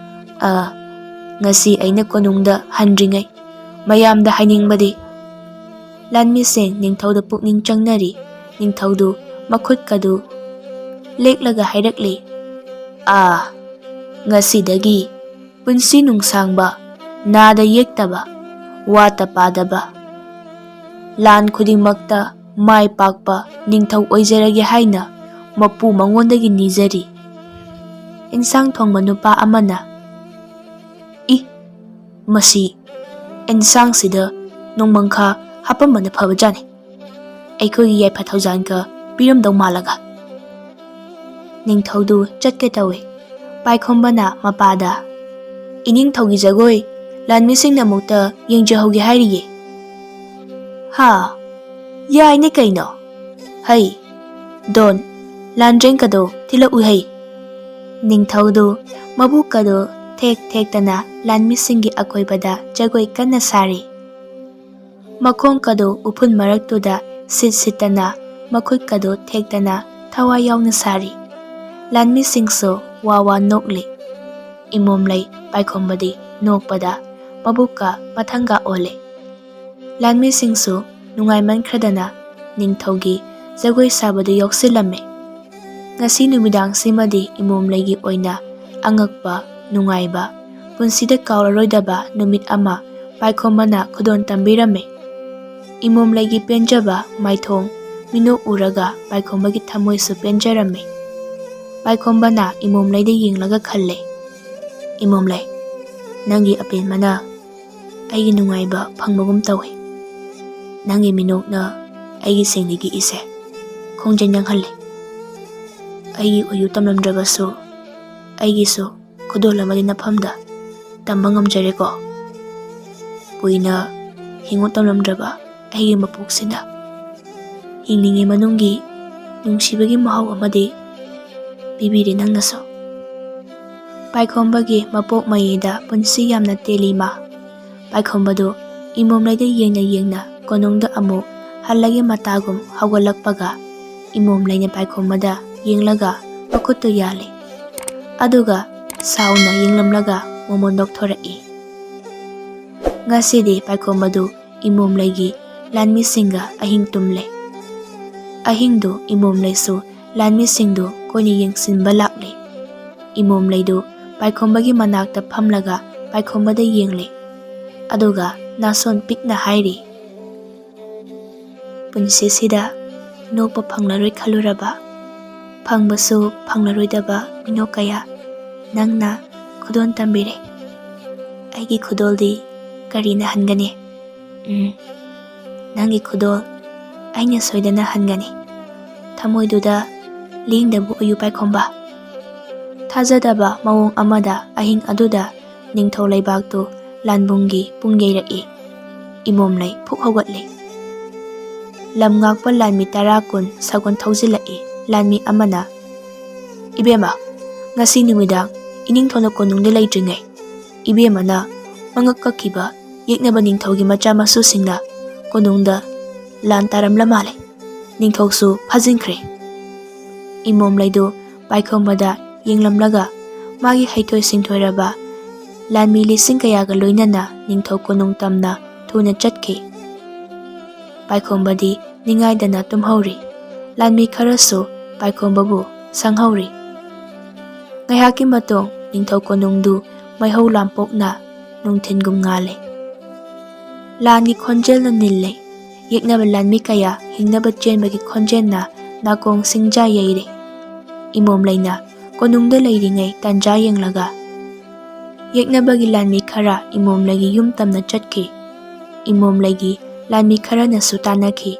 ꯑ, ꯉꯁꯤ ꯑꯩꯅ ꯀꯣꯅꯨꯡꯗ ꯍꯟꯗ꯭ꯔꯤꯉꯩ ꯃꯌꯥꯝꯗ ꯍꯥꯏꯅꯤꯡꯕꯗꯤ, ꯂꯥꯟꯃꯤꯁꯤꯡ ꯅꯤꯡꯊꯧꯗ ꯄꯨꯛꯅꯤꯡ ꯆꯪꯅꯔꯤ꯫ ꯅꯤꯡꯊꯧꯗꯨ ꯃꯈꯨꯠꯀꯗꯨ ꯂꯦꯛꯂꯒ ꯍꯥꯏꯔꯛꯂꯤ, "ꯑꯥ, ꯉꯁꯤꯗꯒꯤ ꯄꯨꯟꯁꯤ ꯅꯨꯡꯁꯥꯡꯕ, ꯅꯥꯗ ꯌꯦꯛꯇꯕ, ꯋꯥꯇ ꯄꯥꯗꯕ, ꯂꯥꯟ ꯈꯨꯗꯤꯡꯃꯛꯇ ꯃꯥꯏ ꯄꯥꯛꯄ ꯅꯤꯡꯊꯧ ꯑꯣꯏꯖꯔꯒꯦ" ꯍꯥꯏꯅ ꯃꯄꯨ ꯃꯉꯣꯟꯗꯒꯤ ꯅꯤꯖꯔꯤ꯫ ꯏꯟꯁꯥꯡ ꯊꯣꯡꯕ ꯅꯨꯄꯥ ꯑꯃꯅ, "ꯏ, ꯃꯁꯤ ꯏꯟꯁꯥꯡꯁꯤꯗ ꯅꯣꯡꯃꯪꯈꯥ ꯍꯥꯞꯄꯝꯕꯅ ꯐꯕꯖꯥꯠꯅꯤ꯫ ꯑꯩꯈꯣꯏꯒꯤ ꯌꯥꯏꯐ ꯊꯧꯖꯥꯟꯒ ꯄꯤꯔꯝꯗꯧ ꯃꯥꯜꯂꯒ꯫" ꯅꯤꯡꯊꯧꯗꯨ ꯆꯠꯀꯦ ꯇꯧꯏ꯫ ꯄꯥꯏꯈꯣꯝꯕꯅ ꯃꯄꯥꯗ, "ꯏꯅꯤꯡꯊꯧꯒꯤ ꯖꯒꯣꯏ ꯂꯥꯟꯃꯤꯁꯤꯡꯅ ꯑꯃꯨꯛꯇ ꯌꯦꯡꯖꯍꯧꯒꯦ ꯍꯥꯏꯔꯤꯌꯦ꯫" "ꯍꯥ, ꯌꯥꯏꯅꯦ ꯀꯩꯅꯣ꯫ ꯍꯩ, ꯗꯣꯟ, ꯂꯥꯟꯗ꯭ꯔꯦꯡꯀꯗꯣ ꯊꯤꯜꯂꯛꯎ ꯍꯩ꯫" ꯅꯤꯡꯊꯧꯗꯨ ꯃꯕꯨꯛꯀꯗꯨ ꯊꯦꯛ ꯊꯦꯛꯇꯅ ꯂꯥꯟꯃꯤꯁꯤꯡꯒꯤ ꯑꯀꯣꯏꯕꯗ ꯖꯒꯣꯏ ꯀꯟꯅ ꯁꯥꯔꯤ꯫ ꯃꯈꯣꯡꯀꯗꯨ ꯎꯐꯨꯟ ꯃꯔꯛꯇꯨꯗ ꯁꯤꯠ ꯁꯤꯠꯇꯅ, ꯃꯈꯨꯠꯀꯗꯨ ꯊꯦꯛꯇꯅ ꯊꯋꯥꯏ ꯌꯥꯎꯅ ꯁꯥꯔꯤ꯫ ꯂꯥꯟꯃꯤꯁꯤꯡꯁꯨ ꯋꯥ ꯋꯥ ꯅꯣꯛꯂꯤ꯫ ꯏꯃꯣꯝꯂꯩ ꯄꯥꯏꯈꯣꯝꯕꯗꯤ ꯅꯣꯛꯄꯗ ꯃꯕꯨꯛꯀ ꯃꯊꯪꯒ ꯑꯣꯜꯂꯦ꯫ ꯂꯥꯟꯃꯤꯁꯤꯡꯁꯨ ꯅꯨꯡꯉꯥꯏꯃꯟꯈ꯭ꯔꯗꯅ ꯅꯤꯡꯊꯧꯒꯤ ꯖꯒꯣꯏ ꯁꯥꯕꯗꯨ ꯌꯥꯎꯁꯤꯜꯂꯝꯃꯤ꯫ ꯉꯁꯤ ꯅꯨꯃꯤꯗꯥꯡꯁꯤꯃꯗꯤ ꯏꯃꯣꯝꯂꯩꯒꯤ ꯑꯣꯏꯅ ꯑꯉꯛꯄ, ꯅꯨꯡꯉꯥꯏꯕ, ꯄꯨꯟꯁꯤꯗ ꯀꯥꯎꯔꯔꯣꯏꯗꯕ ꯅꯨꯃꯤꯠ ꯑꯃ ꯄꯥꯏꯈꯣꯝꯕꯅ ꯈꯨꯗꯣꯟ ꯇꯝꯕꯤꯔꯝꯃꯤ꯫ ꯏꯃꯣꯝꯂꯩꯒꯤ ꯄꯦꯟꯖꯕ ꯃꯥꯏꯊꯣꯡ ꯃꯤꯅꯣꯛ ꯎꯔꯒ ꯄꯥꯏꯈꯣꯝꯕꯒꯤ ꯊꯃꯣꯏꯁꯨ ꯄꯦꯟꯖꯔꯝꯃꯤ꯫ ꯄꯥꯏꯈꯣꯝꯕꯅ ꯏꯃꯣꯝꯂꯩꯗ ꯌꯦꯡꯂꯒ ꯈꯜꯂꯦ, "ꯏꯃꯣꯝꯂꯩ, ꯅꯪꯒꯤ ꯑꯄꯦꯟꯕꯅ ꯑꯩꯒꯤ ꯅꯨꯡꯉꯥꯏꯕ ꯐꯪꯕꯒꯨꯝ ꯇꯧꯏ꯫ ꯅꯪꯒꯤ ꯃꯤꯅꯣꯛꯅ ꯑꯩꯒꯤ ꯁꯦꯡꯂꯤꯒꯤ ꯏꯁꯦ ꯈꯣꯡꯖꯩ ꯅꯪꯍꯜꯂꯤ꯫ ꯑꯩꯒꯤ ꯑꯣꯏꯌꯨ ꯇꯝꯂꯝꯗ꯭ꯔꯕꯁꯨ, ꯑꯩꯒꯤꯁꯨ ꯈꯨꯗꯣꯜ ꯑꯃꯗꯤ ꯅꯐꯝꯗ ꯇꯝꯕ ꯉꯝꯖꯔꯦꯀꯣ꯫ ꯀꯨꯏꯅ ꯍꯤꯡꯉꯨ ꯇꯝꯂꯝꯗ꯭ꯔꯕ ꯑꯩꯒꯤ ꯃꯄꯣꯛꯁꯤꯗ ꯍꯤꯡꯂꯤꯉꯩ ꯃꯅꯨꯡꯒꯤ ꯅꯨꯡꯁꯤꯕꯒꯤ ꯃꯍꯥꯎ ꯑꯃꯗꯤ ꯄꯤꯕꯤꯔꯦ ꯅꯪꯅꯁꯨ꯫" ꯄꯥꯏꯈꯣꯝꯕꯒꯤ ꯃꯄꯣꯛ ꯃꯌꯩꯗ ꯄꯨꯟꯁꯤ ꯌꯥꯝꯅ ꯇꯦꯜꯂꯤ ꯃꯥ꯫ ꯄꯥꯏꯈꯣꯝꯕꯗꯨ ꯏꯃꯣꯝꯂꯩꯗ ꯌꯦꯡꯅ ꯌꯦꯡꯅ ꯀꯣꯅꯨꯡꯗ ꯑꯃꯨꯛ ꯍꯜꯂꯒꯦ ꯃꯇꯥꯒꯨꯝ ꯍꯧꯒꯠꯂꯛꯄꯒ ꯏꯃꯣꯝꯂꯩꯅ ꯄꯥꯏꯈꯣꯝꯕꯗ ꯌꯦꯡꯂꯒ ꯃꯈꯨꯠꯇꯨ ꯌꯥꯜꯂꯤ꯫ ꯑꯗꯨꯒ ꯁꯥꯎꯅ ꯌꯦꯡꯂꯝꯂꯒ ꯃꯃꯣꯟ ꯅꯣꯛꯊꯣꯔꯛꯏ꯫ ꯉꯁꯤꯗꯤ ꯄꯥꯏꯈꯣꯝꯕꯗꯨ ꯏꯃꯣꯝꯂꯩꯒꯤ ꯂꯥꯟꯃꯤꯁꯤꯡꯒ ꯑꯍꯤꯡ ꯇꯨꯝꯂꯦ꯫ ꯑꯍꯤꯡꯗꯨ ꯏꯃꯣꯝꯂꯩꯁꯨ ꯂꯥꯟꯃꯤꯁꯤꯡꯗꯨ ꯀꯣꯏꯅ ꯌꯦꯡꯁꯤꯟꯕ ꯂꯥꯛꯂꯦ꯫ ꯏꯃꯣꯝꯂꯩꯗꯨ ꯄꯥꯏꯈꯣꯝꯕꯒꯤ ꯃꯅꯥꯛꯇ ꯐꯝꯂꯒ ꯄꯥꯏꯈꯣꯝꯕꯗ ꯌꯦꯡꯂꯦ꯫ ꯑꯗꯨꯒ ꯅꯥꯁꯣꯟ ꯄꯤꯛꯅ ꯍꯥꯏꯔꯤ, "ꯄꯨꯟꯁꯤꯁꯤꯗ ꯅꯣꯛꯄ ꯐꯪꯂꯔꯣꯏ ꯈꯜꯂꯨꯔꯕ, ꯐꯪꯕꯁꯨ ꯐꯪꯂꯔꯣꯏꯗꯕ ꯃꯤꯅꯣꯛ ꯀꯌꯥ ꯅꯪꯅ ꯈꯨꯗꯣꯜ ꯇꯝꯕꯤꯔꯦ꯫ ꯑꯩꯒꯤ ꯈꯨꯗꯣꯜꯗꯤ ꯀꯔꯤꯅ ꯍꯟꯒꯅꯤ? ꯎꯝ, ꯅꯪꯒꯤ ꯈꯨꯗꯣꯜ ꯑꯩꯅ ꯁꯣꯏꯗꯅ ꯍꯟꯒꯅꯤ꯫ ꯊꯃꯣꯏꯗꯨꯗ ꯂꯦꯡꯗꯕ ꯑꯣꯏꯌꯨ ꯄꯥꯏꯈꯣꯝꯕ꯫" ꯊꯥꯖꯗꯕ ꯃꯑꯣꯡ ꯑꯃꯗ ꯑꯍꯤꯡ ꯑꯗꯨꯗ ꯅꯤꯡꯊꯧ ꯂꯩꯕꯥꯛꯇꯨ ꯂꯥꯟꯕꯨꯡꯒꯤ ꯄꯨꯡ ꯌꯩꯔꯛꯏ꯫ ꯏꯃꯣꯝꯂꯩ ꯐꯨꯛ ꯍꯧꯒꯠꯂꯤ꯫ ꯂꯝ ꯉꯥꯛꯄ ꯂꯥꯟꯃꯤ ꯇꯔꯥ ꯀꯨꯟ ꯁꯒꯣꯜ ꯊꯧꯖꯤꯜꯂꯛꯏ꯫ ꯂꯥꯟꯃꯤ ꯑꯃꯅ, "ꯏꯕꯦꯝꯃ, ꯉꯁꯤ ꯅꯨꯃꯤꯗꯥꯡ ꯏꯅꯤꯡꯊꯧꯅ ꯀꯣꯅꯨꯡꯗ ꯂꯩꯇ꯭ꯔꯤꯉꯩ ꯏꯕꯦꯝꯃꯅ ꯃꯉꯛ ꯀꯛꯈꯤꯕ ꯌꯦꯛꯅꯕ ꯅꯤꯡꯊꯧꯒꯤ ꯃꯆꯥ ꯃꯁꯨꯁꯤꯡꯅ ꯀꯣꯅꯨꯡꯗ ꯂꯥꯟ ꯇꯥꯔꯝꯂ ꯃꯥꯜꯂꯦ꯫ ꯅꯤꯡꯊꯧꯁꯨ ꯐꯥꯖꯤꯟꯈ꯭ꯔꯦ꯫" ꯏꯃꯣꯝꯂꯩꯗꯨ ꯄꯥꯏꯈꯣꯝꯕꯗ ꯌꯦꯡꯂꯝꯂꯒ ꯃꯥꯒꯤ ꯍꯩꯊꯣꯏ ꯁꯤꯡꯊꯣꯏꯔꯕ ꯂꯥꯟꯃꯤ ꯂꯤꯁꯤꯡ ꯀꯌꯥꯒ ꯂꯣꯏꯅꯅ ꯅꯤꯡꯊꯧ ꯀꯣꯅꯨꯡ ꯇꯝꯅ ꯊꯨꯅ ꯆꯠꯈꯤ꯫ ꯄꯥꯏꯈꯣꯝꯕꯗꯤ ꯅꯤꯡꯉꯥꯏꯗꯅ ꯇꯨꯝꯍꯧꯔꯤ꯫ ꯂꯥꯟꯃꯤ ꯈꯔꯁꯨ ꯄꯥꯏꯈꯣꯝꯕꯕꯨ ꯁꯪꯍꯧꯔꯤ꯫ ꯉꯥꯏꯍꯥꯛꯀꯤ ꯃꯇꯨꯡ ꯅꯤꯡꯊꯧ ꯀꯣꯅꯨꯡꯗꯨ ꯃꯩꯍꯧ ꯂꯥꯝꯄꯣꯛꯅ ꯅꯨꯡꯊꯤꯟꯒꯨꯝ ꯉꯥꯜꯂꯦ꯫ ꯂꯥꯟꯒꯤ ꯈꯣꯟꯖꯦꯜꯅ ꯅꯤꯜꯂꯦ꯫ ꯌꯦꯛꯅꯕ ꯂꯥꯟꯃꯤ ꯀꯌꯥ ꯍꯤꯡꯅꯕ ꯆꯦꯟꯕꯒꯤ ꯈꯣꯟꯖꯦꯜꯅ ꯅꯥꯀꯣꯡ ꯁꯤꯡꯖꯥ ꯌꯩꯔꯦ꯫ ꯏꯃꯣꯝꯂꯩꯅ ꯀꯣꯅꯨꯡꯗ ꯂꯩꯔꯤꯉꯩ ꯇꯥꯟꯖꯥ ꯌꯦꯡꯂꯒ ꯌꯦꯛꯅꯕꯒꯤ ꯂꯥꯟꯃꯤ ꯈꯔ ꯏꯃꯣꯝꯂꯩꯒꯤ ꯌꯨꯝ ꯇꯝꯅ ꯆꯠꯈꯤ꯫ ꯏꯃꯣꯝꯂꯩꯒꯤ ꯂꯥꯟꯃꯤ ꯈꯔꯅꯁꯨ ꯇꯥꯟꯅꯈꯤ꯫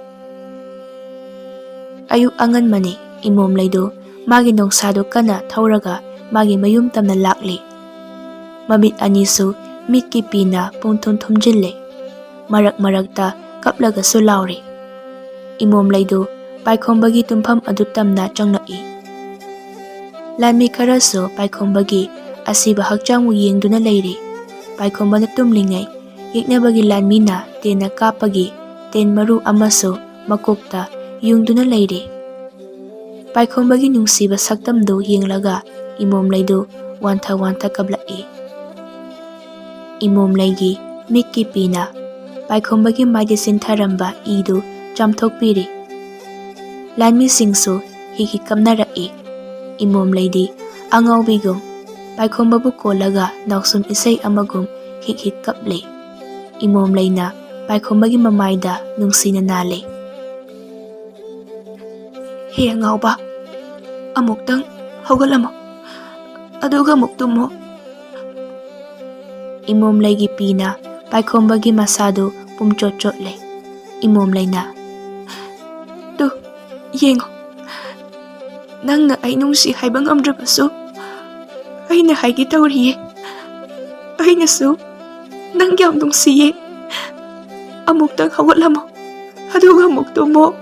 ꯑꯌꯨꯛ ꯑꯉꯟꯕꯅꯤ꯫ ꯏꯃꯣꯝꯂꯩꯗꯨ ꯃꯥꯒꯤ ꯅꯣꯡꯁꯥꯗꯨ ꯀꯟꯅ ꯊꯧꯔꯒ ꯃꯥꯒꯤ ꯃꯌꯨꯝ ꯇꯝꯅ ꯂꯥꯛꯂꯤ꯫ ꯃꯃꯤꯠ ꯑꯅꯤꯁꯨ ꯃꯤꯠꯀꯤ ꯄꯤꯅ ꯄꯨꯡꯊꯨꯝ ꯊꯨꯝꯖꯤꯜꯂꯦ꯫ ꯃꯔꯛ ꯃꯔꯛꯇ ꯀꯞꯂꯒꯁꯨ ꯂꯥꯎꯔꯤ꯫ ꯏꯃꯣꯝꯂꯩꯗꯨ ꯄꯥꯏꯈꯣꯝꯕꯒꯤ ꯇꯨꯝꯐꯝ ꯑꯗꯨ ꯇꯝꯅ ꯆꯪꯂꯛꯏ꯫ ꯂꯥꯟꯃꯤ ꯈꯔꯁꯨ ꯄꯥꯏꯈꯣꯝꯕꯒꯤ ꯑꯁꯤꯕ ꯍꯛꯆꯥꯡꯕꯨ ꯌꯦꯡꯗꯨꯅ ꯂꯩꯔꯤ꯫ ꯄꯥꯏꯈꯣꯝꯕꯅ ꯇꯨꯝꯂꯤꯉꯩ ꯌꯦꯛꯅꯕꯒꯤ ꯂꯥꯟꯃꯤꯅ ꯇꯦꯟꯅ ꯀꯥꯞꯄꯒꯤ ꯇꯦꯟ ꯃꯔꯨ ꯑꯃꯁꯨ ꯃꯀꯣꯛꯇ ꯌꯨꯡꯗꯨꯅ ꯂꯩꯔꯤ꯫ ꯄꯥꯏꯈꯣꯝꯕꯒꯤ ꯅꯨꯡꯁꯤꯕ ꯁꯛꯇꯝꯗꯨ ꯌꯦꯡꯂꯒ ꯏꯃꯣꯝꯂꯩꯗꯨ ꯋꯥꯟꯊ ꯋꯥꯟꯊ ꯀꯞꯂꯛꯏ꯫ ꯏꯃꯣꯝꯂꯩꯒꯤ ꯃꯤꯠꯀꯤ ꯄꯤꯅ ꯄꯥꯏꯈꯣꯝꯕꯒꯤ ꯃꯥꯏꯗ ꯆꯤꯟꯊꯔꯝꯕ ꯏꯗꯨ ꯆꯥꯝꯊꯣꯛꯄꯤꯔꯤ꯫ ꯂꯥꯟꯃꯤꯁꯤꯡꯁꯨ ꯍꯤꯛ ꯍꯤꯛ ꯀꯞꯅꯔꯛꯏ꯫ ꯏꯃꯣꯝꯂꯩꯗꯤ ꯑꯉꯥꯎꯕꯤꯒꯨꯝ ꯄꯥꯏꯈꯣꯝꯕꯕꯨ ꯀꯣꯜꯂꯒ ꯅꯥꯎꯁꯨꯝ ꯏꯁꯩ ꯑꯃꯒꯨꯝ ꯍꯤꯛ ꯍꯤꯛ ꯀꯞꯂꯤ꯫ ꯏꯃꯣꯝꯂꯩꯅ ꯄꯥꯏꯈꯣꯝꯕꯒꯤ ꯃꯃꯥꯏꯗ ꯅꯨꯡꯁꯤꯅ ꯅꯥꯜꯂꯤ꯫ "ꯍꯦ ꯑꯉꯥꯎꯕ, ꯑꯃꯨꯛꯇꯪ ꯍꯧꯒꯠꯂꯝꯃꯣ, ꯑꯗꯨꯒ ꯑꯃꯨꯛ ꯇꯨꯝꯃꯣ꯫" ꯏꯃꯣꯝꯂꯩꯒꯤ ꯄꯤꯅ ꯄꯥꯏꯈꯣꯝꯕꯒꯤ ꯃꯁꯥꯗꯨ ꯄꯨꯝꯆꯣꯠ ꯆꯣꯠꯂꯦ꯫ ꯏꯃꯣꯝꯂꯩꯅ, "ꯇꯨ, ꯌꯦꯡꯉꯣ, ꯅꯪꯅ ꯑꯩ ꯅꯨꯡꯁꯤ ꯍꯥꯏꯕ ꯉꯝꯗ꯭ꯔꯕꯁꯨ, ꯑꯩꯅ ꯍꯥꯏꯒꯦ ꯇꯧꯔꯤꯌꯦ꯫ ꯑꯩꯅꯁꯨ ꯅꯪ ꯌꯥꯝ ꯅꯨꯡꯁꯤꯌꯦ꯫ ꯑꯃꯨꯛꯇꯪ ꯍꯧꯒꯠꯂꯝꯃꯣ, ꯑꯗꯨꯒ ꯑꯃꯨꯛ ꯇꯨꯝꯃꯣ꯫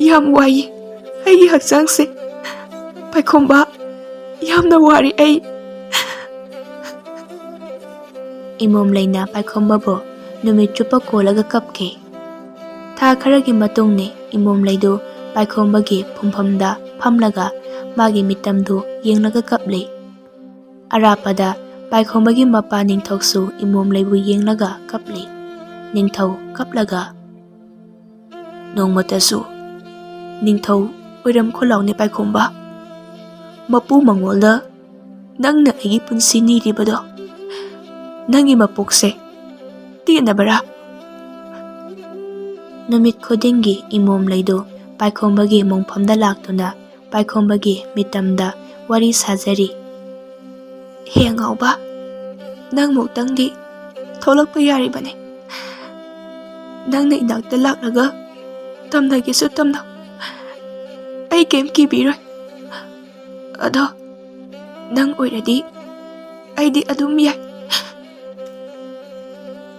ꯌꯥꯝ ꯋꯥꯏꯌꯦ ꯑꯩꯒꯤ ꯍꯛꯆꯥꯡꯁꯦ꯫ ꯄꯥꯏꯈꯣꯝꯕ, ꯌꯥꯝꯅ ꯋꯥꯔꯦ ꯑꯩ꯫" ꯏꯃꯣꯝꯂꯩꯅ ꯄꯥꯏꯈꯣꯝꯕꯕꯨ ꯅꯨꯃꯤꯠ ꯆꯨꯞꯄ ꯀꯣꯜꯂꯒ ꯀꯞꯈꯤ꯫ ꯊꯥ ꯈꯔꯒꯤ ꯃꯇꯨꯡꯅꯤ ꯏꯃꯣꯝꯂꯩꯗꯨ ꯄꯥꯏꯈꯣꯝꯕꯒꯤ ꯐꯨꯝꯐꯝꯗ ꯐꯝꯂꯒ ꯃꯥꯒꯤ ꯃꯤꯇꯝꯗꯨ ꯌꯦꯡꯂꯒ ꯀꯞꯂꯤ꯫ ꯑꯔꯥꯞꯄꯗ ꯄꯥꯏꯈꯣꯝꯕꯒꯤ ꯃꯄꯥ ꯅꯤꯡꯊꯧꯁꯨ ꯏꯃꯣꯝꯂꯩꯕꯨ ꯌꯦꯡꯂꯒ ꯀꯞꯂꯤ꯫ ꯅꯤꯡꯊꯧ ꯀꯞꯂꯒ, "ꯅꯣꯡꯃꯇꯁꯨ ꯅꯤꯡꯊꯧ ꯑꯣꯏꯔꯝꯈꯣ ꯂꯥꯎꯅꯦ ꯄꯥꯏꯈꯣꯝꯕ꯫ ꯃꯄꯨ ꯃꯉꯣꯜꯗ ꯅꯪꯅ ꯑꯩꯒꯤ ꯄꯨꯟꯁꯤ ꯅꯤꯔꯤꯕꯗꯣ, ꯅꯪꯒꯤ ꯃꯄꯣꯛꯁꯦ ꯇꯦꯟꯅꯕꯔꯥ?" ꯅꯨꯃꯤꯠ ꯈꯨꯗꯤꯡꯒꯤ ꯏꯃꯣꯝꯂꯩꯗꯨ ꯄꯥꯏꯈꯣꯝꯕꯒꯤ ꯃꯣꯡꯐꯝꯗ ꯂꯥꯛꯇꯨꯅ ꯄꯥꯏꯈꯣꯝꯕꯒꯤ ꯃꯤꯇꯝꯗ ꯋꯥꯔꯤ ꯁꯥꯖꯔꯤ꯫ "ꯍꯦ ꯑꯉꯥꯎꯕ, ꯅꯪꯃꯨꯛꯇꯪꯗꯤ ꯊꯣꯛꯂꯛꯄ ꯌꯥꯔꯤꯕꯅꯤ꯫ ꯅꯪꯅ ꯏꯅꯥꯛꯇ ꯂꯥꯛꯂꯒ ꯇꯝꯅꯒꯦꯁꯨ ꯇꯝꯅꯧ, ꯑꯩ ꯀꯩꯝ ꯀꯤꯕꯤꯔꯣꯏ꯫ ꯑꯗꯣ ꯅꯪ ꯑꯣꯏꯔꯗꯤ ꯑꯩꯗꯤ ꯑꯗꯨꯝ ꯌꯥꯏ꯫"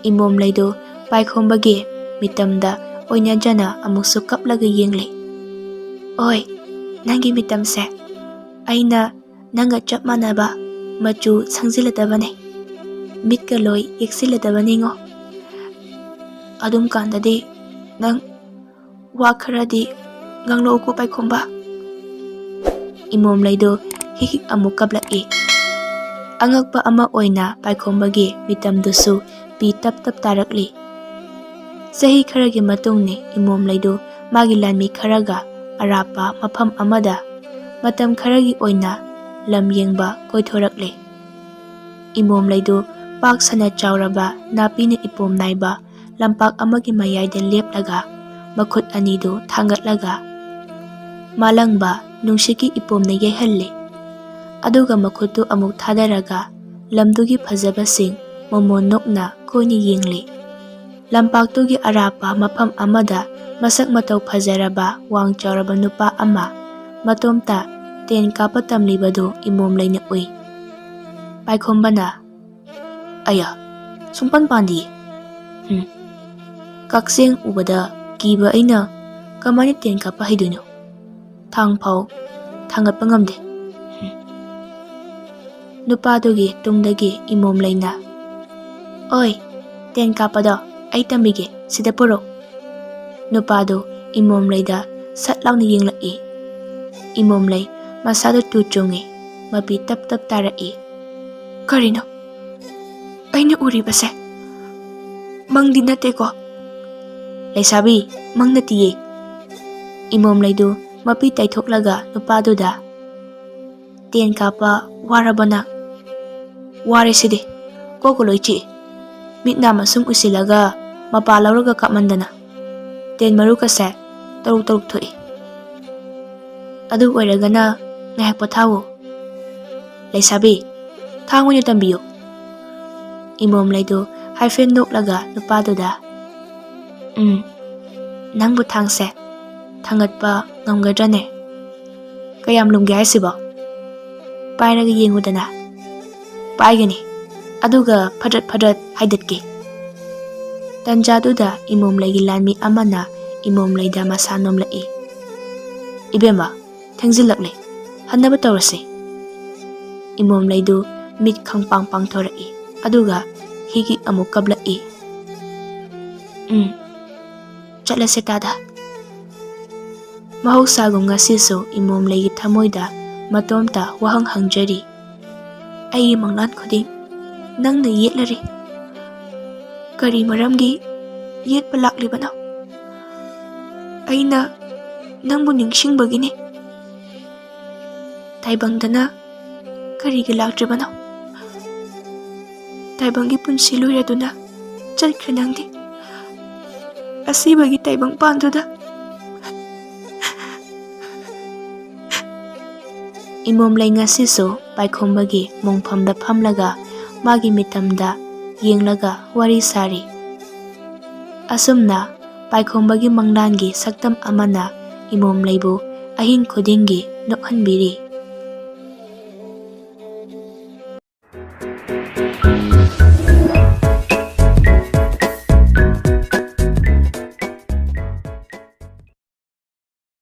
ꯏꯃꯣꯝꯂꯩꯗꯨ ꯄꯥꯏꯈꯣꯝꯕꯒꯤ ꯃꯤꯇꯝꯗ ꯑꯣꯏꯅꯖꯅ ꯑꯃꯨꯛꯁꯨ ꯀꯞꯂꯒ ꯌꯦꯡꯂꯤ꯫ "ꯑꯣꯏ, ꯅꯪꯒꯤ ꯃꯤꯇꯝꯁꯦ ꯑꯩꯅ ꯅꯪꯒ ꯆꯞ ꯃꯥꯟꯅꯕ ꯃꯆꯨ ꯁꯪꯖꯤꯜꯂꯗꯕꯅꯦ, ꯃꯤꯠꯀ ꯂꯣꯏ ꯌꯦꯛꯁꯤꯜꯂꯗꯕꯅꯤꯉꯣ꯫ ꯑꯗꯨꯝ ꯀꯥꯟꯗꯗꯤ ꯅꯪ ꯋꯥ ꯈꯔꯗꯤ ꯉꯥꯡꯂꯛꯎꯀꯣ ꯄꯥꯏꯈꯣꯝꯕ꯫ ꯏꯃꯣꯝꯂꯩꯗꯣ ꯍꯤꯛ ꯍꯤꯛ ꯑꯃꯨꯛ ꯀꯞꯂꯛꯏ꯫ ꯑꯉꯛꯄ ꯑꯃ ꯑꯣꯏꯅ ꯄꯥꯏꯈꯣꯝꯕꯒꯤ ꯃꯤꯇꯝꯗꯨꯁꯨ ꯄꯤ ꯇꯞ ꯇꯞ ꯇꯥꯔꯛꯂꯤ꯫ ꯆꯍꯤ ꯈꯔꯒꯤ ꯃꯇꯨꯡꯅꯤ ꯏꯃꯣꯝꯂꯩꯗꯨ ꯃꯥꯒꯤ ꯂꯥꯟꯃꯤ ꯈꯔꯒ ꯑꯔꯥꯞꯄ ꯃꯐꯝ ꯑꯃꯗ ꯃꯇꯝ ꯈꯔꯒꯤ ꯑꯣꯏꯅ ꯂꯝ ꯌꯦꯡꯕ ꯀꯣꯏꯊꯣꯔꯛꯂꯤ꯫ ꯏꯃꯣꯝꯂꯩꯗꯨ ꯄꯥꯛ ꯁꯟꯅ ꯆꯥꯎꯔꯕ ꯅꯥꯄꯤꯅ ꯏꯄꯣꯝ ꯅꯥꯏꯕ ꯂꯝꯄꯥꯛ ꯑꯃꯒꯤ ꯃꯌꯥꯏꯗ ꯂꯦꯞꯂꯒ ꯃꯈꯨꯠ ꯑꯅꯤꯗꯨ ꯊꯥꯡꯒꯠꯂꯒ ꯃꯥꯂꯪꯕ ꯅꯨꯡꯁꯤꯠꯀꯤ ꯏꯄꯣꯝꯅ ꯌꯩꯍꯜꯂꯤ꯫ ꯑꯗꯨꯒ ꯃꯈꯨꯠꯇꯨ ꯑꯃꯨꯛ ꯊꯥꯗꯔꯒ ꯂꯝꯗꯨꯒꯤ ꯐꯖꯕꯁꯤꯡ ꯃꯣꯃꯣꯟ ꯅꯣꯛꯅ ꯀꯣꯏꯅ ꯌꯦꯡꯂꯤ꯫ ꯂꯝꯄꯥꯛꯇꯨꯒꯤ ꯑꯔꯥꯞꯄ ꯃꯐꯝ ꯑꯃꯗ ꯃꯁꯛ ꯃꯇꯧ ꯐꯖꯔꯕ ꯋꯥꯡ ꯆꯥꯎꯔꯕ ꯅꯨꯄꯥ ꯑꯃ ꯃꯇꯣꯝꯇ ꯇꯦꯟ ꯀꯥꯞꯄ ꯇꯝꯂꯤꯕꯗꯨ ꯏꯃꯣꯝꯂꯩꯅ ꯎꯏ꯫ ꯄꯥꯏꯈꯣꯝꯕꯅ, "ꯑꯌꯥ, ꯁꯨꯡꯄꯥꯟ ꯄꯥꯟꯗꯤꯌꯦ꯫ ꯍꯨꯝ, ꯀꯛꯆꯦꯡ ꯎꯕꯗ ꯀꯤꯕ ꯑꯩꯅ ꯀꯃꯥꯏꯅ ꯇꯦꯟ ꯀꯥꯞꯄ ꯍꯩꯗꯣꯏꯅꯣ? ꯊꯥꯡ ꯐꯥꯎ ꯊꯥꯡꯒꯠꯄ ꯉꯝꯗꯦ꯫" ꯍꯨꯝ꯫ ꯅꯨꯄꯥꯗꯨꯒꯤ ꯇꯨꯡꯗꯒꯤ ꯏꯃꯣꯝꯂꯩꯅ, "ꯑꯣꯏ, ꯇꯦꯟ ꯀꯥꯞꯄꯗꯣ ꯑꯩ ꯇꯝꯕꯤꯒꯦ, ꯁꯤꯗ ꯄꯨꯔꯛ꯫" ꯅꯨꯄꯥꯗꯨ ꯏꯃꯣꯝꯂꯩꯗ ꯁꯠ ꯂꯥꯎꯅ ꯌꯦꯡꯂꯛꯏ꯫ ꯏꯃꯣꯝꯂꯩ ꯃꯁꯥꯗꯨ ꯇꯨ ꯆꯨꯡꯉꯤ, ꯃꯄꯤ ꯇꯞ ꯇꯞ ꯇꯥꯔꯛꯏ꯫ "ꯀꯔꯤꯅꯣ ꯑꯩꯅ ꯎꯔꯤꯕꯁꯦ? ꯃꯪꯗꯤ ꯅꯠꯇꯦꯀꯣ?" "ꯂꯩꯁꯥꯕꯤ, ꯃꯪ ꯅꯠꯇꯤꯌꯦ꯫" ꯏꯃꯣꯝꯂꯩꯗꯨ ꯃꯄꯤ ꯇꯩꯊꯣꯛꯂꯒ ꯅꯨꯄꯥꯗꯨꯗ, "ꯇꯦꯟ ꯀꯥꯞꯄ ꯋꯥꯔꯕ ꯅꯪ?" "ꯋꯥꯔꯦ ꯁꯤꯗꯤ, ꯀꯣꯛꯀ ꯂꯣꯏ ꯆꯤꯛꯏ꯫ ꯃꯤꯠ ꯅꯥ ꯃꯁꯨꯝ ꯎꯏꯁꯤꯜꯂꯒ ꯃꯄꯥ ꯂꯧꯔꯒ ꯀꯥꯞꯃꯟꯗꯅ ꯇꯦꯟ ꯃꯔꯨꯀꯁꯦ ꯇꯔꯨꯛ ꯇꯔꯨꯛ ꯊꯣꯛꯏ꯫ ꯑꯗꯨ ꯑꯣꯏꯔꯒꯅ ꯉꯥꯏꯍꯥꯛ ꯄꯣꯊꯥꯋꯣ꯫ ꯂꯩꯁꯥꯕꯤ, ꯊꯥꯡ ꯑꯣꯏꯅ ꯇꯝꯕꯤꯌꯨ꯫" ꯏꯃꯣꯝꯂꯩꯗꯨ ꯍꯥꯏꯐꯦꯠ ꯅꯣꯛꯂꯒ ꯅꯨꯄꯥꯗꯨꯗ, "ꯎꯝ, ꯅꯪꯕꯨ ꯊꯥꯡꯁꯦ ꯊꯥꯡꯒꯠꯄ ꯉꯝꯒꯗ꯭ꯔꯅꯦ? ꯀꯌꯥꯝ ꯂꯨꯝꯒꯦ ꯍꯥꯏꯁꯤꯕꯣ? ꯄꯥꯏꯔꯒ ꯌꯦꯡꯉꯨꯗꯅ꯫" "ꯄꯥꯏꯒꯅꯤ, ꯑꯗꯨꯒ ꯐꯗ꯭ꯔꯠ ꯐꯗ꯭ꯔꯠ ꯍꯥꯏꯗꯠꯀꯦ꯫" ꯇꯟꯖꯥꯗꯨꯗ ꯏꯃꯣꯝꯂꯩꯒꯤ ꯂꯥꯟꯃꯤ ꯑꯃꯅ ꯏꯃꯣꯝꯂꯩꯗ ꯃꯁꯥ ꯅꯣꯝꯂꯛꯏ꯫ "ꯏꯕꯦꯝꯃ, ꯊꯦꯡꯖꯤꯜꯂꯛꯂꯦ, ꯍꯟꯅꯕ ꯇꯧꯔꯁꯤ꯫" ꯏꯃꯣꯝꯂꯩꯗꯨ ꯃꯤꯠ ꯈꯪꯄꯥꯡ ꯄꯥꯡꯊꯣꯔꯛꯏ꯫ ꯑꯗꯨꯒ ꯍꯤꯒꯤꯛ ꯑꯃꯨꯛ ꯀꯞꯂꯛꯏ꯫ "ꯎꯝ, ꯆꯠꯂꯁꯦ ꯇꯥꯗ꯫" ꯃꯍꯧꯁꯥꯒꯨꯝ ꯉꯁꯤꯁꯨ ꯏꯃꯣꯝꯂꯩꯒꯤ ꯊꯃꯣꯏꯗ ꯃꯇꯣꯝꯇ ꯋꯥꯍꯪ ꯍꯪꯖꯔꯤ꯫ "ꯑꯩꯒꯤ ꯃꯪꯂꯥꯟ ꯈꯨꯗꯤꯡ ꯅꯪꯅ ꯌꯦꯠꯂꯔꯦ꯫ ꯀꯔꯤ ꯃꯔꯝꯒꯤ ꯌꯦꯠꯄ ꯂꯥꯛꯂꯤꯕꯅꯣ? ꯑꯩꯅ ꯅꯪꯕꯨ ꯅꯤꯡꯁꯤꯡꯕꯒꯤꯅꯤ꯫ ꯇꯥꯏꯕꯪꯗꯅ ꯀꯔꯤꯒꯤ ꯂꯥꯛꯇ꯭ꯔꯤꯕꯅꯣ? ꯇꯥꯏꯕꯪꯒꯤ ꯄꯨꯟꯁꯤ ꯂꯣꯏꯔꯗꯨꯅ ꯆꯠꯈ꯭ꯔꯦ ꯅꯪꯗꯤ꯫ ꯑꯁꯤꯕꯒꯤ ꯇꯥꯏꯕꯪ ꯄꯥꯟꯗꯨꯗ꯫" ꯏꯃꯣꯝꯂꯩ ꯉꯁꯤꯁꯨ ꯄꯥꯏꯈꯣꯝꯕꯒꯤ ꯃꯣꯡꯐꯝꯗ ꯐꯝꯂꯒ ꯃꯥꯒꯤ ꯃꯤꯇꯝꯗ ꯌꯦꯡꯂꯒ ꯋꯥꯔꯤ ꯁꯥꯔꯤ꯫ ꯑꯁꯨꯝꯅ ꯄꯥꯏꯈꯣꯝꯕꯒꯤ ꯃꯪꯂꯥꯟꯒꯤ ꯁꯛꯇꯝ ꯑꯃꯅ ꯏꯃꯣꯝꯂꯩꯕꯨ ꯑꯍꯤꯡ ꯈꯨꯗꯤꯡꯒꯤ ꯅꯣꯛꯍꯟꯕꯤꯔꯤ꯫